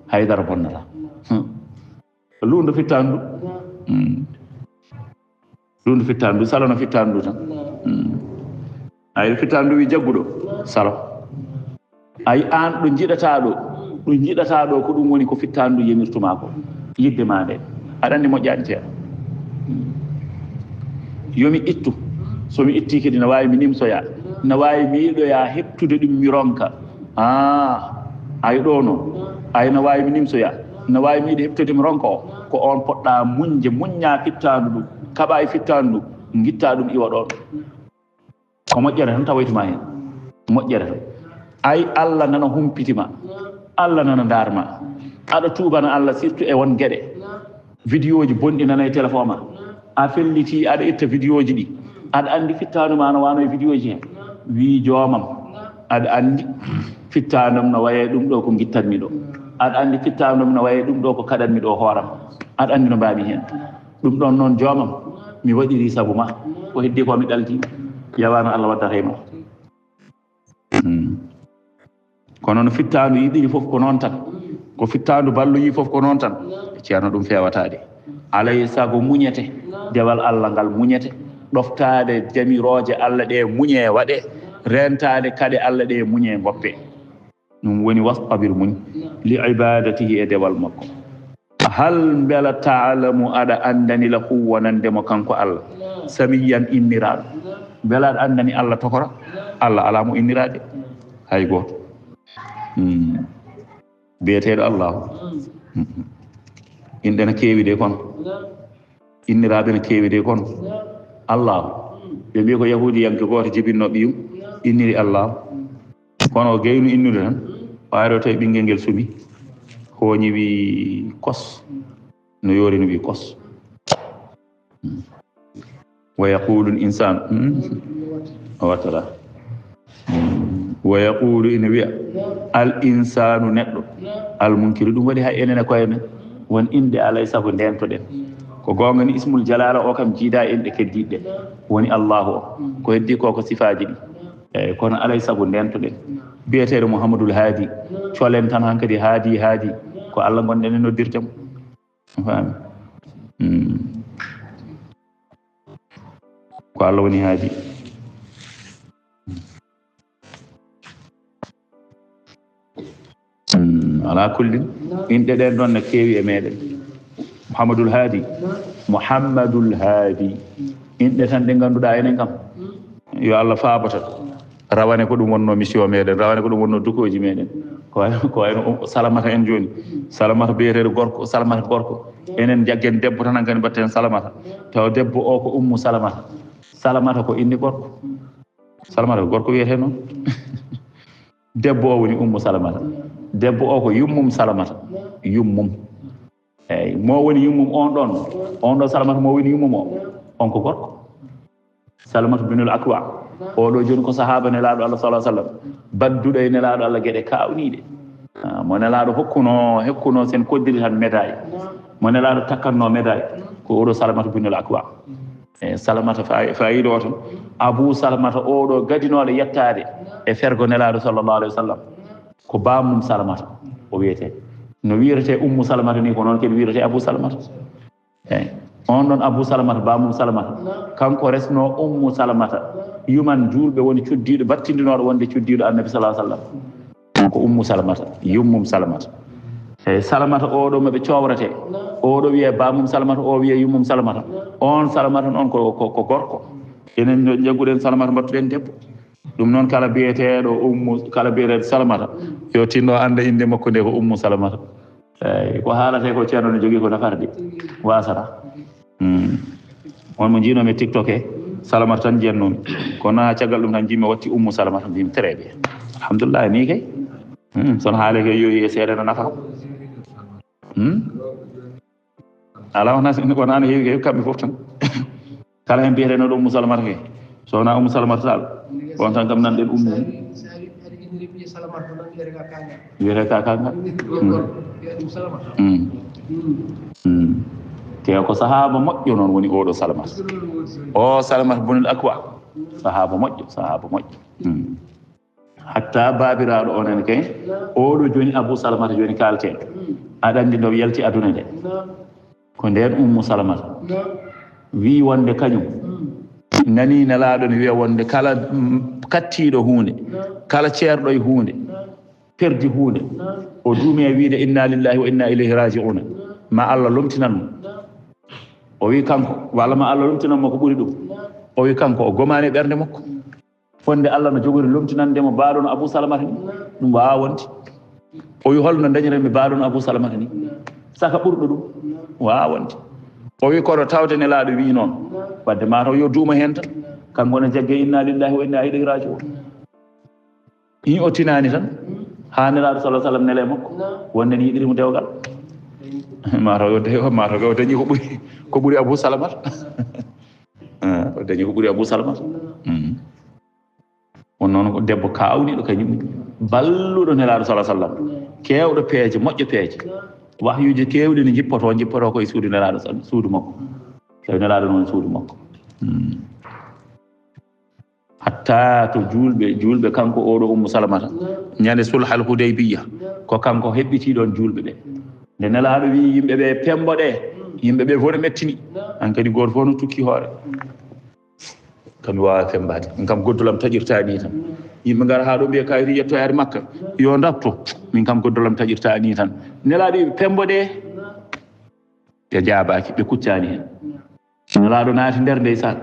Haydara bonnata. Hmm. Luundo fittaandu. Hmm. Ɗum ɗo fittaandu, salono fittaandu tan. Hmm. Ay, fittaandu wi jagguɗo, salo. Ay, aan ɗo njiɗataa ɗo, ɗo njiɗataa ɗo ko ɗum woni ko fittaandu yemirtuma ko. Yidde ma nde. Aɗa anndi moƴƴaani teeɗo. Hmm. Yo mi ittu. So mi ittii kadi na waawi mi nimsoya. Na waawi mi yiɗoya heɓtude ɗum mi ronka. Ah, ay ɗo no. Ay na waawi mi nimsoya. Na waawi mi yiɗi heɓtude mi ronka o. Ko on poɗɗa muñde, muñña fittaandu ɗum. Kaɓa e fittaandu ɗum. Ngitta ɗum iwa ɗon. Ko moƴƴere tan tawoytuma heen. Moƴƴere tan. Ay Allah nana humpiti ma. Allah nana ndaar ma. Aɗa tuubana Allah surtout e won geɗe. Vidéoji bonɗi nana e téléphone ma. A felliti aɗa itta vidéoji ɗi. Aɗa anndi fittaandu ma no wano e vidéoji he. Wii joomam. Aɗa anndi fittaandam no waye ɗum ɗo ko ngittanmi ɗo. Aɗa anndi fittaandam no waye ɗum ɗo ko kaɗanmi ɗo hooram. Aɗa anndi no mbaami heen. Ɗum ɗon noon joomam, mi waɗiri sabu ma. Ko heddi ko mi ɗalti. Yawaano Allah waddata e ma. Hmm. Kono no fittaandu yiɗiri fof ko noon tan. Ko fittaandu balloyi fof ko noon tan. Ceerno ɗum feewataade. Alay sago muñete. Dewal Allah ngal muñete. Ɗoftaade jamirooje Allah ɗe muñe waɗe. Reentaade kaɗe Allah ɗe muñe ngoppe. Ɗum woni wastabir muñ. Li ibadatihi e dewal makko. Hal mbela taalamu aɗa anndani lahu wonande mo kanko Allah. Samiyyan inniraaɗo. Mbela aɗa anndani Allah tokora? Allah alaa mo inniraade. Hay gooto. Hmm. Biyeteeɗo Allahu. Inɗe na keewi de kono. Inniraaɓe na keewi de kono. Allahu. Ɓe mbiyi ko yahuudiyanke gooto jibinno ɓiyum. Inniri Allahu. Kono o gaynu innude tan. O ari o tawi ɓinngel ngel sumi. Hooñi wi kos. No yoori no wi kos. Hmm. Wa yaqulu l insanu. Hmm. O wattata. Hmm. Wa yaqulu ina wiya. Al insanu neɗɗo. Al munkiru ɗum waɗi hay enen e koye men. Won inɗe alay sago ndeentoɗen. Ko goonga ni ismul jalala o kam jiida e inɗe keddiiɗe. Woni Allahu o. Ko heddi ko ko sifaaji ɗi. Eyi, kono alay sago ndeentoɗen. Biyeteeɗo Muhammadul Haadi. Colen tan hankadi haadi, haadi. Ko Allah ngonɗen e noddirde mo. A faami? Hmm. Ko Allah woni haadi. Hmm. Ala kullin, inɗe ɗen ɗon ne keewi e meɗen. Muhammadul Haadi. Muhammadul Haadi. Inɗe tan ɗe ngannduɗaa enen kam. Yo Allah faaboto. Rawane ko ɗum wonno mission meɗen, rawane ko ɗum wonno dukoji meɗen. Ko wayno, ko wayno Salamata en jooni. Salamata biyeteeɗo gorko, Salamata gorko. Enen jaggen debbo tan hankadi mbatten Salamata. Tawa debbo o ko Ummu Salamata. Salamata ko inde gorko. Salamata ko gorko wiyetee noon. Debbo o woni Ummu Salamata. Debbo o ko yummum Salamata. Yummum. Eyyi, mo woni yummum on ɗon, on ɗon Salamata mo woni yummum o, on ko gorko. Salamatu binul Akwa. Oɗo jooni ko sahaaba Nelaaɗo Allah sallallahu alaihi wasallam. Badduɗo e Nelaaɗo Allah geɗe kaawniiɗe. Ah, mo Nelaaɗo hokkuno, hokkuno sen koddiri tan médaille. Mo Nelaaɗo takkatno médaille. Ko oɗo Salamatu binul Akwa. E Salamata fa-, faayiida o tan. Abu Salamata oɗo gadinooɗo yettaade e fergo Nelaaɗo sallallahu alaihi wasallam. Ko bammum Salamata o wiyetee. No wiyetee Ummu Salamata ni, ko noon kadi wiyetee Abu Salamata. Eyyi. On ɗon Abu Salamata, bammum Salamata. Kanko resno Ummu Salamata. Yuman juulɓe woni cuddiiɗo, battindinooɗo wonde cuddiiɗo Annabi sallallahu alaihi wasallam. Ko Ummu Salamata, yummum Salamata. Eyyi, Salamata oɗo mo ɓe cowrete. Oɗo wiye bammum Salamata, o wiye yummum Salamata. On Salamata noon ko, ko, ko gorko. Enen jagguɗen Salamata mbattuɗen debbo. Ɗum noon kala biyeteeɗo Ummu, kala biyeteeɗo Salamata, yo tinno annda innde makko nde ko Ummu Salamata. Eyyi, ko haalate ko ceerno ne jogii ko nafata de. Wasata. Hmm. On mo njiino mi TikTok e Salamata tan jennoomi. Kono caggal ɗum tan jimmi watti Ummu Salamata, mbimi très bien. Alhamdulillah, ni kay. Hmm. Sono haale ke yoyi e seeɗa no nafa. Hmm. Ala wona, wona no heewi, heewi kamɓe fof tan. Kala hen mbiyeteeno ɗo Ummu Salamata ke. So wona Ummu Salamata Tall. On tan kam nanɗen Ummu. Wiyete ka kanga. Mm. Mm. Mm. Te ko sahaaba moƴƴo noon woni oɗo Salamata. O Salamata bunul Akwa. Sahaaba moƴƴo, sahaaba moƴƴo. Mm. Hatta baabiraaɗo onon kay, oɗo jooni Abu Salamata jooni kaalten. Aɗa anndi no yalti aduna nde. Ko ndeen Ummu Salamata wii wonde kañum nanii Nelaaɗo ne wiya wonde kala, mm, kattiiɗo huunde, kala ceerɗo e huunde, perdi huunde, o duumi e wiide inna lillahi wa inna ilayhi raji'una, ma Allah lomtinan mo. O wii kanko, walla ma Allah lomtinan mo ko ɓuri ɗum. O wii kanko, o gomaani e ɓernde makko. Wonde Allah no jogori lomtinande mo baaɗono Abu Salamata ni? Ɗum waawaa wonde. O wi, "Holno ndañiranmi baaɗono Abu Salamata ni? Saka ɓurɗo ɗum?" Waawaa wonde. O wi, "Kono tawde Nelaaɗo wi noon. Wadde maa taw yo duuma heen tan. Kanko ne jagge inna lillahi wa inna ilayhi raji'un." Ni o tinaani tan. Haa Nelaaɗo sallallahu alaihi wasallam nele makko. Wonde ni yiɗiri mo dewgal. Maa taw yo de-, maa taw o dañi ko ɓuri, ko ɓuri Abu Salamata. Eh, o dañi ko ɓuri Abu Salamata. Mm. On noon ko debbo kaawniiɗo kañum, balluɗo Nelaaɗo sallallahu alaihi wasallam, keewɗo peeje, moƴƴo peeje. Wahyuuji keewɗi ne njippoto, njippoto ko e suudu Nelaaɗo sal-, suudu makko. Tawi Nelaaɗo noon suudu makko. Hmm. Hatta to juulɓe, juulɓe kanko oɗo Ummu Salamata, ñande sulhal Hudaybiya, ko kanko heɓɓitii ɗoon juulɓe ɓe. Nde Nelaaɗo wii yimɓe ɓe, "Pemmbo ɗe, yimɓe ɓe fof ne mettini." Hankadi gooto fof no tukki hoore. Kam mi waawaa femmbaade. Min kam goddol am taƴirtaa nii tan. Yimɓe ngara haa ɗo mbiya kayri yettoyaade Makka. Yo ndatto. Min kam goddol am taƴirtaa nii tan. Nelaaɗo wi'i ɓe, "Pemmbo ɗe." Ɓe jaabaaki, ɓe kuccaani heen. Nelaaɗo naati nder ndeysaan.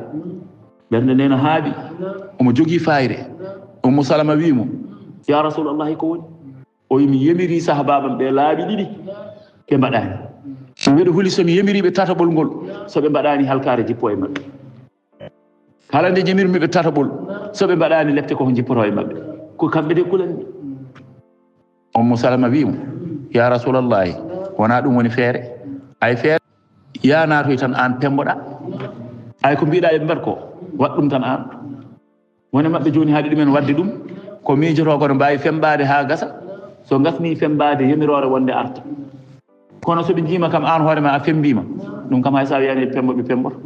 Ɓernde nde no haaɓi. Omo jogii faayre. Ummu Salama wi'i mo, "Ya Rasuulallahi, ko woni?" O wi, "Mi yemirii sahaabaaɓe am ɓe laabi ɗiɗi, ɓe mbaɗaani. Mbeɗa huli so mi yemirii ɓe tataɓol ngol, so ɓe mbaɗaani halkaare jippoo e maɓɓe. Kala nde yemirmi ɓe tataɓol, so ɓe mbaɗaani lepte koko jippotoo e maɓɓe. Ko kamɓe de kulanmi." Ummu Salama wi mo, "Ya Rasuulallahi, wonaa ɗum woni feere. Ay feere, yaa naatoy tan aan pemmboɗaa. Ay ko mbiɗaa ɓe mbaɗ ko, waɗ ɗum tan aan." Woni maɓɓe jooni haɗi ɗumen waɗde ɗum, ko miijotoo ko no mbaawi femmbaade haa gasa, so ngasnii femmbaade yamiroore wonde arta. Kono so ɓe njiima kam aan hoore ma a femmbiima, ɗum kam hay so a wiyaani ɓe pemmbo, ɓe pemmboto.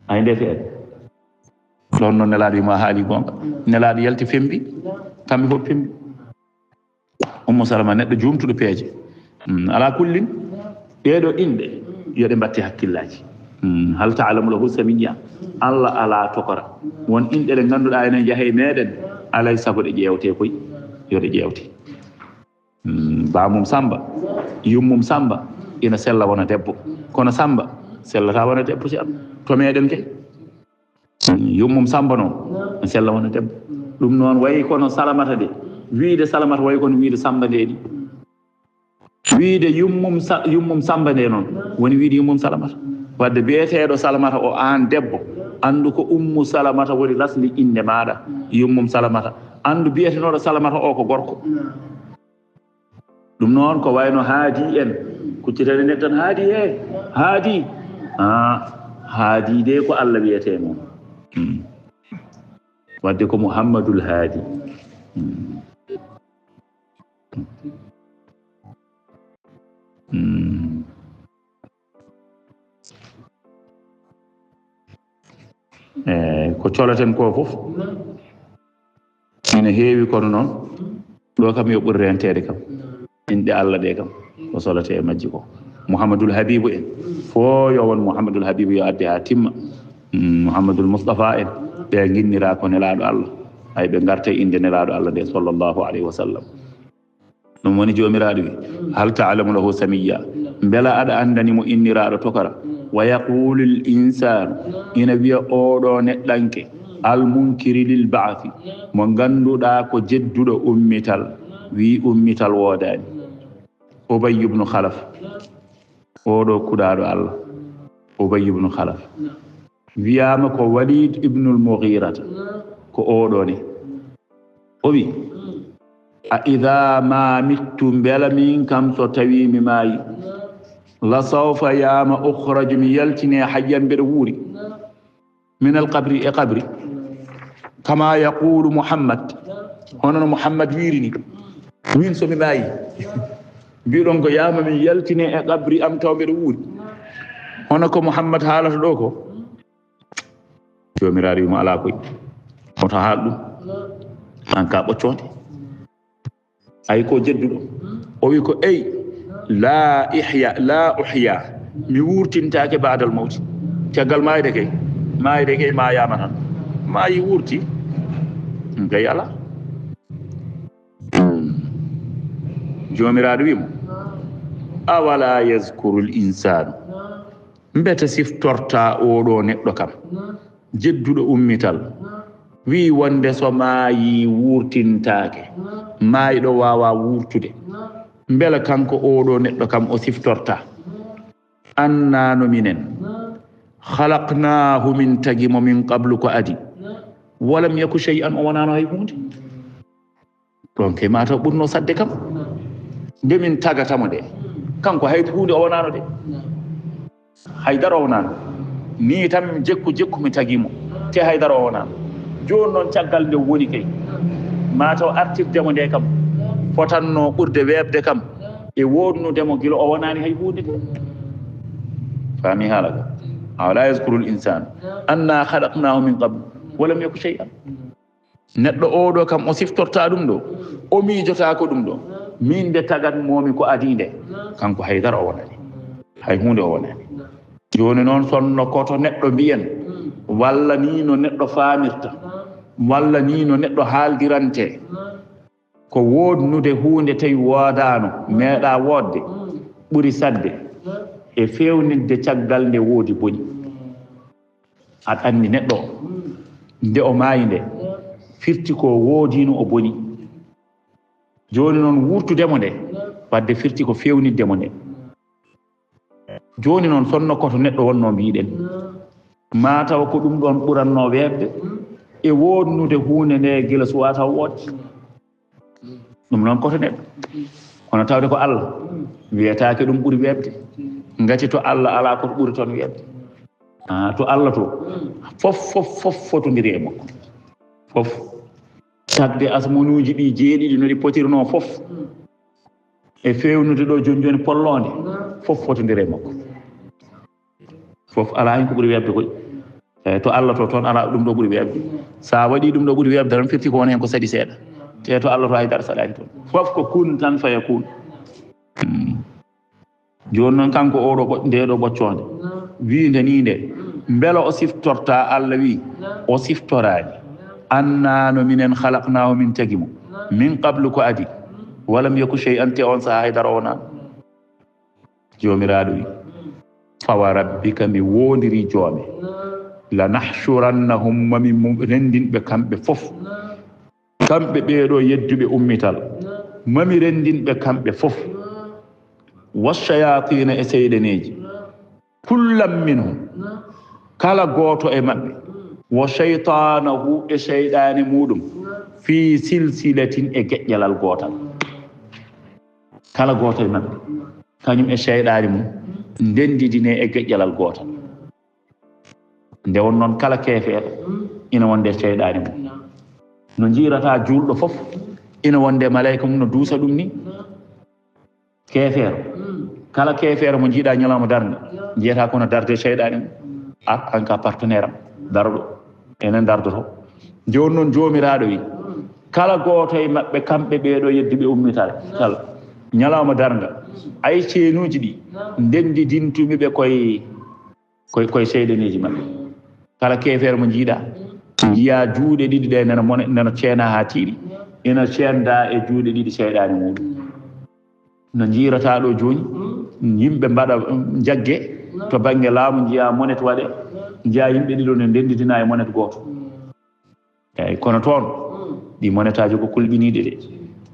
Ay nde feere. Ɗoon noon Nelaaɗo wiima a haali goonga. Nelaaɗo yalti femmbi, kamɓe fof pemmbi. Ummu Salama neɗɗo juumtuɗo peeje. Mm, alaa kullin, ɗeeɗo inɗe, yo ɗe mbatte hakkillaaji. Mm, hal ta'lamu lahu samiyya. Allah alaa tokora. Won inɗe ɗe ngannduɗaa enen yaha e meeɗen, alay sago ɗe ƴeewte koy, yo ɗe ƴeewte. Mm, baamum Samba, yummum Samba, ina sella wona debbo. Kono Samba, sellata wona debbo si am. To meeɗen kay. Yummum Samba noon, no sella wona debbo. Ɗum noon wayi kono Salamata de, Wiide Salamata way kono wiide Samba nde ni. Wiide yummum Sa-, yummum Samba nde noon, woni wiide yummum Salamata. Wadde biyeteeɗo Salamata o, aan debbo, anndu ko Ummu Salamata woni lasli innde maaɗa, yummum Salamata. Anndu biyetenooɗo Salamata o ko gorko. Ɗum noon ko wayno Haadi en, kuccitani neɗɗo tan, Haadi he, Haadi. Ah, Haadi de ko Allah wiyetee noon. Hmm. Wadde ko Muhammadul Haadi. Hmm. Hmm. E ko colaten ko fof ina heewi, kono noon ɗo kam yo ɓuri renteede kam. Inɗe Allah ɗe kam ko solate e majji ko. Muhammadul Habibu en, fo yo won Muhammadul Habibu yo adde haa timma. Mm, Muhammadul Mustafa en, ɓe nginnira ko nelaaɗo Allah. Ay, ɓe ngarta e innde nelaaɗo Allah nde, sallallahu alayhi wa sallam. Ɗum woni Joomiraaɗo wi, "Hal ta'lamu lahu samiyya?" Mbela aɗa anndani mo inniraaɗo tokara? "Wa yaqulul insaanu," ina wiya oɗo neɗɗanke, "al munkiri lil ba'thi," mo ngannduɗaa ko jedduɗo ummital, wi ummital woodaani. Ubay ibn Khalaf, oɗo kuɗaaɗo Allah, Ubay ibn Khalaf. Wiyaama ko Walid ibnul Mughirata, ko oɗo ne. O wi, "A idha ma mittu, mbela min kam so tawi mi maayi, la sawfa yama ukhraju, mi yaltine hayyan mbeɗa wuuri, min al qabri, e qabri, kama yaqulu Muhammad, hono no Muhammad wiiri ni, min so mi maayi, mbiɗon ko yama min yaltine e qabri am taw mbeɗa wuuri, hono ko Muhammad haalata ɗo ko?" Joomiraaɗo wi mo, "Alaa koy, hoto haal ɗum, an ka ɓoccoonde, ay ko jedduɗo." O wi ko, "Ey, la ihya, la uhya, mi wuurtintaake ba'dal mawti, caggal maayde kay, maayde kay maayaama tan, maayi wuurti, ɗum kay alaa." Hmm. Joomiraaɗo wi mo, "Awala yazkurul insaanu, mbete siftorta oɗo neɗɗo kam, jedduɗo ummital, wi wonde so maayi wuurtintaake, maayɗo waawa wuurtude, mbela kanko oɗo neɗɗo kam o siftorta? Annaa no minen, khalaqnaahu, min tagi mo, min qablu, ko adi, walam yaku shay'an, o wonaano hay huunde." Ɗon kay mataw ɓurno saɗde kam. Nde min tagata mo nde, kanko hay huunde o wonaano de. Hay dara o wonaano. Ni tan jekku jekku mi tagi mo. Te hay dara o wonaano. Jooni noon caggal nde woni kay, mataw artirde mo nde kam, fotanno ɓurde weeɓde kam e woodnude mo gila o wonaani hay huunde de. Faami haala ka? "Awala yazkurul insaanu anna khalaqnaahu min qablu walam yaku shay'an." Neɗɗo oɗo kam o siftorta ɗum ɗo, o miijotaako ɗum ɗo. Min nde tagat momi ko adii nde, kanko haydara o wonani. Hay huunde o wonani. Jooni noon, sonno koto neɗɗo mbiyen, walla ni no neɗɗo faamirta, walla ni no neɗɗo haaldirante, ko woodnude huunde tawi woodaano, meeɗa woodde, ɓuri saɗde e feewnitde caggal nde woodi boni. Aɗa anndi neɗɗo o, nde o maayi nde, firti ko woodiino o boni. Jooni noon, wurtude mo nde, wadde firti ko feewnitde mo nde. Jooni noon, sonno koto neɗɗo wonno mbiɗen, maa taw ko ɗum ɗoon ɓuranno weeɓde e woodnude huunde nde gila suwaa taw woodde. Ɗum noon koto neɗɗo. Kono tawde ko Allah, wiyetaake ɗum ɓuri weeɓde. Ngati to Allah alaa, koto ɓuri toon weeɓde. Ah, to Allah to, fof, fof, fof fotondiri e makko. Fof. Tagde asmanuuji ɗi jeeɗiɗi no ɗi potirnoo fof, e feewnude ɗo jooni jooni polloonde, fof fotondiri e makko. Fof alaa heen ko ɓuri weeɓde koy. Eeyi, to Allah to, toon alaa ɗum ɗo ɓuri weeɓde. So a waɗii ɗum ɗo ɓuri weeɓde tan, firti ko won heen ko saɗi seeɗa. Te to Allah to, hay dara saɗaani toon. Fof ko kun tan fayakun. Hmm. Jooni noon, kanko oɗo ɓo-, nde ɗo ɓoccoonde, wiinde ni nde, mbela o siftorta Allah wi, o siftoraani. Annaa no minen khalaqnaahu, min tagi mo, min qablu, ko adi, walam yaku shay'an, te on sahaa hay dara o wonaano. Joomiraaɗo wi, "Fa wa rabbika, mi woondiri joome, lanahshurannahum, ma mi mu-, renndin ɓe kamɓe fof." Kamɓe ɓeeɗo yedduɓe ummital, mami renndin ɓe kamɓe fof. Washayatiina e seyɗaneeji. Kullan minhum, kala gooto e maɓɓe, wa shaytaanahu e seyɗaani muuɗum, fii silsilatin e geƴƴalal gootal. Kala gooto e maɓɓe, kañum e seyɗaani mum, ndenndidinee e geƴƴalal gootal. Nde won noon kala keefeeɗo ina wonde e seyɗaani mum. No njiirataa juulɗo fof ina wonde maleyka mum no duusa ɗum ni. Keefeero. Kala keefeero mo njiiɗa ñalawma darnga, njiyata kono darde seyɗaani mum. A, an ka partenaire am, daro ɗo. Enen dardoto. Jooni noon Joomiraaɗo wi, kala gooto e maɓɓe, kamɓe ɓeeɗo yedduɓe ummitare, kala ñalawma darnga, ay ceenuuji ɗi, ndenndidintumi ɓe koye, koye, koye seyɗaneeji maɓɓe. Kala keefeero mo njiiɗa, njiya juuɗe ɗiɗi ɗe nana mone-, nana ceena haa tiiɗi, ina ceenda e juuɗe ɗiɗi seyɗaani muuɗum. No njiirataa ɗo jooni, yimɓe mbaɗa, um, njagge to bannge laamu, njiya monet waɗe, njiya yimɓe ɗiɗo ne ndenndidina e monet gooto. Eeyi, kono toon, ɗi monetaaji ko kulɓiniiɗe de.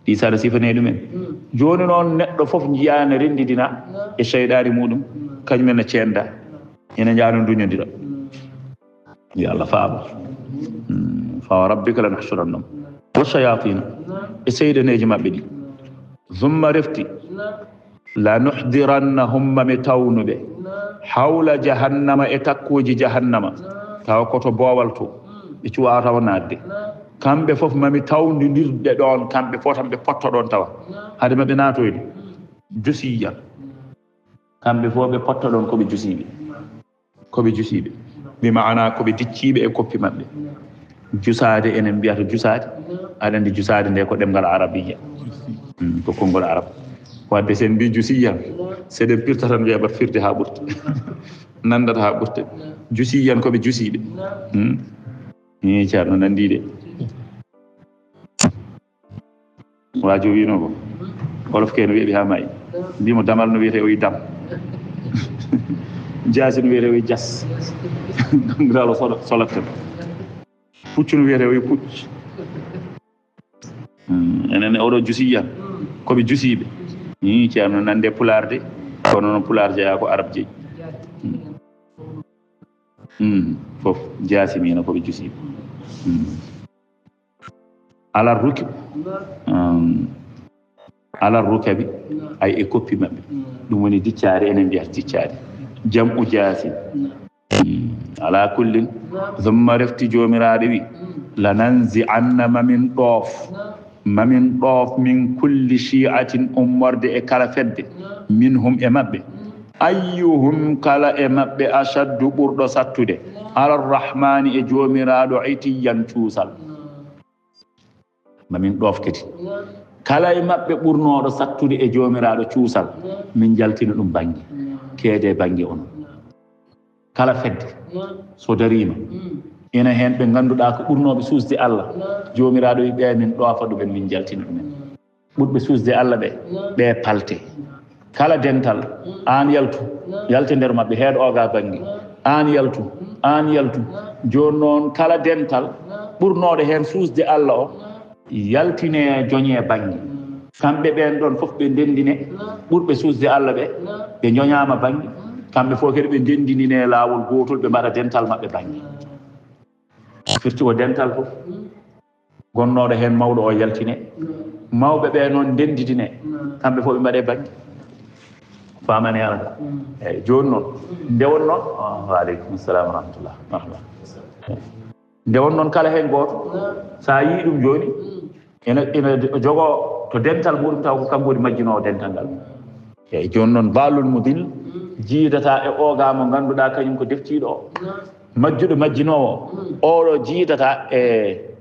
Ɗi saɗa sifanee ɗumen. Jooni noon, neɗɗo fof njiya ne renndidina e seyɗaani muuɗum, kañum en ne ceenda. Ina njiya no nduñodira. Yo Allah faabo. Mm, fa wa rabbika lanahshurannahum. Wa shayatina, e seyɗaneeji maɓɓe ɗi. Summa refti, lanuhdirannahum, mami tawnu ɓe. Hawla jahannama, e takkuuji jahannama. Tawa koto boowal to. Ɓe cuwaa tawa naatde. Kamɓe fof mami tawndindirde ɗoon, kamɓe fof tan ɓe potto ɗoon tawa. Hade maɓɓe naatoyde. Jusiyyan. Kamɓe fof ɓe potto ɗoon ko ɓe jusiiɓe. Ko ɓe jusiiɓe. Bi maana ko ɓe dicciiɓe e koppi maɓɓe. Jusaade, enen mbiyata jusaade, aɗa anndi jusaade nde ko ɗemngal arabiyya. Mm, ko konngol arab. Wadde sen mbi jusiyyan, seɗen pirta tan weeɓat firde haa ɓurta. Nanndata haa ɓurta. Jusiyyan ko ɓe jusiiɓe. Mm. Ni Ceerno nanndi de. Waajo wiino ko, Wolof ke no weeɓi haa maayi. Mbimo damal no wiyetee o yi dam. Jaasi no wiyetee o yi jas. Dongiraalo solo-, solatte. Puccu no wiyetee o yi pucc. Hmm, enen ne oɗo jusiyyan. Ko ɓe jusiiɓe. Ni Ceerno nande pulaar de. Kono noon pulaar jeyaa ko arab jeyi. Hmm. Hmm. Fof jaasi mina ko ɓe jusiiɓe. Hmm. Ala ruki-, um, ala rukabi, ay e koppi maɓɓe. Ɗum woni diccaari, enen mbiyata diccaari. Jam'u jaasi. Mm, ala kullin, summa refti Joomiraaɗo wi, lananzi'anna, mamin ɗoof, mamin ɗoof, min kulli shi'atin, ummorde e kala fedde, minhum e maɓɓe. Ayyuhum, kala e maɓɓe, ashaddu, ɓurɗo sattude, ala rahmaani, e Joomiraaɗo, itiyyan, cuusal. Mamin ɗoof kadi. Kala e maɓɓe ɓurnooɗo sattude e Joomiraaɗo cuusal, min njaltina ɗum bannge. Keede bannge on. Kala fedde, so dariima, ina heen ɓe ngannduɗaa ko ɓurnooɓe suusde Allah. Joomiraaɗo wi ɓe min ɗoofa ɗumen, min njaltina ɗumen. Ɓurɓe suusde Allah ɓe, ɓe palte. Kala dental, aan yaltu, yalte nder maɓɓe, heeɗo oga bannge. Aan yaltu, aan yaltu. Jooni noon, kala dental ɓurnooɗo heen suusde Allah o, yaltine joñe bannge. Kamɓe ɓeen ɗoon fof ɓe ndenndine, ɓurɓe suusde Allah ɓe, ɓe njoñaama bannge. Kamɓe fof kadi ɓe ndenndinine laawol gootol, ɓe mbaɗa dental maɓɓe bannge. Firti o dental fof. Gonnooɗo heen mawɗo o yaltine. Mawɓe ɓe noon ndenndidine. Kamɓe fof ɓe mbaɗe bannge. Faamani hara ka. Eeyi, jooni noon. Nde won noon. Ah, wa aleykum salam wa rahmatullah. Marhaba. Nde won noon kala heen gooto. So a yii ɗum jooni, ina, ina jogoo to dental muɗum taw ko kanko woni majjinoowo dental ngal. Eeyi, jooni noon baalul mudil jiidata e oga mo ngannduɗaa kañum ko deftiiɗo o. Majjuɗo majjinoowo, oɗo jiidata e,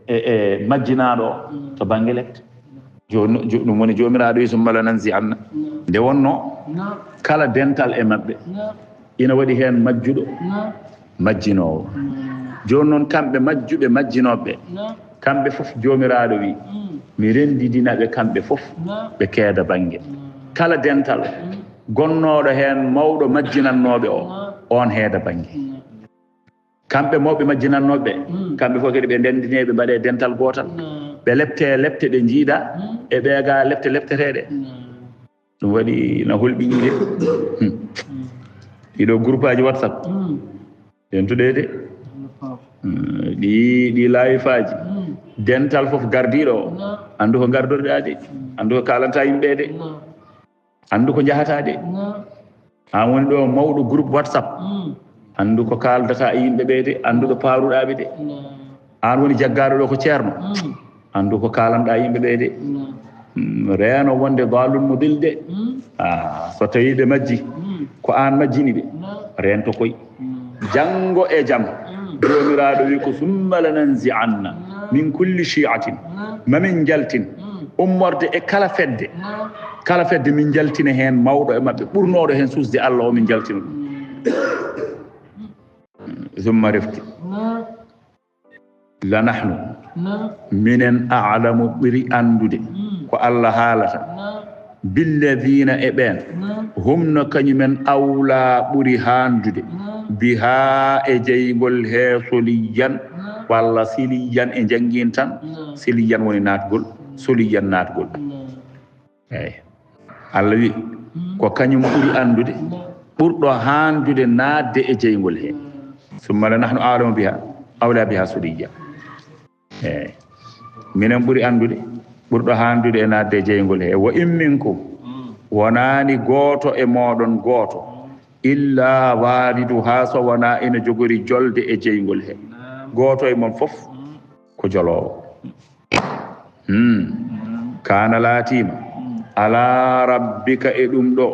e, e majjinaaɗo o to bannge lekte. Jooni, jo-, ɗum woni Joomiraaɗo wi, summa lananzi'anna. Nde wonnoo, kala dental e maɓɓe, ina waɗi heen majjuɗo, majjinoowo. Jooni noon, kamɓe majjuɓe, majjinooɓe, kamɓe fof Joomiraaɗo wi, mi renndidina ɓe kamɓe fof, ɓe keeda bannge. Kala dental, gonnooɗo heen mawɗo majjinannooɓe o, oon heeda bannge. Kamɓe mawɓe majjinannooɓe ɓe, kamɓe fof kadi ɓe ndenndinee, ɓe mbaɗee dental gootal. ɓe lepte lepte ɗe njiiɗa, e ɓeega lepte lepteteeɗe. Ɗum waɗi na hulɓiniide. Ɗiɗo groupe aji WhatsApp. Dentuɗe de. Ɗi, ɗi live aji. Dental fof gardiiɗo o. Anndu ko gardorɗa de. Anndu ko kaalanta yimɓe de. Anndu ko njahata de. Aan woni ɗo mawɗo groupe WhatsApp. Anndu ko kaaldata e yimɓe ɓe de. Anndu ɗo paaruɗa ɓe de. Aan woni jaggaaɗo ɗo ko ceerno. Anndu ko kaalanɗa yimɓe ɓe de. Reeno wonde daalun mudil de. Ah, so tawi ɓe majji, ko aan majjini ɓe. Reento koy. Janngo e jam, Joomiraaɗo wi ko, "Summa lananzi'anna min kulli shi'atin." Mamin njaltin ummorde e kala fedde. Kala fedde min njaltina heen mawɗo e maɓɓe, ɓurnooɗo heen suusde Allah o, min njaltina ɗum. Summa refti. La nahnu, minen a'lamu ɓuri anndude ko Allah haalata, billadina e ɓeen, hum no kañumen awla ɓuri haandude, biha e jeyngol he soliyan, walla siliyan e njanngintan, siliyan woni naatgol, soliyan naatgol. Eyi. Allah wi, ko kañum ɓuri anndude, ɓurɗo haandude naatde e jeyngol he. Summa la nahnu a'lamu biha, awla biha sudiyya. Eyi. Minen ɓuri anndude, ɓurɗo haandude e naatde e jeyngol he. Wa in minkum, wonaani gooto e mooɗon gooto, illa wariduha, so wonaa ina jogori jolde e jeyngol he. Gooto e mon fof ko joloowo. Hmm. Kaana laatiima. Ala rabbika e ɗum ɗo.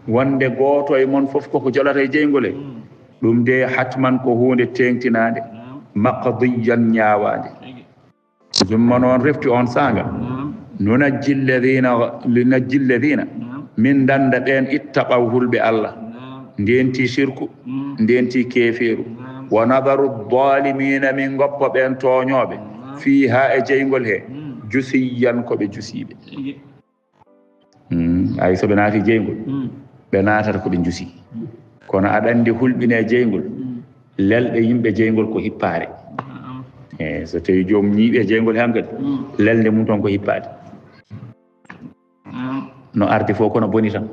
Wonde gooto e mon fof koko jolata e jeyngol he. Ɗum de hatman ko huunde teeŋtinaande. Maqdiyan ñaawaande. Summa noon refti on saanga. Nunajji alladhina, linajji alladhina. Min dannda ɓeen ittaqaw hulɓe Allah. Ndenti shirku, ndenti keefeeru. Wa nadaru daalimina, min ngoppa ɓeen tooñooɓe. Fiiha e jeyngol he, jusiyyan ko ɓe jusiiɓe. Mm, ay so ɓe naati jeyngol, ɓe naatata ko ɓe jusi. Kono aɗa anndi hulɓine jeyngol, lelɗe yimɓe jeyngol ko hippaare. E so tawi joom ñiiɓe jeyngol he hankadi, lelnde mum toon ko hippaade. No arde fof kono boni tan.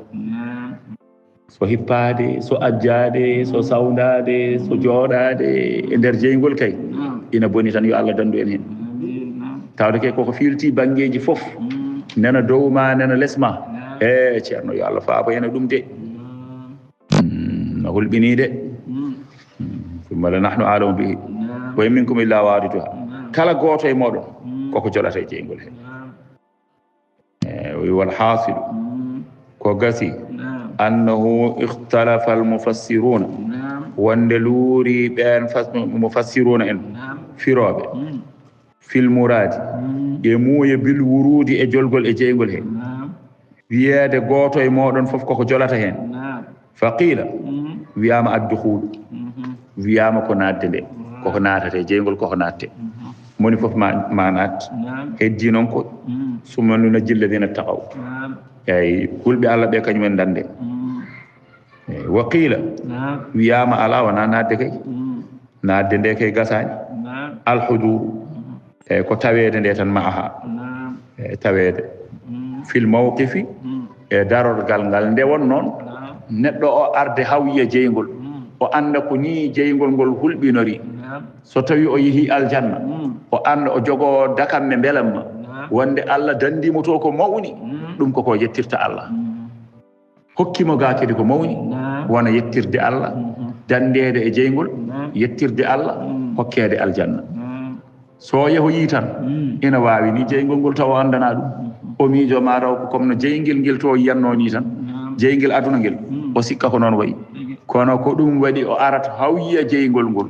So hippaade, so ajjaade, so sawndaade, so jooɗaade e nder jeyngol kay, ina boni tan, yo Allah danndu en heen. Tawde kay koko fiilti banngeeji fof, nana dow ma, nana les ma. E ceerno, yo Allah faabo en e ɗum de. Mm, no hulɓinii de. Mm, summa la nahnu a'lamu bihi. Wa in minkum illa wariduha. Kala gooto e mooɗon koko jolata e jeyngol he. E, o wi wal hasilu, ko gasi, annahu ikhtalafa al mufassiruna, wonde luuri ɓeen fas-, mufassiruna en, firooɓe, fil muradi, e muuye bil wurudi e jolgol e jeyngol he. Wiyeede gooto e mooɗon fof koko jolata heen. Fa qiila, wiyaama addukhulu, wiyaama ko naatde nde, koko naatate, jeyngol koko naatte. Moni fof ma, ma naat, heddii noon ko, summa nunajji alladhina taqaw. Eyi, hulɓe Allah ɓe kañum en dannde. Eyi, wa qiila, wiyaama alaa, wonaa naatde kay. Naatde nde kay gasaani. Alhuduru. E ko taweede nde tan ma'aha. E taweede. Fil mawqifi, e darorgal ngal nde won noon, neɗɗo o arde hawya jeyngol, o annda ko nii jeyngol ngol hulɓinori. So tawi o yehi aljanna, o annda o jogoo dakamme mbelamma, wonde Allah danndii mo to ko mawni, ɗum ko ko yettirta Allah. Hokki mo ga kadi ko mawni, wona yettirde Allah, danndeede e jeyngol, yettirde Allah, hokkeede aljanna. So yehoyii tan, ina waawi ni jeyngol ngol tawa o anndanaa ɗum. O miijo ma taw ko comme no jeyngel ngel to yiyatnoo ni tan. Jeyngel aduna ngel, o sikka ko noon wayi. Kono ko ɗum waɗi o arata hawya jeyngol ngol.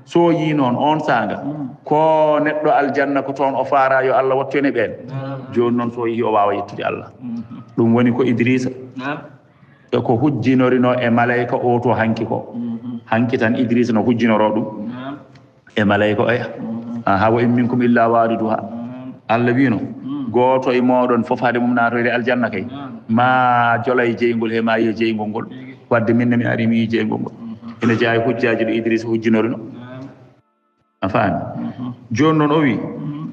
So yii noon oon saanga, ko neɗɗo aljanna ko toon o faara yo Allah wattu en e ɓeen. Jooni noon so yehi o waawa yettude Allah. Ɗum woni ko Idrisa e ko hujjinorinoo e malayka o to hanki ko. Hanki tan Idrisa no hujjinoroo ɗum e malayka oya. Aha, wa in minkum illa wariduha. Allah wiino, gooto e mooɗon fof hade mum naatoyde aljanna kay, ma jolay jeyngol he, ma yiya jeyngol ngol. Wadde min ne mi ari mi yii jeyngol ngol. Ina jeyaa e hujjaaji ɗo Idrisa hujjinorino. A faami? Jooni noon o wi,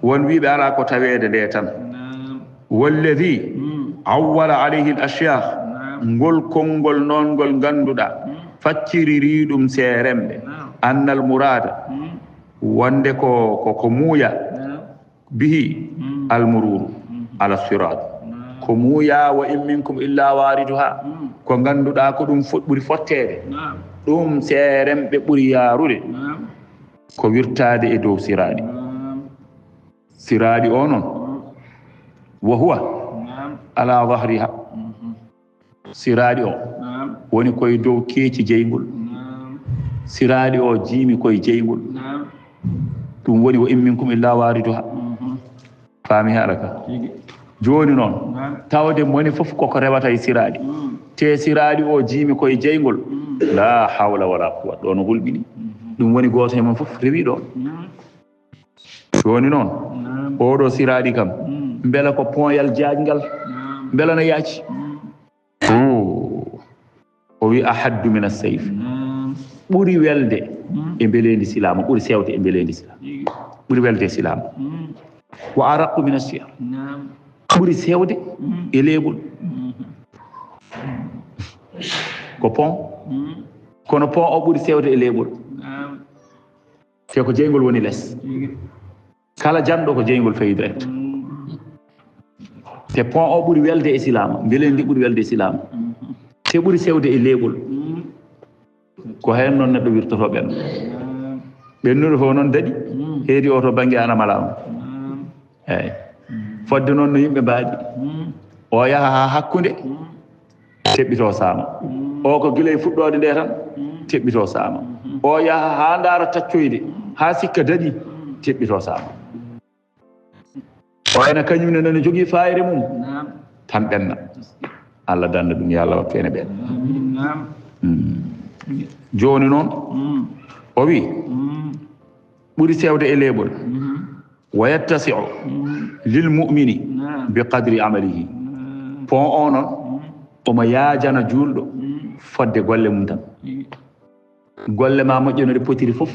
Won wiiɓe alaa ko taweede nde tan. Naam. Walladi Mm. awwala alayhi al ashyakh. Naam. Ngol konngol noon ngol ngannduɗaa Mm. facciriri ɗum seeremɓe. Naam. Annal muraada Mm. wonde ko ko ko muuya Naam. bihi Mm. al mururu Mm. ala sirat. Naam. Ko muuya wa in minkum illa wariduha Mm. ko ngannduɗaa ko ɗum fo- ɓuri fotteede Naam. ɗum seeremɓe ɓuri yaarude Naam. ko wirtaade e dow siraadi. Naam. Siraadi o noon Mm. wa huwa Naam. ala zahriha. Mhm. Siraadi o Naam. woni koye dow keeci jeyngol. Naam. Siraadi o jiimi koye jeyngol. Naam. Ɗum woni wa in minkum illa wariduha. Mhm. Faami haala ka. Tigi. Jooni noon Naam. tawde moni fof koko rewata e siraadi Mm. te siraadi o jiimi koye jeyngol Mm. la hawla wala quwwata ɗo no hulɓini. Mhm. Ɗum woni gooto e mon fof rewi ɗo. Mm. Jooni noon Naam. Oɗo siraadi kam Mm. mbela ko ponyal jaajngal Naam. mbela no yaaci Mm. o o wi ahaddu min assayf Naam. Ɓuri welde Mm. e mbeleendi silaama ɓuri sewde e mbeleendi silaama Tigi. Ɓuri welde e silaama Mm. wa araqu min assiyar Naam. Ɓuri sewde Mm. e leeɓol Mhm. Ko pon Mm. kono pon o ɓuri sewde e leeɓol Naam. Te ko jeyngol woni les. Kala janɗo ko jeyngol fayi direct. Te pont o ɓuri welde e silaama, mbeleendi ɓuri welde e silaama. Te ɓuri sewde e leeɓol. Ko heen noon neɗɗo wirtotoo ɓenno. Ɓennuɗo fof noon daɗi, heedi o to bannge ana malaama. Eeyi. Fodde noon no yimɓe mbaadi. O yaha haa hakkunde, teɓɓitoo saama. O ko gila e fuɗɗoode nde tan, teɓɓitoo saama. O yaha haa ndaara taccoyde, haa sikka daɗi, teɓɓitoo saama. O ena kañum ne nana jogii faayre mum, tan ɓenna. Allah danda ɗum, yo Allah wattu en e ɓeen. Jooni noon, o wi, ɓuri sewde e leeɓol. Wa yattasi'u lil mu'mini bi qadri amalihi. Pont o noon, omo yaajana juulɗo fodde golle mum tan. Golle ma moƴƴa no ɗe potiri fof,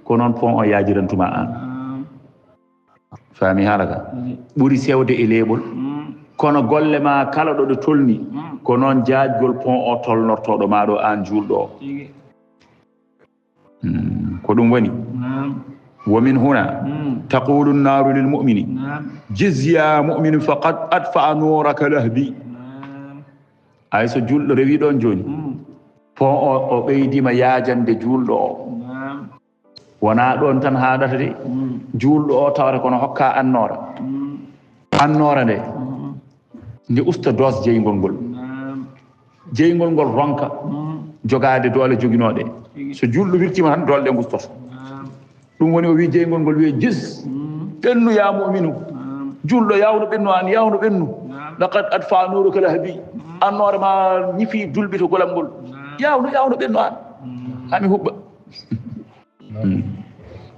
ko noon pont o yaajirantuma aan. Faami haala ka? Ɓuri sewde e leeɓol. Kono golle ma kala ɗo ɗe tolni, ko noon jaajgol pont o tolnortooɗo ma ɗo aan juulɗo o. Ko ɗum woni. Wa min huna taqulu nnaaru lil mu'mini, jiz ya mu'minu faqad atfa'a nuuraka lahbi. Ay so juulɗo rewi ɗoon jooni, pont o, o ɓeydiima yaajande juulɗo o. Wonaa ɗoon tan haaɗata de. Juulɗo o tawata kono hokka annoora. Annoora nde, nde usta doos jeyngol ngol. Jeyngol ngol ronka jogaade doole joginooɗe. So juulɗo wirtiima tan, doole ɗe ngustoto. Ɗum woni o wi jeyngol ngol wiye jiz. Ɓennu ya mu'minu. Juulɗo yawno ɓennu aan, yawno ɓennu. Laqad atfa'a nuuraka lahbi. Annoora ma ñifi dulbito golam ngol. Yawno, yawno ɓennu aan. Haa mi huɓɓa.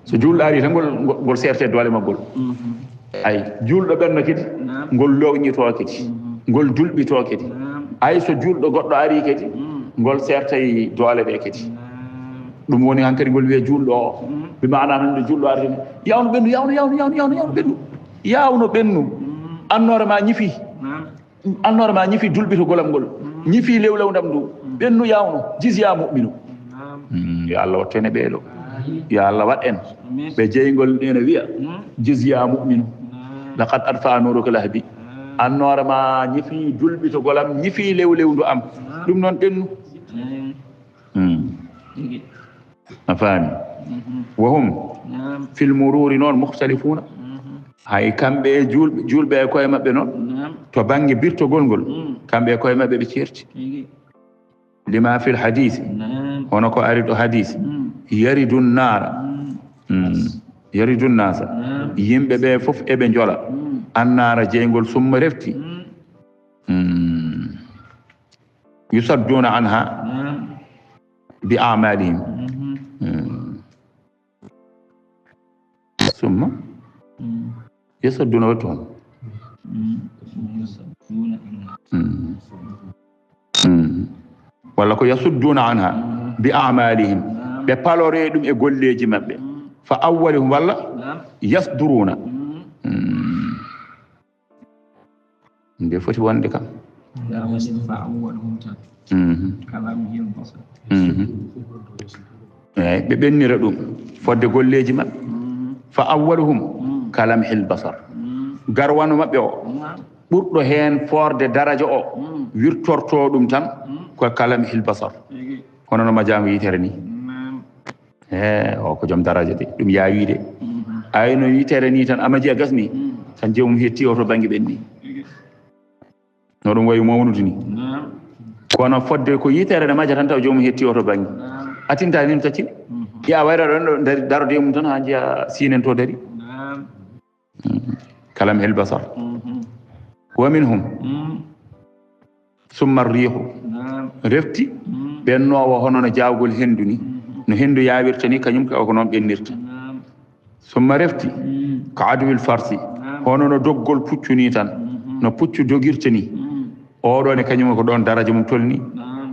So juulɗo ari tan ngol, ngol, ngol seerte doole maggol. Ay, juulɗo ɓenno kadi, ngol lowñitoo kadi, ngol dulɓitoo kadi. Ay, so juulɗo goɗɗo ari kadi, ngol seertay doole ɗe kadi. Ɗum woni hankadi ngol wiya juulɗo o. Bi maana hannde juulɗo ari tan, yawno ɓennu, yawno, yawno, yawno, yawno, yawno ɓennu. Yawno ɓennu. Annoora ma ñifi. Annoora ma ñifi dulɓito golam ngol. Ñifi lewlewndam ndu. Ɓennu yawno, jiz ya mu'minu. Yo Allah wattu en e ɓeeɗo. Yo Allah waɗ en ɓe jeyngol ena wiya, jiz ya mu'minu. Laqad atfa'a nuuraka lahbi. Annoora ma ñifi dulɓito golam, ñifi lewlewndu am. Ɗum noon ɓennu. A faami? Wa hum fil mururi noon mukhtalifuna. Hay kamɓe e juulɓe, juulɓe e koye maɓɓe noon, to bannge birtogol ngol, kamɓe e koye maɓɓe ɓe ceerti. Lima fil hadisi, hono ko ari ɗo hadisi, yaridu nnaara. Yaridu nnaasa, yimɓe ɓe fof eɓe njola. Annaara jeyngol summa refti. Yusadduna anha bi a'malihim. Summa yasadduna wattu hon. Walla ko yasudduna anha bi a'malihim, ɓe palore ɗum e golleeji maɓɓe. Fa awwaluhum, walla yasduruna, Mm. Nde foti wonde kam. Fa awwaluhum tan. Kalamhil basar. Eyyi, ɓe ɓennira ɗum fodde golleeji maɓɓe. Fa awwaluhum kalamhil basar. Garwano maɓɓe o, ɓurɗo heen foorde daraja o, wirtorto ɗum tan ko kalamhil basar. Hono no majaango yitere ni. He, o ko joom daraja de, ɗum yaawi de. Ay no yitere ni tan, a maji a gasni, tan joomum hetti o to bannge ɓenni. No ɗum wayi mawnude ni. Kono fodde ko yitere ne maja tan taw joomum hetti o to bannge. A tinta ni tacci. Ya wayra ɗon ɗo dari, darode mum tan ha njiya sinen to dari. Kalamhil basar. Wa minhum. Summa riihu. Refti ɓennoowo hono no jaawgol henndu ni. No henndu yaawirta ni, kañum ko noon ɓennirta. Summa refti ko adwil farsi. Hono no doggol puccu ni tan. No puccu dogirta ni. Oɗo ne kañum ko ɗoon daraja mum tolni.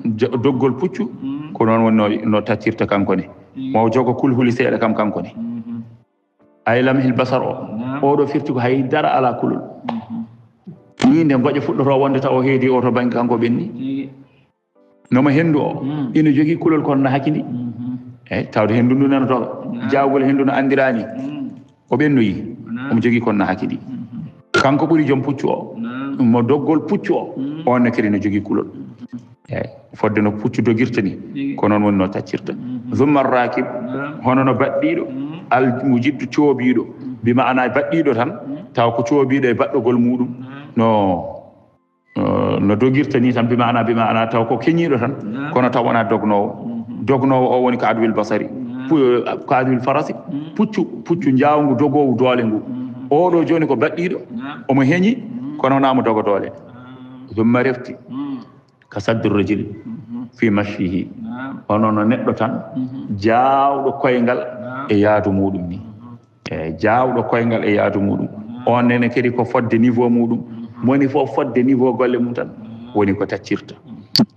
Doggol puccu ko noon woni no, no taccirta kanko ne. Mo jogo kulhuli seeɗa kam kanko ne. Ay lamhil basar o. Oɗo firti ko hay dara ala kulol. Ni nde ngoƴo fuɗɗoto wonde taw o heedi o to bannge kanko ɓenni. No mo henndu o ina jogii kulol kono na hakindi. Eyi, tawde henndu ndu nanoto jaawgol henndu no anndirani. O ɓennoyi. Omo jogii kono na hakindi. Kanko ɓuri joom puccu o. Mo doggol puccu o. On ne kadi no jogii kulol. Eyi, fodde no puccu dogirta ni, ko noon woni no taccirta. Zumma rakib, hono no baɗɗiiɗo, al mujiddu coobiiɗo, bi maana baɗɗiiɗo tan, taw ko coobiiɗo e baɗɗogol muɗum. No, no dogirta ni tan, bi maana, bi maana taw ko keñiiɗo tan, kono taw wona dognoowo. Dognoowo o woni ko adwil basari, ko adwil farasi, puccu, puccu njaawngu dogoowu doole ngu. Oɗo jooni ko baɗɗiiɗo, omo heñi, kono wona mo dogo doole. Zumma refti. Ka saddi rajuli fi mashyihi. Hono no neɗɗo tan jaawɗo koyngal e yaadu muɗum ni. E jaawɗo koyngal e yaadu muɗum. On nene kadi ko fodde niveau muɗum. Moni fof fodde niveau golle mum tan. Woni ko taccirta.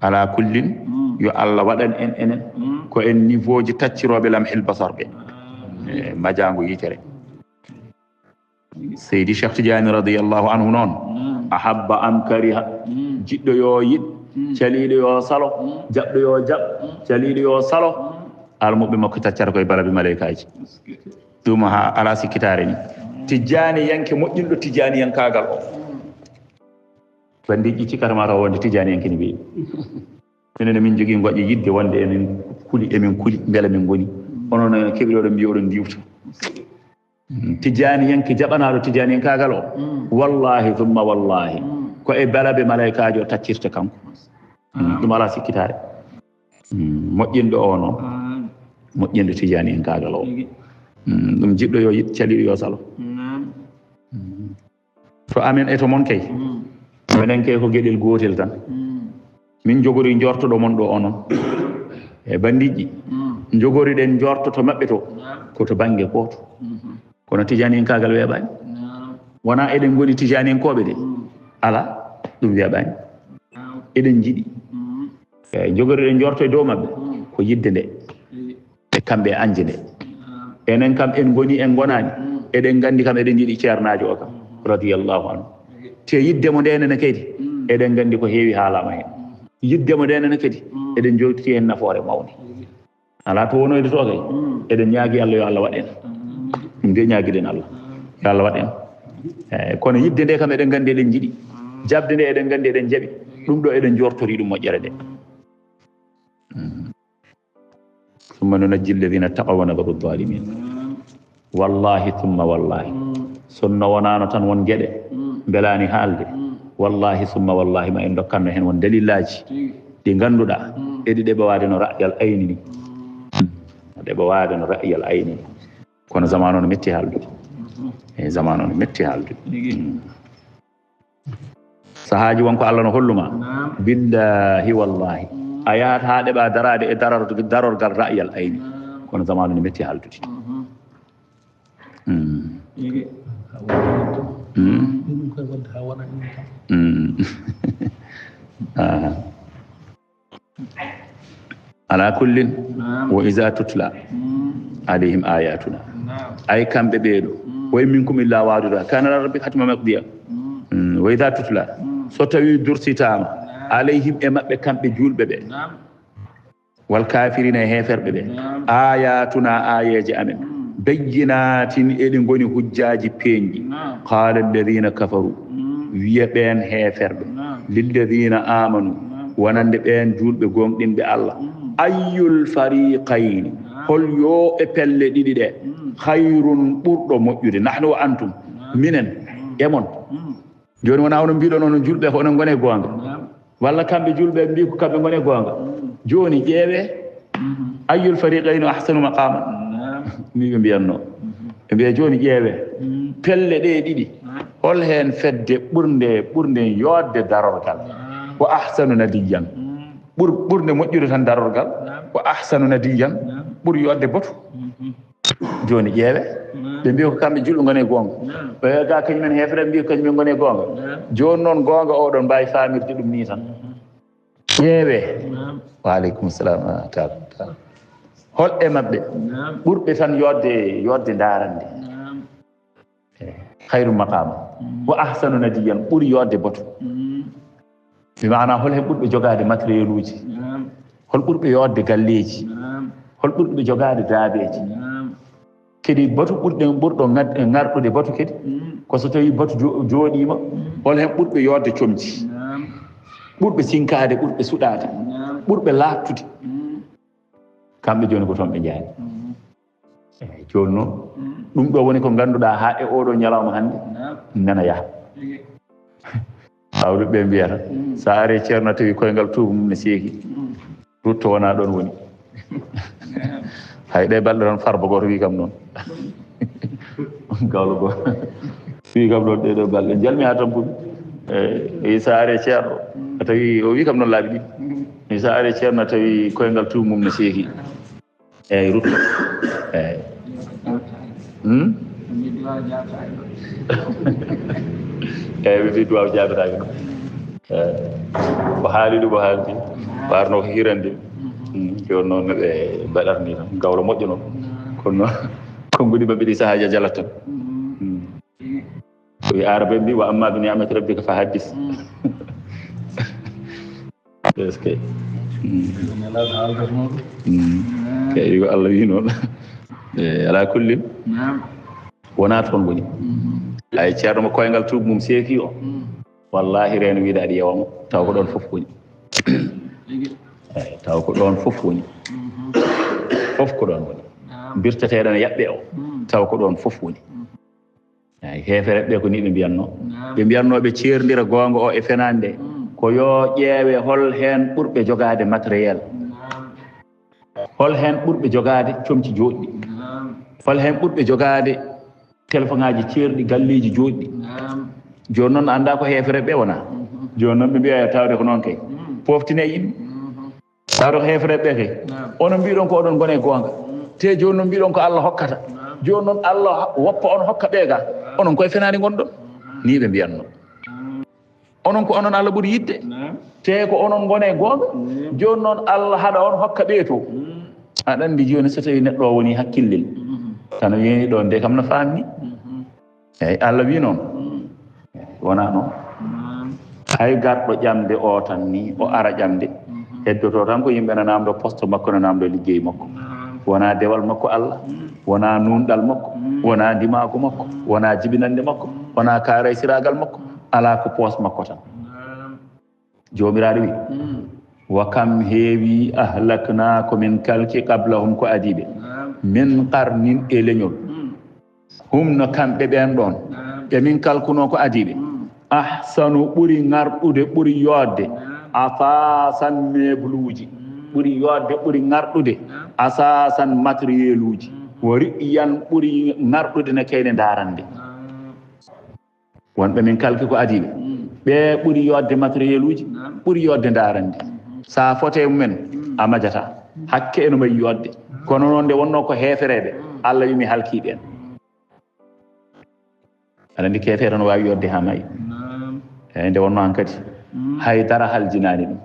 Ala kullin, yo Allah waɗan en enen ko en niveau ji taccirooɓe lamhil basar ɓe. E majaango yitere. Seydi Cheikh Tidiane radiyallahu anhu noon, ahabba am kariha, jiɗɗo yo yiɗ, caliiɗo yo salo, jaɓɗo yo jaɓ, caliiɗo yo salo, almuɓɓe makko taccata koye balabi malaykaaji. Ɗum ha ala sikkitaare ni. Tijjaani yanke moƴƴinɗo tijjaani yankaagal o. Bandiiji cikkata ma taw wonde tijjaani yanke ni mbiyi. Minen min jogii ngoƴe yiɗde wonde emin kuli, emin kuli, mbela min ngoni. Onon keɓiɗo ɗo mbiya oɗon ndiwta. Tijjaani yanke jaɓanaaɗo tijjaani yankaagal o. Wallahi, thumma wallahi. Ko e balabe malaykaajo o taccirta kanko. Ɗum alaa sikkitaare. Moƴƴinɗo o noon. Moƴƴinɗo tijjaani yankaagal o. Ɗum jiɗɗo yo yiɗ, caliiɗo yo salo. To amen e to mon kay. Menen kay ko geɗel gootel tan. Min jogori njortoɗo mon ɗo onon. E bandiiji. Jogoriɗen njorto to maɓɓe to. Ko to bannge gooto. Kono tijani en kaagal weeɓaani. Wona eɗen ngoni tijani en kooɓe de. Ala, ɗum weeɓaani. Eɗen njiɗi. E jogoriɗen njorto e dow maɓɓe. Ko yidde nde. E kamɓe e anje nde. Enen kam en ngoni, en ngonaani. Eɗen nganndi kam eɗen njiɗi ceernaajo o kam. Radiyallahu anhu. Te yidde mo nde enene kaydi. Eɗen nganndi ko heewi haalaama heen. Yidde mo nde enene kadi. Eɗen njowtiti heen nafoore mawnde. Alaa to wonoyde to kay. Eɗen ñaagi Allah yo Allah waɗ en. Ɗum de ñaagiɗen Allah. Yo Allah waɗ en. Eh, kono yidde nde kam eɗen nganndi eɗen njiɗi. Jaɓde nde eɗen nganndi eɗen jaɓi. Ɗum ɗo eɗen njortori ɗum moƴƴere nde. Summa nunajji alladhina taqaw wa nadharu adh-dhalimin. Wallahi summa wallahi. Sonno wonaano tan won geɗe mbelaani haalde. Wallahi summa wallahi ma en ndokkanno heen won dalilaaji ɗi ngannduɗaa eɗi ɗeɓowaade no ra'yal ayni ni. Ɗeɓowaade no ra'yal ayni ni. Kono zamaanu no metti haaldude. E zamaanu no metti haaldude. Sahaaji won ko Allah no holluma. Billahi wallahi. A yahat haa ɗeɓa daraade e darar-, darorgal ra'yal ayni. Kono zamaanu no metti haaldude. Mm. Mm. Aha. Ala kullin, wa iza tutla alayhim ayatuna. Ay kamɓe ɓeeɗo, Wa in minkum illa wariduha kana ala rabbika hatman maqdiya. Mm, wa idha tutla, so tawi dursitaama, alayhim, e maɓɓe kamɓe juulɓe ɓe, wal kafirina e heeferɓe ɓe, ayatuna, aayeeje amen, bayyinatin, eɗi ngoni hujjaaji peeñɗi, qala alladhina kafaru, wiya ɓeen heeferɓe, lilladhina amanu, wonande ɓeen juulɓe gooŋɗinɓe Allah, ayyul fariqayni, hol yo e pelle ɗiɗi ɗe, khayrun, ɓurɗo moƴƴude, nahnu wa antum, minen e mon. Jooni wonaa onon mbiɗon onon juulɓe ko onon ngoni e goonga. Walla kamɓe juulɓe mbi ko kamɓe ngoni e goonga. Jooni ƴeewee. Ayyul fariqayni ahsanu maqaman. Ni ɓe mbiyatnoo. Ɓe mbiya jooni ƴeewee. Pelle ɗe ɗiɗi. Hol heen fedde ɓurnde, ɓurnde yooɗde darorgal. Wa ahsanu nadiyan. Ɓur-, ɓurnde moƴƴude tan darorgal. Wa ahsanu nadiyan. Ɓuri yooɗde botu. Jooni ƴeewe, ɓe mbiya ko kamɓe juulɓe ngoni e goonga. Ɓe ga kañumen heefere mbiya ko kañumen ngoni e goonga. Jooni noon goonga o ɗon mbaawi faamirde ɗum nii tan. Ƴeewe. Wa aleykum salam. Ah, taal, taal. Hol e maɓɓe ɓurɓe tan yooɗde, yooɗde ndaarande? Eh, khayru maqama. Wa ahsanu nadiyan, ɓuri yooɗde botu. Bi maana, hol heen ɓurɓe jogaade matériel uji? Hol ɓurɓe yooɗde galleeji? Hol ɓurɓe jogaade daabeeji? Kadi botu ɓurɗe, ɓurɗo ŋat-, ŋarɗude botu kadi, ko so tawii botu jo-, jooɗiima, hol heen ɓurɓe yooɗde comci? Ɓurɓe sinkaade, ɓurɓe suɗaade, ɓurɓe laaɓtude. Kamɓe jooni ko toon ɓe njaari. Eeyi, jooni noon, ɗum ɗo woni ko ngannduɗaa haa e oo ɗoo ñalawma hannde nana yaha. Awɗo ɓe mbiyata, so a ari Ceerno tawi koyngal tuuba mum ne seeki, rutto wonaa ɗoon woni. Hay ɗe balɗe tan farba gooto wii kam noon. Gawlo gooto. Wii kam noon ɗee ɗoo balɗe. Njalmi haa tampude. Eeyi, so a ari Ceerno, a tawi, o wii kam noon laabi ɗiɗi. So a ari Ceerno tawi koyngal tuuba mum ne seeki. Eeyi, rutto. Eeyi. Hmm? Eeyi, ɓe mbiɗi waaw jaabiraaki ɗum. Eeyi. Ko haali ɗum, o haalti. Warno ko hirande. Hmm, jooni noon no ɓe mbaɗata ni tan. Gawlo moƴƴo noon. Kono noon, konnguɗi maɓɓe ɗi sahaaji a jalat tan. Hmm. Wi Arab en mbi, "Wa amma bi ni'mati rabbika fa haddis." Est-ce que? Kay ko Allah wi noon. Eh, ala kulli. Wonaa toon woni. Ay Ceerno mo koyngal tuuba mum seeki o. Wallahi reeno wiide aɗa yewa mo. Taw ko ɗoon fof woni. Eyi, taw ko ɗoon fof woni. Fof ko ɗoon woni. Mbirteteeɗo ne yaɓɓe o. Taw ko ɗoon fof woni. Eyi, heefereɓe ɓe ko ni ɓe mbiyatnoo. Ɓe mbiyatnoo ɓe ceerndira goonga o e fenaande nde. Ko yo ƴeewe hol heen ɓurɓe jogaade matériel. Hol heen ɓurɓe jogaade comci jooɗɗi. Hol heen ɓurɓe jogaade telefoŋaaji ceerɗi, galleeji jooɗɗi. Jooni noon, anndaa ko heefereɓe ɓe wonaa. Jooni noon, ɓe mbiya tawde ko noon kay. Pooftine e yimɓe. Taw ko heefereɓe ɓe kay. Onon mbiɗon ko oɗon ngoni e goonga. Te jooni noon mbiɗon ko Allah hokkata. Jooni noon Allah ho-, woppa on hokka ɓe ga. Onon koye fenaande ngonɗon. Ni ɓe mbiyatnoo. Onon ko onon Allah ɓuri yiɗde. Te ko onon ngoni e goonga. Jooni noon Allah haɗa on hokka ɓe to. Aɗa anndi jooni so tawi neɗɗo o woni hakkillel. Tan o yeeni ɗon de kam no faamni. Eeyi, Allah wi noon. Wonaa noon. Hay garɗo ƴamde o tan ni, o ara ƴamde. Heddoto tan ko yimɓe na naamndo poste makko, na naamndo liggey makko. Wonaa dewal makko Allah, wonaa nuunɗal makko, wonaa ndimaagu makko, wonaa jibinannde makko, wonaa kaaraysiraagal makko. Alaa ko poos makko tan. Joomiraaɗo wi, "Wa kam heewi ahlakna ko min kalki qablahum ko adii ɓe, min qarnin e leñol, hum no kamɓe ɓeen ɗoon, ɓe min kalkunoo ko adii ɓe, ahsanu ɓuri ŋarɗude, ɓuri yooɗde, asaasan meebluuji, ɓuri yooɗde, ɓuri ŋarɗude, asaasan matériel uji, wa ri'yan ɓuri ŋarɗude ne kayne ndaarande." Wonɓe min kalki ko adii ɓe. Ɓe ɓuri yooɗde matériel uji, ɓuri yooɗde ndaarande. So a foti e mumen, a majataa. Hakke eno mbayi yooɗde. Kono noon nde wonnoo ko heefereɓe, Allah wi mi halkii ɓeen. Aɗa anndi keefeero no waawi yooɗde haa maayi. Eeyi, nde wonnoo hankadi. Hay dara haljinaani ɗum.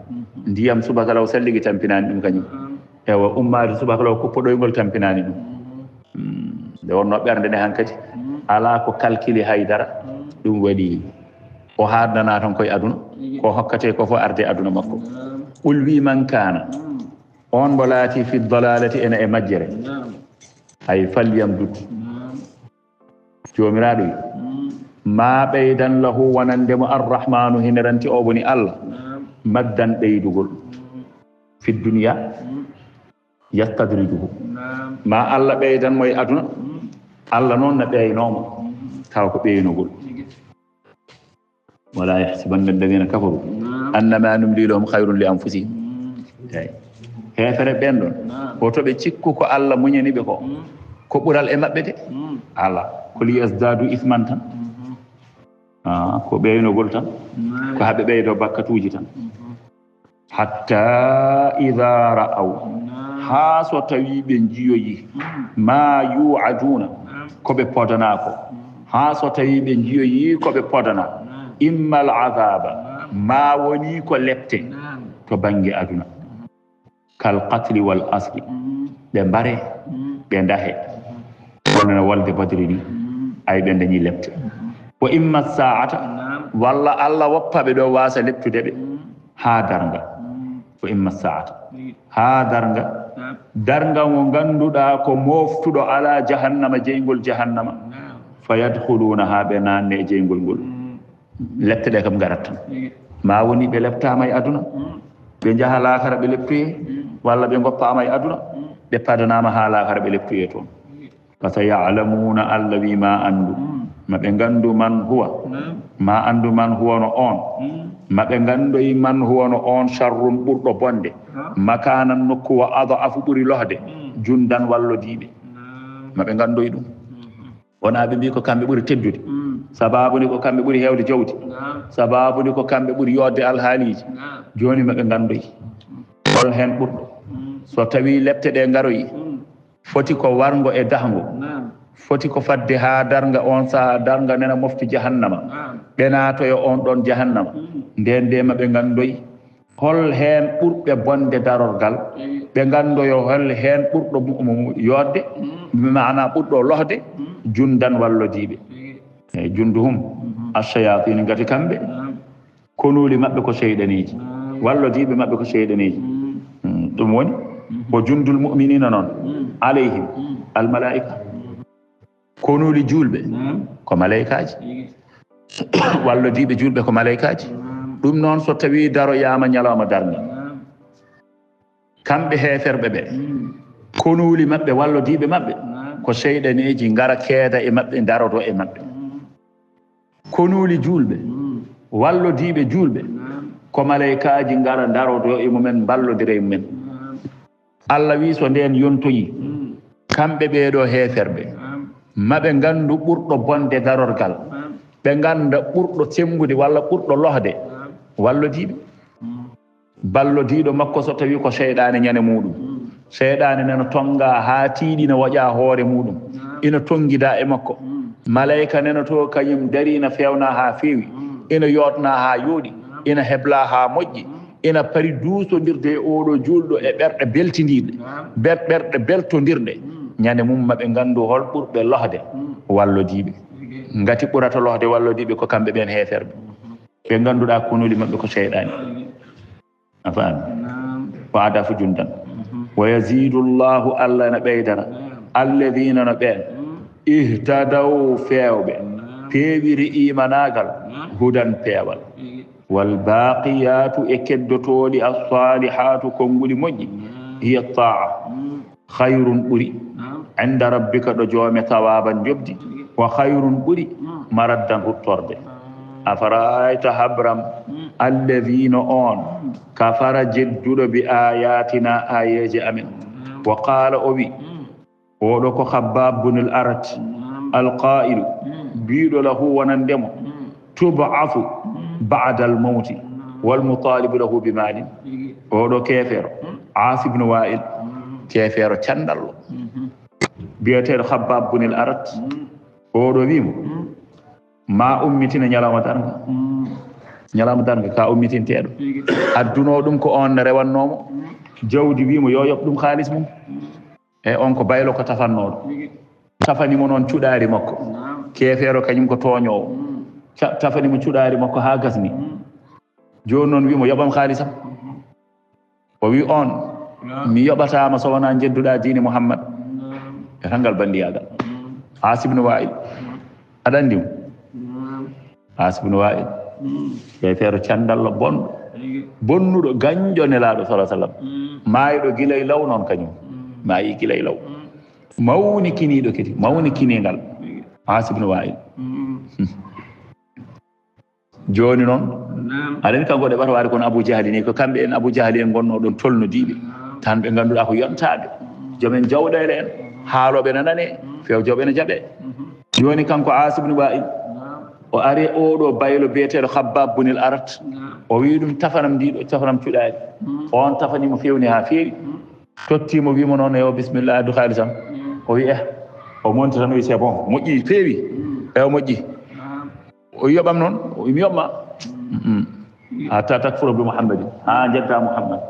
Ndiyam subaka law salligi tampinaani ɗum kañum. Ewa, ummaade subaka law kuppo ɗoyngol tampinaani ɗum. Mm, nde wonnoo ɓernde nde hankadi, Alaa ko kalkili haydara. Ɗum waɗi o haadnanaa tan koye aduna. Ko hokkatee ko fof arde aduna makko. Qul, wi, man kaana, on mbo laati fi dalalati, ena e majjere, ay, falyamdud, Joomiraaɗo wi, ma ɓeydan lahu, wonande mo, arrahmanu, hineranti o woni Allah, maddan, ɓeydugol, fi dunya, yastadrijuhu, ma Allah ɓeydan mo e aduna. Allah noon na ɓeynoo mo, tawa ko ɓeynugol. Wala yahsabanna alladhina kafaru annama numli lahum khayrun li anfusihim. Eyi. Heefere ɓeen ɗoon, hoto ɓe cikku ko Allah muñani ɓe ko, ko ɓural e maɓɓe de. Alaa, ko li yazdadu isman tan. Ah, ko ɓeynugol tan. Ko haa ɓe ɓeydoo bakkatuuji tan. Hatta idha ra'aw, haa so tawii ɓe njiyoyi, ma yu'aduna, ko ɓe podanaa ko, haa so tawii ɓe njiyoyi ko ɓe podanaa, imma al azaba, ma wonii ko lepte to bannge aduna, kal qatli wal asri, ɓe mbare, ɓe ndahe, wonno no wolde Badri ni, ay, ɓe ndañi lepte. Wa imma saa'ata, walla Allah woppa ɓe ɗo waasa leptude ɓe haa darnga. Wa imma saa'ata, haa darnga. Darnga ngo ngannduɗaa ko mooftuɗo alaa jahannama, jeyngol jahannama. Fa yadkhuluna, haa ɓe naanne e jeyngol ngol. Lepte ɗe kam ngarat tan. Ma woni ɓe leptaama e aduna, ɓe njaha laakara ɓe leptoyee, walla ɓe ngoppaama e aduna, ɓe padanaama haa laakara ɓe leptoyee toon. Fa sayalamuna, Allah wi ma anndu, ma ɓe nganndu, man huwa, ma anndu man huwa no oon, ma ɓe nganndoy man huwa no oon sharrun ɓurɗo bonde, makanan nokku, wa ad'afu ɓuri lohde, jundan wallodiiɓe, ma ɓe nganndoy ɗum. Wonaa ɓe mbii ko kamɓe ɓuri teddude. Sababu ni ko kamɓe ɓuri heewde jawdi. Sababu ni ko kamɓe ɓuri yodde alhaaliiji. Jooni ma ɓe nganndoy hol heen ɓurɗo. So tawii lepte ɗe ngaroyi, foti ko warngo e dahngo. Foti ko fadde haa darnga, oon sahaa darnga nena mofti jahannama. Ɓe naatoya oon ɗoon jahannama. Ndeen de ma ɓe nganndoy hol heen ɓurɓe bonde darorgal, ɓe nganndoyo hol heen ɓurɗo mu-, mu-, mu-, yodde, maana ɓurɗo lohde, jundan wallodiiɓe. Eyi, junduhum, ash-shayatin, ngati kamɓe, konuuli maɓɓe ko seyɗaneeji, wallodiiɓe maɓɓe ko seyɗaneeji. Mm, ɗum woni, ko jundul mu'minina noon, alayhim, al-malaa'ika. Konuuli juulɓe ko maleykaaji. Wallodiiɓe juulɓe ko maleykaaji. Ɗum noon, so tawii daroyaama ñalawma darnga, kamɓe heeferɓe ɓe, konuuli maɓɓe, wallodiiɓe maɓɓe, ko seyɗaneeji ngara keeda e maɓɓe, ndarodo e maɓɓe. Konuuli juulɓe, wallodiiɓe juulɓe, ko maleykaaji ngara ndarodo e mumen, mballodira e mumen. Allah wi, so ndeen yontoyii, kamɓe ɓee ɗoo heeferɓe, ma ɓe nganndu ɓurɗo bonde darorgal, ɓe ngannda ɓurɗo semmbude walla ɓurɗo lohde wallodiiɓe. Ballodiiɗo makko, so tawii ko seyɗaane ñande muuɗum, seyɗaane nana tonngaa haa tiiɗi, ina woƴaa hoore muuɗum, ina tonngidaa e makko. Maleyka nana to kañum darii, ina feewnaa haa feewi, ina yooɗnaa haa yooɗi, ina heblaa haa moƴƴi, ina pari duusondirde e ooɗo juulɗo e ɓerɗe beltindiiɗe, ber-, ɓerɗe beltondirɗe. Ñande mum ma ɓe nganndu hol ɓurɓe lohde wallodiiɓe. Ngati ɓurata lohde wallodiiɓe ko kamɓe ɓeen heeferɓe. Ɓe ngannduɗaa konuuli maɓɓe ko seyɗaani. A faami? Naam. Ko ada fu jundan. Mhm. Wa yazidu Allahu, Allah na ɓeydana. Naam. Alladina no ɓeen. Mm. Ihtadaw feewɓe. Naam. Peewiri imanaagal. Naam. Hudan peewal. Igi. Wal baqiyatu e keddotooɗi as-salihatu konguɗi moƴƴi. Naam. Hiya ta'a. Mm. Khayrun ɓuri. Naam. Inda rabbika ɗo joome thawaban njoɓdi. Igi. Wa khayrun ɓuri. Mm. Maraddan ruttorde. Ah. Afara'ayta habram. Mm. Alladhina on. Mm. Kafara jedduɗo bi ayatina ayeeje amen. Naam. Wa qala o wi. Mm. Oɗo ko Khabbab bunil Arat. Naam. Alqa'ilu. Mm. Biiɗo lahu wonande mo. Mm. Tub'athu. Mm. Ba'dal mawti. Naam. Wal mutalibu lahu bi malin. Igi. Oɗo keefeero. Mm. As ibn Wa'il. Mm. Keefeero candallo. Mhm. Biyeteeɗo Khabbab bunil Arat. Mm. Oɗo wi mo. Mm. Ma ummitina ñalawma darnga. Mm. Ñalawma darnga ka ummitinteeɗo. Igi. Adduno ɗum ko on rewannoo mo. Mm. Jawdi wi mo yo yoɓ ɗum haalis mum. Mm. E on ko baylo ko tafannooɗo. Igi. Tafani mo noon cuɗaari makko. Naam. Keefeero kañum ko tooñoowo. Ca-, tafani mo cuɗaari makko haa gasni. Jooni noon wi mo yoɓam haalisam. O wi on, mi yoɓataama so wonaa njedduɗaa diine Muhammad. E tan ngal banndiyaagal. Aas ibn Waa'il. Aɗa anndi mo? Aas ibn Waa'il. Keefeero candallo bonɗo. Bonnuɗo gañjo Nelaaɗo sallallahu alaihi wasallam. Maayɗo gila e law noon kañum. Maayi gila e law. Mawni kiniiɗo kadi, mawni kiniingal. Aas ibn Waa'il. Jooni noon, aɗa anndi kanko ɗe ɓata waade kono Abu Jahli ni, ko kamɓe en Abu Jahli en ngonnoo ɗon tolnodiiɓe. Tan ɓe ngannduɗaa ko yontaaɓe. Joom en jawɗeele en, haalooɓe na nanee, fewjooɓe na jaɓee. Jooni kanko Aas ibn Waa'il, o ari e oo ɗoo baylo biyeteeɗo Khabbab bunil Arat. O wi ɗum tafanam ndiɗo, tafanam cuɗaari. On tafani mo fewni haa feewi. Totti mo wi mo noon, "Yo, bismillah, addu haalisam." O wi, "Eh." O monti tan, o wi, "C'est bon, moƴƴi, feewi." "Eh, o moƴƴi." O yoɓam noon, o wi, "Mi yoɓma." "Hatta takfura bi Muhammadin." Haa njedda Muhammad.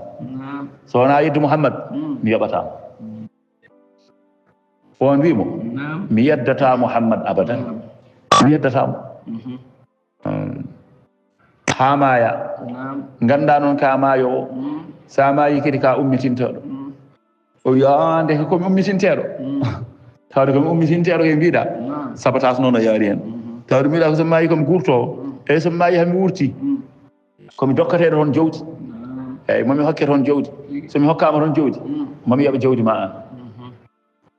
"So wonaa yeddu Muhammad, mi yoɓataa mo." On wi mo, "Mi yeddataa Muhammad abadan." Mi yeddataa mo. Haa maaya. Nganndaa noon ka maayo o. So a maayi kadi ka ummitinteeɗo. O wi, "Ah, ndeke ko mi ummitinteeɗo." Tawde ko mi ummitinteeɗo kay mbiɗa. Sabotage noon o yaari heen. Tawde mbiɗa ko so mi maayi ko mi guurtoowo. Eyi so mi maayi hami wurti. Ko mi dokkateeɗo toon jawdi. Eyi mo mi hokke toon jawdi. So mi hokkaama toon jawdi. Mo mi yoɓa jawdi ma an.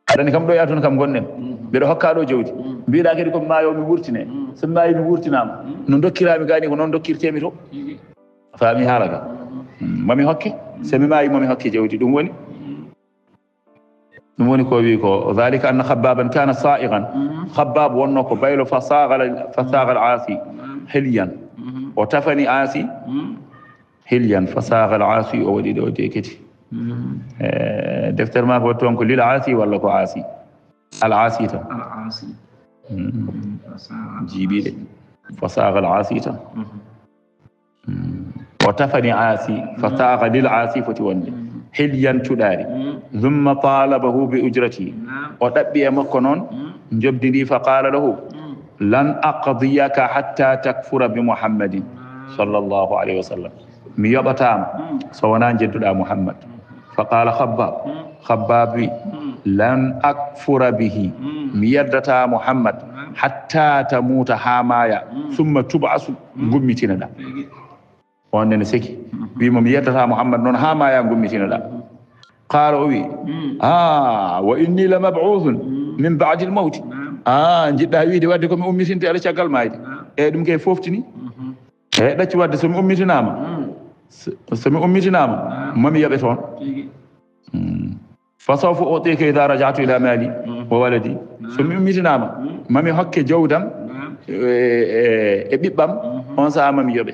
Aɗa anndi kam ɗo e aduna kam ngonɗen. Mbiɗa hokka ɗo jawdi. Mbiɗa kadi ko mi maayo mi wurtine. So mi maayi mi wurtinaama. No dokkiraami gani ko noon dokkirteemi to. A faami haala ka? Mo mi hokke. So mi maayi mo mi hokke jawdi. Ɗum woni. Ɗum woni ko wi ko, "Dhalika anna Khabbaban kana sa'iqan." Khabbab wonno ko baylo fa sagal, fa sagal Aasi. Hilyan. O tafani Aasi. Hilyan, fa sagal Aasi, o waɗi ɗo de kadi. Eh, deftere ma ko toon ko lil Aasi walla ko Aasi? Al Aasi tan. Al Aasi. Jiiɓiiɗe. Fa sagal Aasi tan. O tafani Aasi, fa saga lil Aasi foti wonde. Hilyan cuɗaari. Thumma talabahu bi ujrati. O ɗaɓɓi e makko noon, njobdi ndi, fa qala lahu, "Lan aqdiyaka hatta takfura bi Muhammadin sallallahu alayhi wa sallam." Mi yoɓataama so wonaa njedduɗaa Muhammad. Fa qala Khabbab. Khabbab wi, "Lan akfura bihi." Mi yeddataa Muhammad hatta tamuuta haa maaya. Thumma tub'asu, ngummitinaɗaa. On nene seki. Wi mo mi yeddataa Muhammad noon haa maaya ngummitinaɗaa. Qala o wi, "Ah, wa inni la mab'uthun min ba'dil mawti." Ah, njiɗɗaa wiide wadde ko mi ummitinteeɗo caggal maayde. E ɗum kay foftini. E ɗaccu wadde so mi ummitinaama. So, so mi ummitinaama, mami yoɓe toon. Fa sawfa utika idha raja'tu ila mali wa waladi. So mi ummitinaama, mami hokke jawdam e, e, e ɓiɓɓam, on saha mami yoɓe.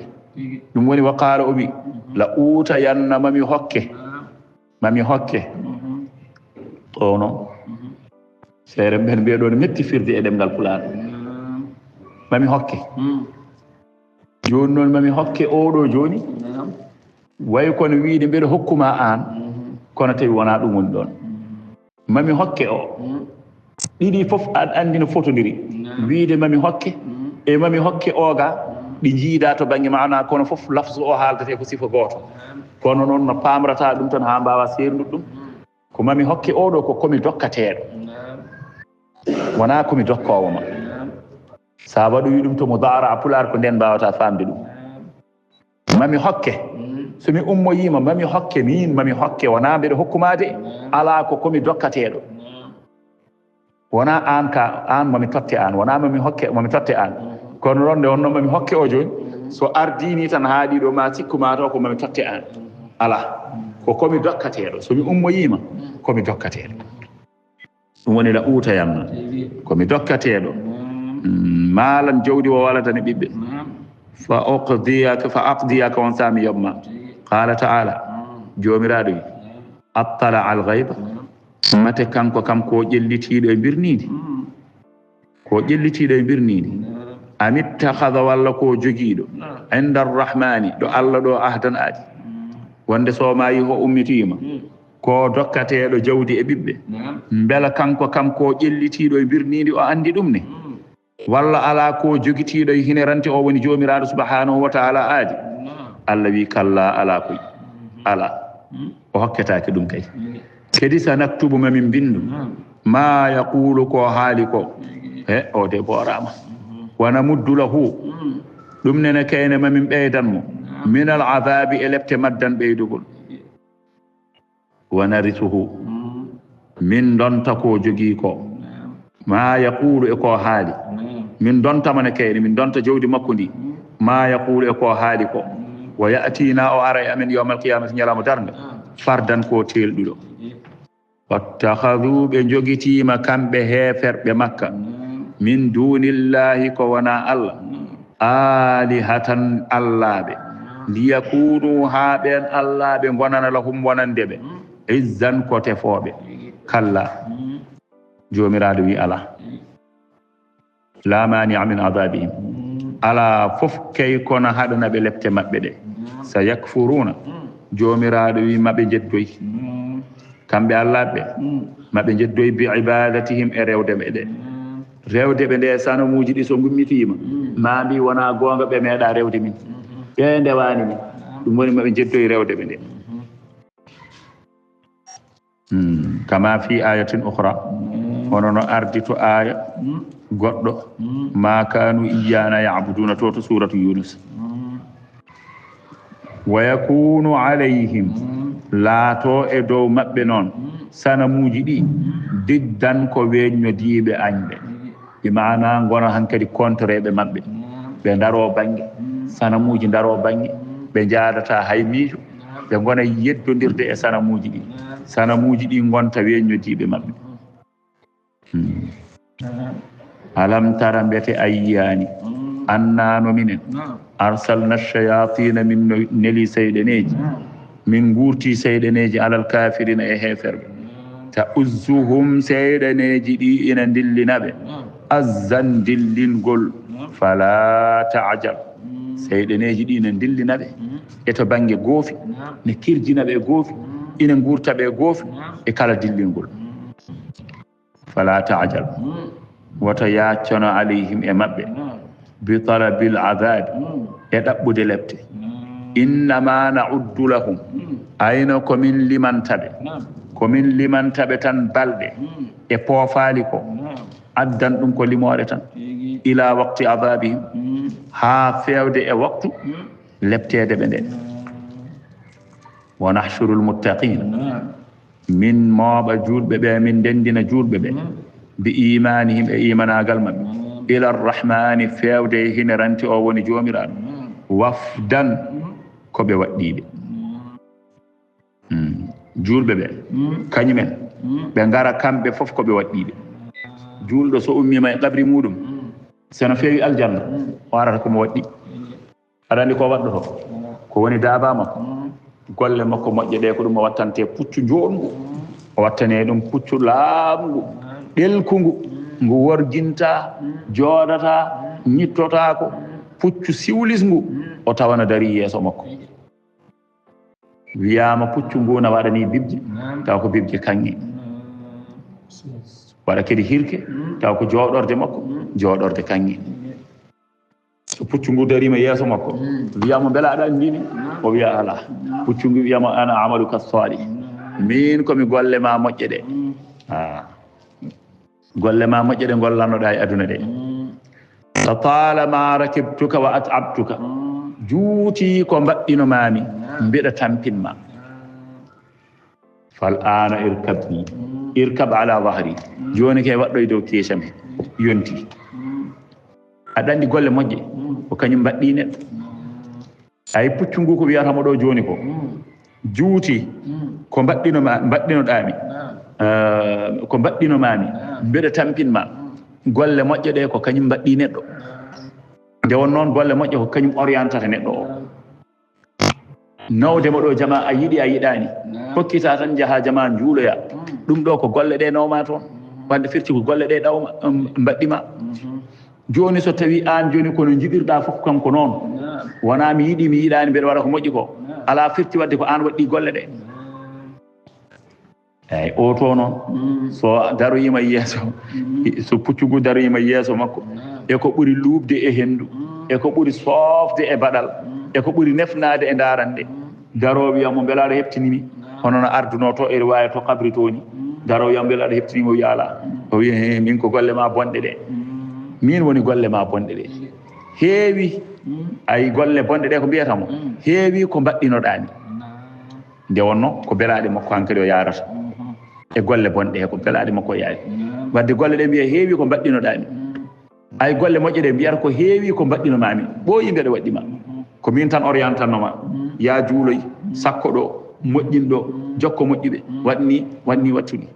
Ɗum woni wa qala o wi, "La utayanna," mami hokke. Mami hokke. O noon. Seere ɓen mbiya ɗo ne metti firde e ɗemngal Pulaar. Mami hokke. Jooni noon mami hokke oɗo jooni. Way kono wiide mbeɗa hokkuma aan. Kono tawi wonaa ɗum woni ɗoon. Mami hokke o. Ɗiɗi fof aɗa anndi no fotondiri. Wiide mami hokke e mami hokke oga, ɗi njiida to bannge maana, kono fof lafzu o haaldete ko sifa gooto. Kono noon no paamrata ɗum tan haa mbaawa seerndude ɗum. Ko mami hokke oɗo ko komi dokkateeɗo. Wonaa komi dokkoowo ma. Sa waɗoyi ɗum to mudaara a Pulaar ko nden mbaawata faamde ɗum. Mami hokke. So mi ummoyiima, mami hokke, miin mami hokke. Wonaa mbeɗa hokkuma de. Alaa ko komi dokkateeɗo. Wonaa aan ka, aan mami totte aan. Wonaa mami hokke, mami totte aan. Kono ɗon nde wonno mami hokke o jooni. So ardii ni tan haa ɗiɗo ma sikku ma taw ko mami totte aan. Alaa. Ko komi dokkateeɗo. So mi ummoyiima, komi dokkateeɗo. Ɗum woni la uutayanna. Ko mi dokkateeɗo. Mm, maalan jawdi o waladani ɓiɓɓe. Fa uqdiyaka, fa aqdiyaka on saa mi yoɓma. Qala ta'ala, Joomiraaɗo wi, "Attala al ghayba." Mate kanko kam ko ƴellitiiɗo e mbirniindi? Ko ƴellitiiɗo e mbirniindi? Am ittakhadha, walla ko jogiiɗo? Inda arrahmani, ɗo Allah ɗo ahdan aadi. Wonde so maayi o ummitiima. Ko dokkateeɗo jawdi e ɓiɓɓe. Mbela kanko kam ko ƴellitiiɗo e mbirniindi o anndi ɗum ne? Walla alaa ko jogitiiɗo e hinerante o woni Joomiraaɗo subhanahu wa taala aadi? Allah wi kalla, alaa koy. Alaa. O hokketaake ɗum kay. Kadi sa naktubu, mamin mbinndu, ma yaqulu, ko haali ko. He, o de booraama. Wa namuddu lahu, ɗum nene kayne mamin ɓeydan mo, min al azabi, e lepte maddan ɓeydugol. Wa narisuhu, min ndonta ko jogii ko. Ma yaqulu, e ko haali. Min ndonta mo ne kayne, min ndonta jawdi makko ndi. Ma yaqulu, e ko haali ko. Wa ya'tina, o ara e amen yawmal qiyamati, ñalawma darnga. Fardan, ko teelɗuɗo. Wattakhadhu, ɓe njogitiima kamɓe heeferɓe Makka, min dunillahi, ko wonaa Allah, alihatan, allaaɓe, liyakunu, haa ɓeen allaaɓe ngonana lahum, wonande ɓe, izzan, ko tefooɓe. Kalla, Joomiraaɗo wi alaa. La mania min adabihim. Alaa fof kay kono haɗana ɓe lepte maɓɓe ɗe. Sa yakfuruna. Joomiraaɗo wi maɓe njeddoy. Kamɓe allaaɓe ɓe, maɓe njeddoy bi ibadatihim, e rewde ɓe ɗe. Rewde ɓe nde sanamuuji ɗi so ngummitiima, ma mbi wonaa goonga, ɓe meeɗa rewde min. Ɓe ndewaani min. Ɗum woni maɓe njeddoy rewde ɓe nde. Hmm. Kama fi ayatin ukhra, hono no ardi to aya goɗɗo, ma kanu iyyana ya'buduna, to, to suratu Yunus. Wa yakunu alayhim, laato e dow maɓɓe noon, sanamuuji ɗi, diddan, ko weññodiiɓe añɓe. Bi maana ngona hankadi kontreɓe maɓɓe. Ɓe ndaro bannge, sanamuuji ndaro bannge, ɓe njaadata hay miijo, ɓe ngona yeddondirde e sanamuuji ɗi. Sanamuuji ɗi ngonta weññodiiɓe maɓɓe. Hmm. Alam tara, mbete a yiyaani, anna no minen, arsalna shayatina, min no neli seyɗeneeji, min nguurti seyɗeneeji, alal kafirina, e heeferɓe. Ta uzzuhum, seyɗaneeji ɗi ina ndillina ɓe. Azzan, ndillingol. Fala ta'jal. Seyɗaneeji ɗi ina ndillina ɓe. E to bannge goofi, ne kirjina ɓe goofi, ina nguurta ɓe goofi, e kala dillingol. Fala ta'jal. Wota yaccono alayhim, e maɓɓe, bi talabil azabi, e ɗaɓɓude lepte. Innama na'uddu lahum, ayno ko min limanta ɓe, ko min limanta ɓe tan balɗe e poofaali ko, addan ɗum ko limoore tan, ila waqti azabihim, haa feewde e waktu lepteede ɓe nde. Wa nahshurul muttaqin, min mooɓa juulɓe ɓe, min ndenndina juulɓe ɓe, bi imanihim, e imanaagal maɓɓe, ila rrahmani, feewde e hinerante o woni Joomiraaɗo, wafdan, ko ɓe waɗɗiiɓe. Hmm. Juulɓe ɓe, kañumen, ɓe ngara kamɓe fof ko ɓe waɗɗiiɓe. Juulɗo so ummiima e qabri muuɗum, so no feewi aljanna, o arata ko mo waɗɗi. Aɗa anndi ko waɗɗoto? Ko woni daaba makko? Golle makko moƴƴe ɗe, ko ɗum o wattante puccu njooɗngu. O wattane ɗum puccu laaɓngu, ɗelkungu, ngu worjinta, jooɗata, ñittotaako. Puccu siwlisngu, o tawana darii yeeso makko. Wiyaama puccu ngu na waɗani bibje, taw ko bibje kaŋŋe. Waɗa kadi hirke, taw ko jooɗorde makko, jooɗorde kaŋŋe. So puccu ngu dariima yeeso makko, wiyaama, mbela aɗa anndini? O wiya, alaa. Puccu ngu wiyaama, ana amaluka salih. Min ko mi golle ma moƴƴe ɗe. Ah. Golle ma moƴƴe ɗe ngollannoɗaa e aduna ɗe. Fa talama rakibtuka wa at'abtuka. Juuti ko mbaɗɗino mami, mbiɗa tampin ma. Fal ana irkab bi. Irkab ala zahri. Jooni kay waɗɗo e dow keesam he. Yonti. Aɗa anndi golle moƴƴe, ko kañum mbaɗɗi neɗɗo. Ay, puccu ngu ko wiyata mo ɗo jooni ko. Juuti ko mbaɗɗino ma, mbaɗɗinoɗaa mi. Eh, ko mbaɗɗino mami. Mbeɗa tampin ma. Golle moƴƴe ɗe ko kañum mbaɗɗi neɗɗo. Nde won noon golle moƴƴe ko kañum orientata neɗɗo o. Nawde mo ɗo jama a yiɗi a yiɗaani. Hokkita tan njaha jama njuuloya. Ɗum ɗo ko golle ɗe nawma toon. Wande firti ko golle ɗe ɗawma, um, mbaɗɗi ma. Jooni so tawi aan jooni kono njiɗirɗa fof kanko noon. Wona mi yiɗi mi yiɗaani mbeɗa waɗa ko moƴƴi ko. Ala firti wadde ko aan waɗɗi golle ɗe. Eyyi, o to noon, so daroyima yeeso, so puccu ngu daroyima yeeso makko, e ko ɓuri luuɓde e henndu, e ko ɓuri soofde e baɗal, e ko ɓuri nefnaade e ndaarannde. Daroowo wiya mo, "Mbela aɗa heɓtini mi?" Hono no ardunoo to e riwaaya to qabri to ni. Daroowo wiya mo, "Mbela aɗa heɓtini mi?" O wiya, "Alaa." O wiya, "He, min ko golle ma bonɗe ɗe. Min woni golle ma bonɗe ɗe." Heewi ay golle bonɗe ɗe ko mbiyata mo. Heewi ko mbaɗɗinoɗaa mi. Nde wonnoo ko belaaɗe makko hankadi o yaarata. E golle bonɗe he ko belaaɗe makko o yaari. Wadde golle ɗe mbiya heewi ko mbaɗɗinoɗaa mi. Ay golle moƴƴe ɗe mbiyata ko heewi ko mbaɗɗino ma mi. Ɓooyi mbeɗa waɗɗi ma. Ko min tan orientanno ma. Ya juuloy, sakko ɗo, moƴƴin ɗo, jokko moƴƴuɓe. Waɗni, waɗni wattuɗi.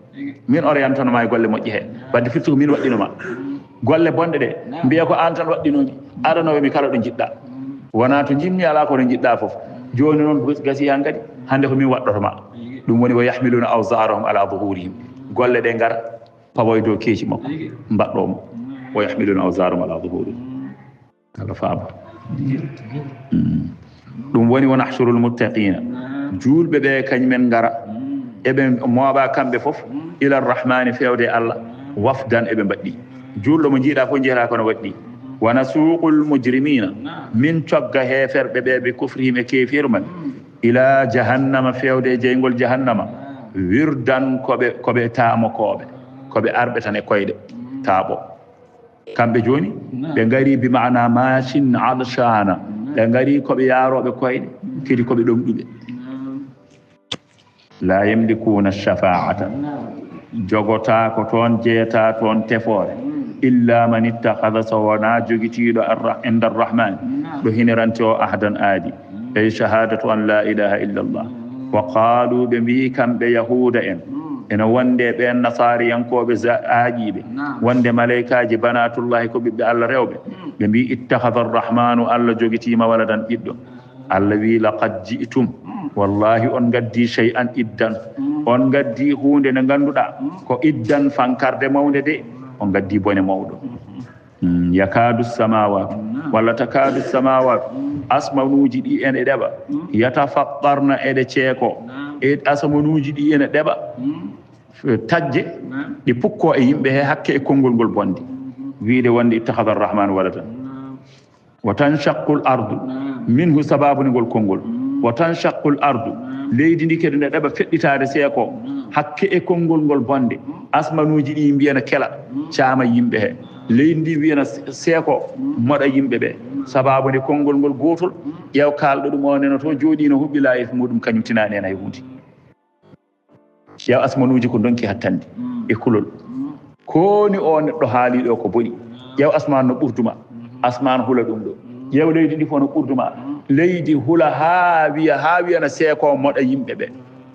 Min orientanno ma e golle moƴƴe he. Wadde firti ko min waɗɗino ma. Golle bonɗe ɗe, mbiya ko aan tan waɗɗinoo mi. Aɗa no mi kala ɗo njiɗɗa. Wonaa to njimmi alaa ko ɗo njiɗɗa fof. Jooni noon gasi hankadi, hannde ko min waɗɗoto ma. Ɗum woni wa yahmiluna awzarahum ala zuhurihim. Golle ɗe ngara, pawa e dow keeci makko, mbaɗɗo mo. Wa yahmiluna awzarahum ala zuhurihim. Kala faama. Mm. Ɗum woni wa nahshurul muttaqina. Juulɓe ɓe kañumen ngara. Eɓe mooɓa kamɓe fof ila rahmani feewde Allah. Wafdan eɓe mbaɗɗi. Juulɗo mo njiiɗa fof njeeraa kono waɗɗi. Wa nasuqul mujrimina. Min cogga heeferɓe ɓe bi kufrihim e keefeeru maɓɓe. Ila jahannama feewde e jeyngol jahannama. Wirdan ko ɓe, ko ɓe taamokooɓe. Ko ɓe arɓe tan e koyɗe. Taaɓo. Kamɓe jooni, ɓe ngari bi maana masin alshana. Ɓe ngari ko ɓe yaarooɓe koyɗe, kadi ko ɓe ɗomɗuɓe. La yamlikuna shafaata. Jogotaako toon, jeetaa toon tefoore. Illa man ittakhadha, so wonaa jogitiiɗo arra-, inda arrahmani, ɗo hinirante o ahdan aadi. Ey shahadatu an la ilaha illa Allah. Wa qaalu, ɓe mbii kamɓe Yahuuda en, ena wonde ɓeen Nasaariyankooɓe za-, aaƴiiɓe, wonde maleykaaji banatullahi ko ɓiɓɓe Allah rewɓe. Ɓe mbii, "Ittakhadha arrahmanu, Allah jogitiima waladan ɓiɗɗo." Allah wii, "Laqad ji'tum, wallahi on ngaddi shay'an iddan." On ngaddi huunde nde ngannduɗaa ko iddan fankarde mawnde de, on ngaddi bone mawɗo. Mm, yakaadu samaawaatu, walla takaadu samaawaatu, asmanuuji ɗi ene ɗeɓa, yatafattarna, eɗe ceeko, e asmanuuji ɗi ene ɗeɓa, tajje, ɗi pukko e yimɓe he hakke e konngol ngol bonde, wiide wonde ittakhadha arrahmanu waladan. Wa tanshaqqul ardu, minhu sababu ni ngol konngol. Wa tanshaqqul ardu, leydi ndi kadi ne ɗeɓa feɗɗitaade seeko, hakke e konngol ngol bonde. Asmanuuji ɗi mbiyana kela, caama yimɓe he. Leydi ndi wiyana se-, seeko, moɗa yimɓe ɓe. Sababu nde konngol ngol gootol, ƴeew kaalɗo ɗum o nena to jooɗii no huɓɓi laayif muɗum, kañum tinaani heen hay huunde. Ƴeew asmanuuji ko ndonki hattanɗi e kulol. Ko woni o neɗɗo haali ɗo ko boni. Ƴeew asmaan no ɓurduma. Asmaan hula ɗum ɗo. Ƴeew leydi ndi fof no ɓurduma. Leydi hula haa wiya, haa wiyana seeko moɗa yimɓe ɓe.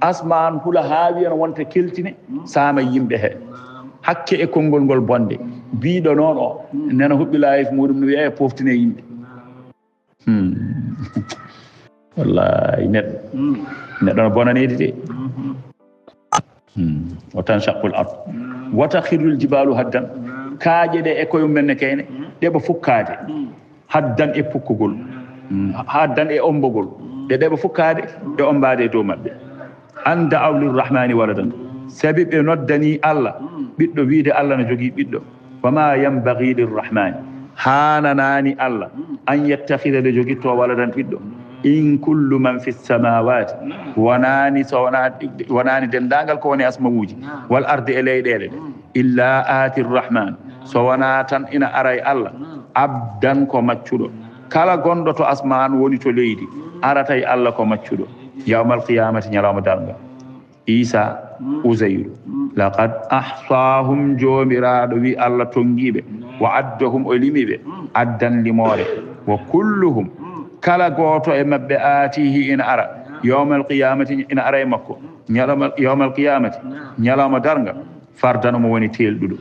Asmaan hula haa wiyana wonta keltine, saama yimɓe he. Hakke e konngol ngol bonde. Biiɗo noon o, nena huɓɓi laayif muɗum no wiya e poftine yimɓe. Hmm. Wallahi, neɗɗo. Neɗɗo no bonaneede de. Hmm. Wa tanshaqqul ard. Wa takhirrul jibalu haddan. Kaaƴe ɗe e koye mum men ne kayne, ɗeɓa fukkaade. Haddan e pukkugol. Hmm. Haddan e ombogol. Ɗe ɗeɓa fukkaade, ɗe ombaade e dow maɓɓe. An da'aw lirrahmani waladan. Sabi ɓe noddani Allah ɓiɗɗo, wiide Allah no jogii ɓiɗɗo. Wa ma yanbaghi lirrahmani. Haananaani Allah an yattakhidha, nde jogitto waladan ɓiɗɗo. In kullu man fis samawati. Wonaani so wonaa, wonaani denndaangal ko woni asmawuuji. Wal ardi e leyɗeele ɗe. Illa aati rrahman. So wonaa tan ina ara e Allah. Abdan ko maccuɗo. Kala gonɗo to asmaan woni to leydi, arata e Allah ko maccuɗo. Yawmal qiyamati, ñalawma darnga. Iisa, Uzayru. Laqad ahsaahum, Joomiraaɗo wi Allah tonngiiɓe. Wa addahum, o limiɓe. Addan limoore. Wa kulluhum, kala gooto e maɓɓe, aatihi, ina ara. Yawmal qiyamati, ina ara e makko. Ñalawma, yawmal qiyamati, ñalawma darnga. Fardan, omo woni teelɗuɗo.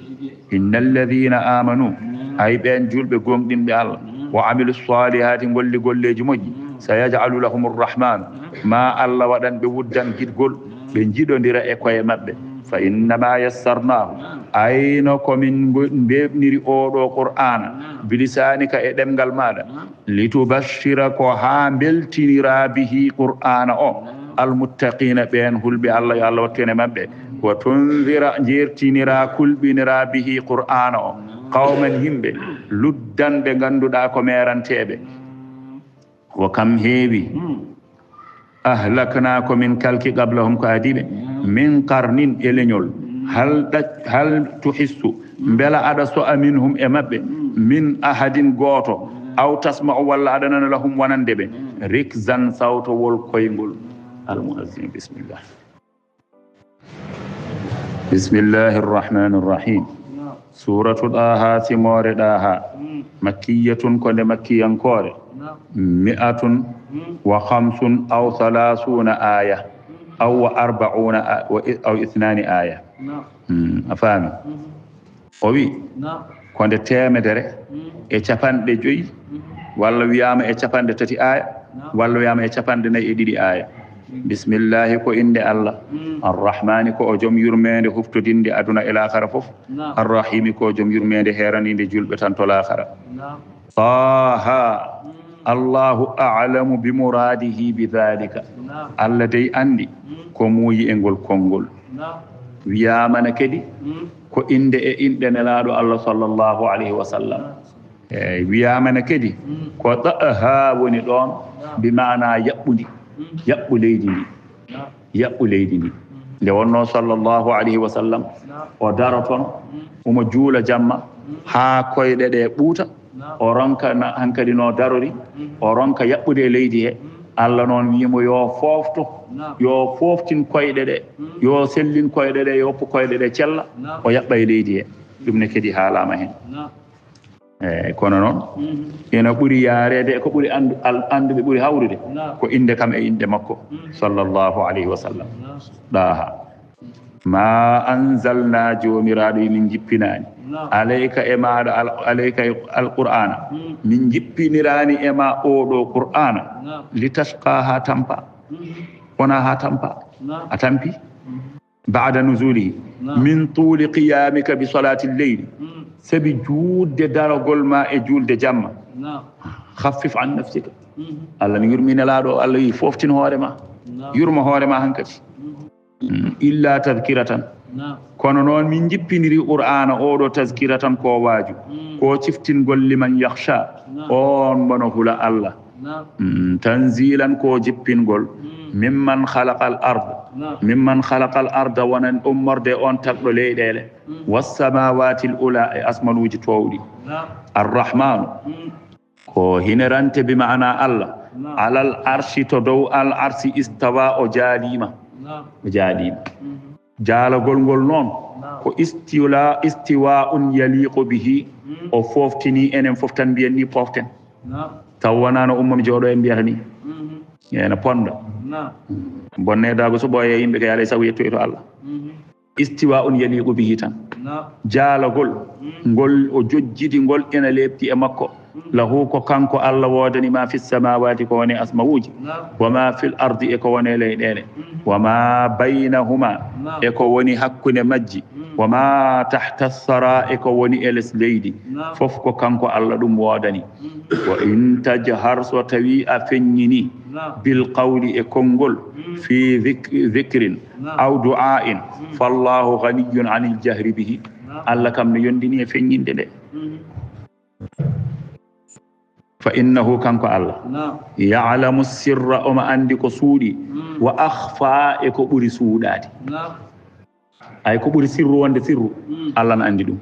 Inna alladhina amanu, ay ɓeen juulɓe gooŋɗinɓe Allah, wa amilu salihati, ngolli golleeji moƴƴi, sayaj'alu lahum rrahmanu, ma Allah waɗan ɓe wuddan giɗgol, ɓe njiɗondira e koye maɓɓe. Fa innama yassarnahu, ayno ko min ngo-, mbeeɓniri oo ɗoo Qur'aana, bilisanika, e ɗemngal maaɗa, litubashshira, ko haa mbeltinira, bihi, Qur'aana o, almuttaqina, ɓeen hulɓe Allah, yo Allah wattu en e maɓɓe, Wa tunzira, njeertinira, kulɓinira, bihi, Qur'aana o, qawman, himɓe, luddan, ɓe ngannduɗaa ko meeranteeɓe. Wa kam heewi, ahlakna, ko min kalki, qablahum, ko adii ɓe, min qarnin, e leñol, hal ɗac-, hal tuhissu, mbela aɗa so'a, minhum, e maɓɓe, min ahadin, gooto, aw tasma'u, walla aɗa nana, lahum, wonande ɓe, rikzan, sawtowol koyngol. Al muazzin, bismillah. Bismillahi rrahmani rrahim. Suratu Ɗaha, simoore Ɗaha. Makkiyatun, ko nde makkiyankoore. Mi'atun wa khamsun aw thalathuna aya, aw wa arba'una a-, wa i-, aw ithnani aya. Hmm, a faami? O wi, ko nde teemedere e capanɗe joyi, walla wiyaama e capanɗe tati aya, walla wiyaama e capanɗe nayi e ɗiɗi aya. Bismillahi, ko innde Allah. Arrahmani, ko o joom yurmeende huftodinde aduna e laakara fof. Arrahimi, ko o joom yurmeende heeraniinde julɓe tan to laakara. Taha. Allahu a'lamu bi muradihi bi dhalika. Allah dey anndi ko muuyi e ngol konngol. Wiyaama na kadi ko innde e inɗe Nelaaɗo Allah, sallallahu alayhi wa sallam. Eey, wiyaama na kadi ko Ɗaha woni ɗoon, bi maana yaɓɓundi, yaɓɓu leydi ndi, yaɓɓu leydi ndi. Nde wonnoo, sallallahu alayhi wa sallam, o daro toon, omo juula jamma haa koyɗe ɗe ɓuuta, o ronka na, hankadi no darori, o ronka yaɓɓude e leydi he. Allah noon wii mo yo foofto, yo fooftin koyɗe ɗe, yo sellin koyɗe ɗe, yo woppu koyɗe ɗe cella, o yaɓɓa e leydi he. Ɗum ne kadi haalaama heen. Eey, kono noon, ina ɓuri yaareede e ko ɓuri anndu-, al-, annduɓe ɓuri hawrude, ko innde kam e inɗe makko, sallallahu alayhi wa sallam. Ɗaha. Ma anzalna, Joomiraaɗo wi, min njippinaani, alayka, e maaɗa, al-, alayka, e Alqur'aana, min njippiniraani e ma oo ɗoo Qur'aana, li tashqa, haa tampa. Wonaa haa tampa. A tampi? Ba'da nuzulihi, min tuuli qiyamika bi salati lleyli, sabi juutde daragol ma e juulde jamma. Khaffif an nafsika. Allah ne yurmi Nelaaɗo, Allah wi, fooftin hoore ma. Yurma hoore ma hankadi. Mm, illa tadhkiratan. Kono noon min njippiniri Qur'aana oo ɗoo tadhkiratan ko waaju, ko ciftingol, liman yakhsha, oon mo no hula Allah. Mm, tanzilan ko jippingol, mimman khalaqal ard, mimman khalaqal arda, wonan ummorde on tagɗo leyɗeele, was samawati al ula, e asmanuuji toowɗi. Arrahmanu, ko hinerante bi maana Allah, alal arshi, to dow al arshi, istawa, o jaaliima. O jaaliima. Jaalagol ngol noon ko istiwla, istiwa'un yaliqu bihi, o foftini enen fof tan, mbiyen ni poften. Taw wonaa no umma mi jooɗo en mbiyata ni. Ena ponda. Bonne daago so ɓooye yimɓe kay alay sago yettoy to Allah. Istiwa'un yaliqu bihi tan. Jaalagol ngol o jojjidi ngol ena leepti e makko. Lahu, ko kanko Allah woodani ma fi samawati, ko woni asmawuuji, wa ma fil ardi, e ko woni leyɗeele, wa ma baynahuma, e ko woni hakkunde majji, wa ma tahta thara, e ko woni e les leydi, fof ko kanko Allah ɗum woodani. Wa in tajhar, so tawi a feññini, bil qawli, e konngol, fi dhik-, dhikrin aw du'ain, fallahu ghaniyun anil jahri bihi. Allah kam no yondini e feññinde nde. Fa innahu, kanko Allah, ya'lamu sirra, omo anndi ko suuɗi, wa akhfa, e ko ɓuri suuɗaade. Ay, ko ɓuri sirru wonde sirru, Allah na anndi ɗum.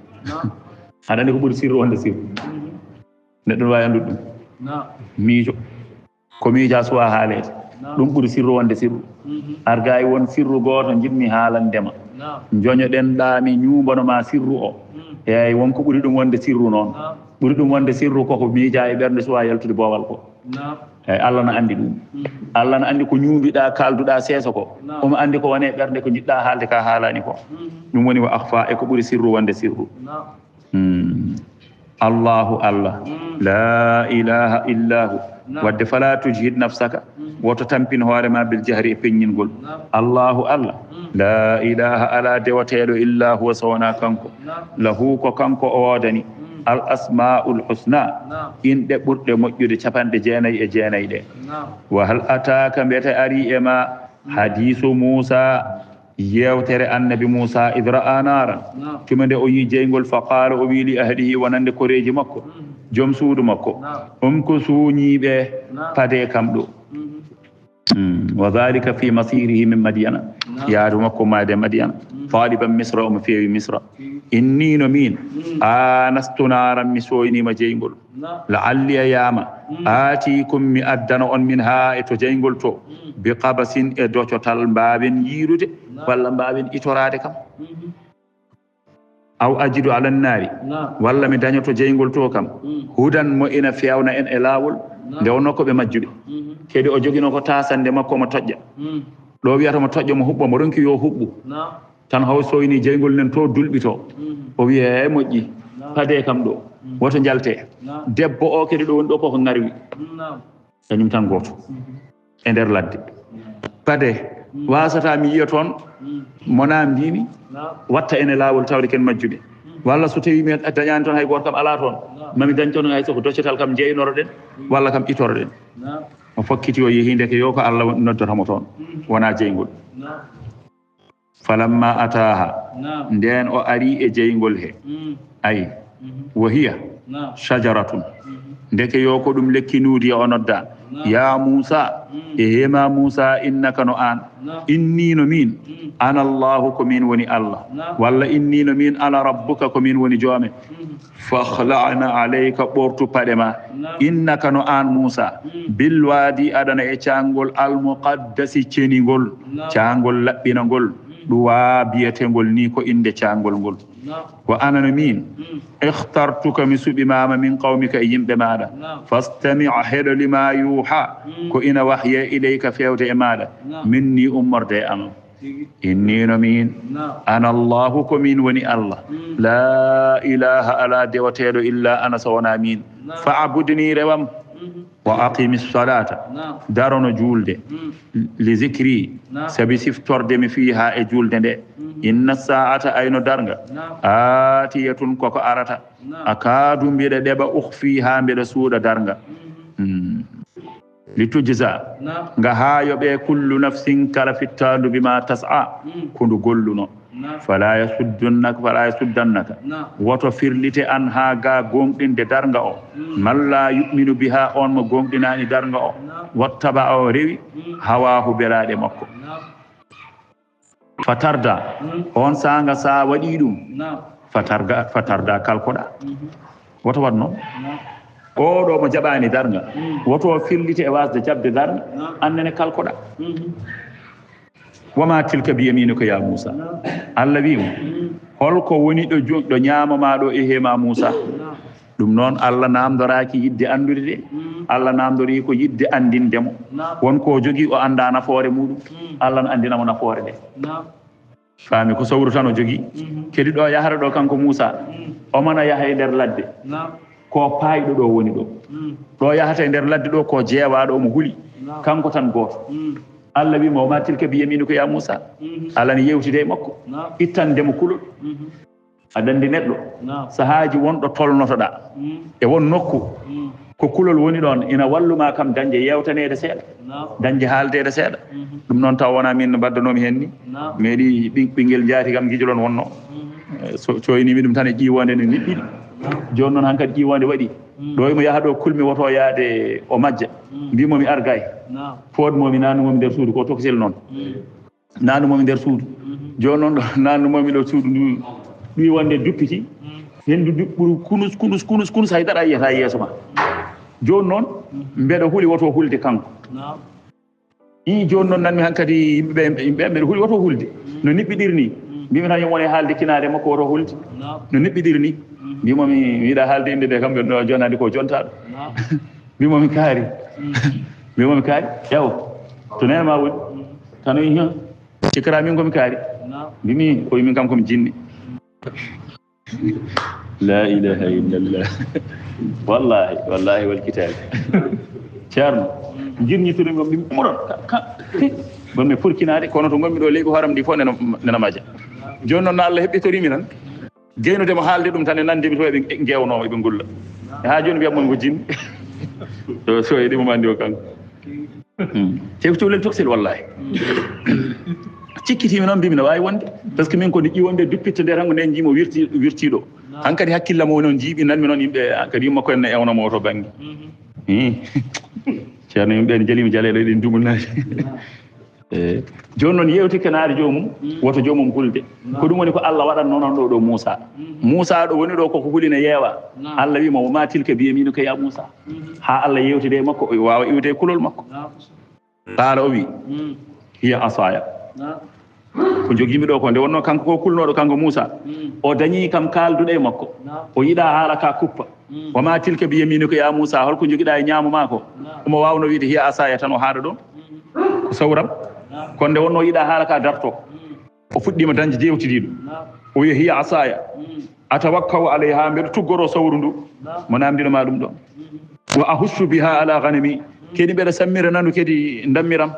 Aɗa anndi ko ɓuri sirru wonde sirru? Neɗɗo no waawi anndude ɗum? Miijo. Ko miija suwaa haaleede. Ɗum ɓuri sirru wonde sirru. Argaay won sirru gooto njiɗmi haalande ma. Njoñoɗen ɗaami ñuumbano ma sirru o. Eey, won ko ɓuri ɗum wonde sirru noon. Ɓuri ɗum wonde sirru koko miija e ɓernde suwaa yaltude boowal ko. Eey, Allah na anndi ɗum. Allah na anndi ko ñuumbiɗaa, kaalduɗaa seeso ko. Omo anndi ko woni e ɓernde ko njiɗɗaa haalde ka haalaani ko. Ɗum woni wa akhfa, e ko ɓuri sirru wonde sirru. Hmm. Allahu Allah. La ilaha illa hu. Wadde fala tujhid nafsaka. Woto tampin hoore ma bil jahri e peññingol. Allahu Allah. La ilaha, ala dewateeɗo illa huwa so wonaa kanko. Lahu, ko kanko o woodani. Al asmaul husna. Inɗe ɓurɗe moƴƴude capanɗe jeenayi e jeenayi ɗe. Wa hal ataka, mbete ari e ma hadisu Musa. Yewtere Annabi Muusa, id ra'a naaran, tuma nde o yii jeyngol, fa qaala, o wii, li ahlihi, wonande koreeji makko, joom suudu makko, umkusuu, ñiiɓee, padee kam ɗo. Hmm. Wa dhalika fi masirihi min Madyana, yaadu makko maayde Madyana, taliban Misra, omo feewi Misra. Inni, no miin, aanastu naaran, mi sooyniima jeyngol. La'alli, a yaama, aatiikum, mi addana on, min haa e to jeyngol to, bi qabasin, e docotal mbaawen yiidude, walla mbaawen itoraade kam. Aw ajidu ala nnaari, walla mi dañoto jeyngol to kam, hudan, mo ina feewna en e laawol, nde wonnoo ko ɓe majjuɓe. Kadi o joginoo ko taasannde makko, omo toƴƴa. Ɗo wiyata mo toƴƴa, mo huɓɓa, mo ronki yo huɓɓu. Tan haw sooyni jeyngol nen to dulɓi to. O wiya, "Eey, moƴƴi, padee kam ɗo, woto njaltee." Debbo o kadi ɗo woni ɗo koko ŋarwi. Kañum tan gooto e nder ladde. Pade, waasata mi yiya toon, mo na mbiimi, watta ene laawol tawde ken majjuɓe. Walla so tawi mi dañaani toon hay gooto kam alaa toon, mami dañ toon hay so ko doccetal kam jeynoroɗen, walla kam itoroɗen. O fokkiti o yehi, ndeke yo ko Allah noddata mo toon, wona jeyngol. Falamma ataaha, ndeen o ari e jeyngol he, ay, wa hiya shajaratun, ndeke yo ko ɗum lekki nuudiya o nodda, ya Muusa, e hema Muusa, innaka, no aan, inni, no miin, ana Allahu, ko miin woni Allah, walla inni, no miin, ana rabbuka, ko miin woni joome. Fakhla'na alayka, ɓortu paɗe ma, innaka, no aan Muusa, bil waadi, aɗana e caangol, al muqaddasi, ceningol, caangol laɓɓinangol, ɗuwa, biyetengol ni ko innde caangol ngol. Wa ana, no miin, ikhtartuka, mi suɓimaama, min qawmika, e yimɓe maaɗa, fastami', heɗo, lima yuha, ko ina wahyee, ilayka, feewde e maaɗa, minni, ummorde e am. Inni, no miin, ana Allahu, ko miin woni Allah, la ilaha, alaa dewateeɗo, illa ana, so wonaa miin. Fa'budni, rewam. Wa aqimi salata, darono juulde, li zikri, sabi siftorde mi, fiiha, e juulde nde. Inna saa'ata, ayno darnga, aatiyatun, koko arata, akaadu, mbiɗa ɗeɓa, ukhfiha, mbiɗa suuɗa darnga. Litujza, nga haa yoɓee, kullu nafsin, kala fittaandu, bima tas'a, ko ndu golluno. Fala yasuddannaka, fala yasuddannaka, woto firlite, anha, ga gooŋɗinde darnga o, man la yu'minu biha, on mo gooŋɗinaani darnga o, wattaba'a, o rewi, hawaahu, belaaɗe makko. Fatarda, on saanga sa waɗi ɗum, fatarga, fatarda, kalkoɗa. Woto waɗ noon. Oɗo mo jaɓaani darnga, woto firlite e wasde jaɓde darnga, annene kalkoɗa. Wa ma tilka bi yaminuka ya Muusa. Allah wi'i mo, holko woni ɗo jo-, ɗo ñaamo ma ɗo e hema Muusa? Ɗum noon, Allah naamndoraaki yiɗde anndude de. Allah naamndorii ko yiɗde anndinde mo. Won ko o jogii, o anndaa nafoore muuɗum. Allah no anndina mo nafoore nde. Faami ko sawru tan o jogii. Kadi ɗo yahata ɗo kanko Muusa, o mana yaha e nder ladde. Ko paayɗo ɗo woni ɗo. Ɗo yahata e nder ladde ɗo ko jeewaaɗo, omo huli. Kanko tan gooto. Allah wi'i mo, "Wa ma tilka bi yaminuka ya Muusa." Allah ne yewtide e makko. Ittande mo kulol. Aɗa anndi neɗɗo, sahaaji won ɗo tolnotoɗaa, e won nokku, ko kulol woni ɗon, ina wallu ma kam dañde yeewtaneede seeɗa, dañde haaldeede seeɗa. Ɗum noon taw wonaa miin no mbaddanoomi heen ni. Meeɗi ɓi-, ɓinngel njaati kam, gijolon wonnoo. Eh, so, coynimi ɗum tan e ƴiiwoonde nde niɓɓiɗi. Jooni noon hankadi ƴiiwoonde waɗi. Ɗo imo yaha ɗo kulmi, woto yaade o majja. Mbimo mi argaay. Fooɗmo mi nanumo mi nder suudu, ko tokosel noon. Nanumo mi nder suudu. Jooni noon ɗo nanumo mi ɗo suudu ndu, ɗum wonde duppiti. Henndu duɓɓuru kunus, kunus, kunus, kunus, hay dara yiyata yeeso ma. Jooni noon, mbeɗa huli, woto hulde kanko. Ii, jooni noon nanmi hankadi yimɓe ɓe, yimɓe ɓe, mbeɗa huli, woto hulde. No niɓɓiɗiri ni. Mbimi tan yo wone haalde kinaade makko, woto hulde. No niɓɓiɗiri ni. Mbimo mi, mi yiɗa haalde innde nde kam, mbeɗa jonaade ko jontaaɗo. Mbimo mi kaari. Mbimo mi kaari. Yaw. To neene ma woni. Tan o yi, "Hã? Cikkata min ko mi kaari?" Mbimi, "O yi min kam ko mi jinni." La ilaha illallah. Wallahi, wallahi wal kitabi. Ceerno. Jinni to ɗum mbimi, "Umron, ka, ka, he." Gonmi furkinaade, kono to gonmi ɗo leydi hooram ndi fof nena, nena maja. Jooni noon no Allah heɓɓitoriimi tan. Geynude mo haalde ɗum tan e nande mi to eɓe ngeewnoo, eɓe ngulla. E haa jooni mbiyat mon ko jinni. To so e ɗimo mandi o kanko. Hmm. Te ko cukalel tokosel wallahi. Cikkitiimi noon, mbiimi no waawi wonde. Par ce que min ko nde ƴiwonde duppitte nde tan, ko nden njiimi o wirti-, wirtii ɗo. Hankadi hakkillam o woni on jiiɓi, nanmi noon yimɓe, ah, kadi yumma ko en ne ewnoo mo oto bannge. Hmm. Ceerno, yimɓe ne jaliima jaleeɗo, eɗen dumunaaji. Eh, jooni noon, yeewtike naade joomum, woto joomum hulde. Ko ɗum woni ko Allah waɗatnoo noon ɗo, ɗo Muusa. Muusa ɗo woni ɗo, koko huli ne yeewa. Allah wii mo, "Wa ma tilka bi yaminika ya Muusa." Haa Allah yeewtida e makko, o waawa iwde e kulol makko. Qaala, o wii, "Hiya asaya." Ko jogiimi ɗo ko, nde wonnoo kanko ko kulnooɗo, kanko Muusa, o dañii kam kaalduɗo e makko. O yiɗaa haala ka kuppa. "Wa ma tilka bi yaminika ya Muusa." Holko jogiɗaa e ñaamo maa ko? Omo waawno wiide, "Hiya asaya," tan o haaɗa ɗon. Ko sawram. Kono nde wonnoo yiɗaa haala ka darto, o fuɗɗiima dañde jeewtidiiɗo. O wiya, "Hiya asaya atawakkau alayha," mbeɗa tuggoroo sawru ndu. Mo naamndino ma ɗum ɗon. "Wa ahushu biha ala ganami," kadi mbeɗa sammira nanu kadi ndammiram.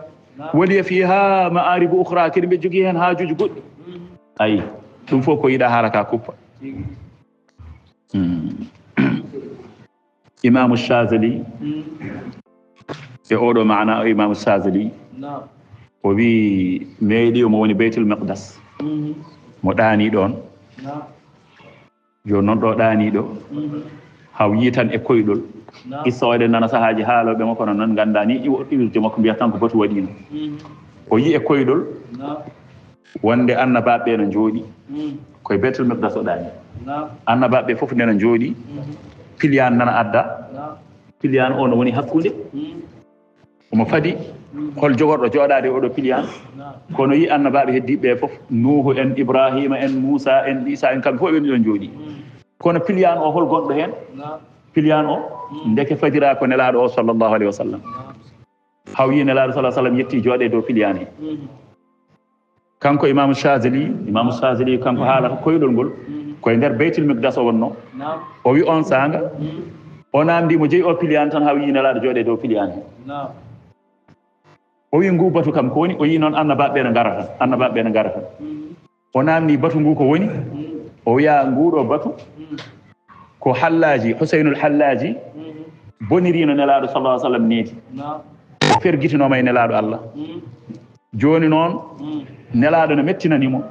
"Wa liya fiha ma'aribu ukhra," kadi mbeɗa jogii heen haajuuji goɗɗi. Ayi, ɗum fof ko yiɗaa haala ka kuppa. Hmm. Imaamu Shazali, e oɗo maana o Imaamu Shazali, o wii meeɗi omo woni Baytul Miqdas. Mo ɗaani ɗon. Jooni noon ɗo ɗaaniiɗo, haw yii tan e koyɗol. Qissa o eɗen nana sahaaji haalooɓe mo, kono noon nganndaa ni iwo-, iwirde makko mbiyata tan ko batu waɗiino. O yii e koyɗol wonde annabaaɓe ɓe no njooɗi. Koye Baytul Miqdas o ɗaani. Annabaaɓe ɓe fof nena njooɗi. Piliyaan nana adda. Piliyaan o no woni hakkunde. Omo fadi hol jogorɗo jooɗaade e oɗo piliyaan. Kono yii annabaaɓe heddiiɓe ɓe fof, Nuuhu en, Ibraahiima en, Muusa en, Iisa en, kamɓe fof ɓe ɗon njooɗi. Kono piliyaan o, hol gonɗo heen? Piliyaan o, ndeke fadiraa ko Nelaaɗo o, sallallahu alayhi wa sallam. Haw yii Nelaaɗo, sallallahu alayhi wa sallam, yettii jooɗe dow piliyaan he. Kanko Imaamu Shazali, Imaamu Shazali kanko haalata koyɗol ngol, koye nder Baytul Miqdas o wonnoo. O wi on saanga, o naamndi mo jeyi o piliyaan tan, haw yii Nelaaɗo jooɗe dow piliyaan he. O wi ngu batu kam ko woni? O yii noon annabaaɓe ɓe no ngara tan, annabaaɓe ɓe no ngara tan. O naamni batu ngu ko woni? O wiya nguɗo batu ko Hallaaji, Huseynul Hallaaji bonirino Nelaaɗo, sallallahu alaihi wasallam, neeti. O fergitinooma e Nelaaɗo Allah. Jooni noon, Nelaaɗo no mettinani mo.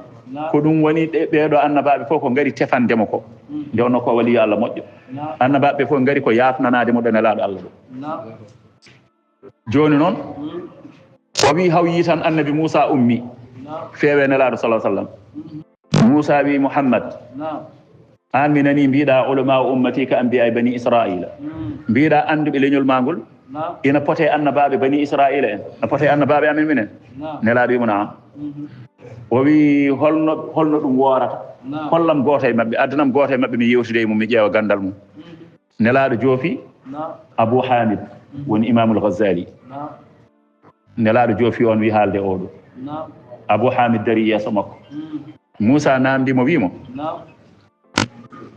Ko ɗum woni ɗe-, ɓeeɗo annabaaɓe fof ko ngari tefande mo ko. Nde wonnoo ko waliyo Allah moƴƴo. Annabaaɓe fof ngari ko yaafnanaade mo ɗo Nelaaɗo Allah ɗo. Jooni noon, o wii haw yii tan Annabi Muusa ummi, feewe Nelaaɗo, sallallahu alaihi wasallam. Muusa wii, "Muhammad, aan mi nanii mbiiɗaa, ulama ummati ka anbiya'i bani Israila. Mbiiɗaa annduɓe leñol maa ngol ina pote e annabaaɓe bani Israila en, ina pote e annabaaɓe amen minen." Nelaaɗo wii mo, "Naam." O wii, "Holno, holno ɗum woorata? Hollam gooto e maɓɓe, addanam gooto e maɓɓe, mi yewtida e mum, mi ƴeewa ganndal mum." Nelaaɗo joofi Abu Hamid, woni Imamul Ghazali. Nelaaɗo joofi on, wi haalde oɗo. Abu Hamid dari yeeso makko. Muusa naamndi mo, wi mo,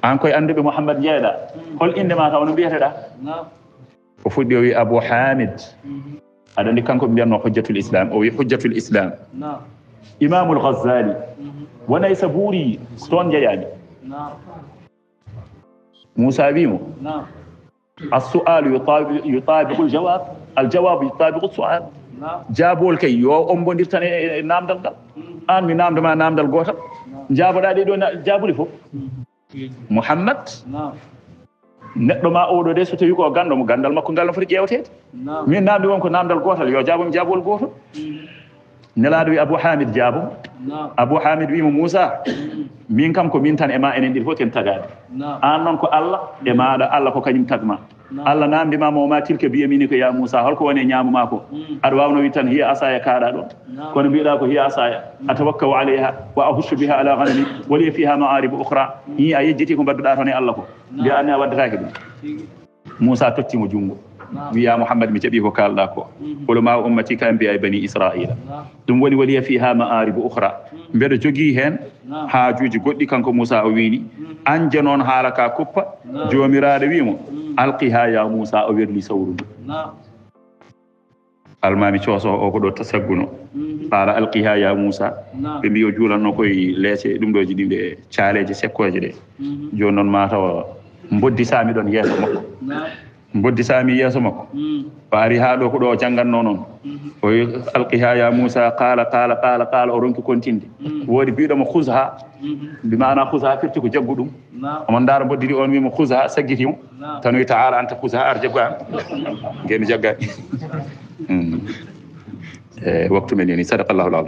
"Aan koye annduɓe Muhammad njeeɗa. Hol innde maa kam, no mbiyeteɗaa?" O fuɗɗi, o wi, "Abu Hamid." Aɗa anndi kanko ɓe mbiyatnoo Hujjatul Islam. O wi, "Hujjatul Islam. Imamul Ghazali. Wa Naysaburi, ko toon njeyaami." Muusa wi mo, "As-su'alu yutabi-, yutabiqu al-jawab, al-jawabu yutabiqu as-su'al." Jaabowol kay yo ombondir tan e, e, e naamndal ngal. Aan mi naamnda ma naamndal gootal. Njaaboɗaa ɗee ɗoo na-, jaabuɗe fof. Muhammad, neɗɗo ma oɗo de, so tawi ko ganndo mo, ganndal makko ngal no foti ƴeewteede. Min naamndi won ko naamndal gootal, yo jaabo mi jaabowol gootol. Nelaaɗo wi, "Abu Hamid, jaabo." Abu Hamid wi mo, "Muusa, min kam ko min tan e ma, enen ɗiɗi fof ken tagaade. Aan noon ko Allah e maaɗa, Allah ko kañum tagma. Allah naamndi ma mo, ma tilka bi yaminika ya Muusa, holko woni e ñaamo ma ko? Aɗa waawno wi tan, hiya asaya, kaaɗa ɗon. Kono mbiɗa ko hiya asaya, atawakkau alayha, wa ahushu biha ala ganami, wa liya fiha ma'aribu ukhra." Hi a yejjiti ko mbaɗduɗa toon e Allah ko. Mbiya anne a waddataake ɗum. Muusa totti mo junngo. Wi, "Ya Muhammad, mi jaɓi ko kaalɗa ko. Ulama ummati ka anbiya bani Israila. Ɗum woni, wa liya fiha ma'aribu ukhra. Mbeɗa jogii heen haajuuji goɗɗi," kanko Muusa o wiini. Anje noon haala ka kuppa, Joomiraaɗo wi mo, "Alqiha ya Muusa," o werli sawru ndu. Almaami cooso o ko ɗo ta-, sagguno. Qaala, "Alqiha ya Muusa." Ɓe mbi o juulanno koye leese ɗum ɗooji ɗi, ɓe caaleeje sekkooje ɗe. Jooni noon ma tawa mboddi saami ɗon yeeso makko. Mboddi Saami yeeso makko. O ari haa ɗo ko ɗo o janngannoo noon. O wi, "Alqiha ya Muusa." Qaala, qaala, qaala, qaala, o ronki kontinde. Woodi biiɗo mo, "Khuzha." Bi maana khuzha firti ko jaggu ɗum. Omo ndaara mboddi ndi, on wi mo, "Khuzha," saggiti mo. Tan wi, "Ta'ala anta khuzha, ar jaggu an." Ngeen jaggaani. E waktu men yani, sadaqallahu al-azim.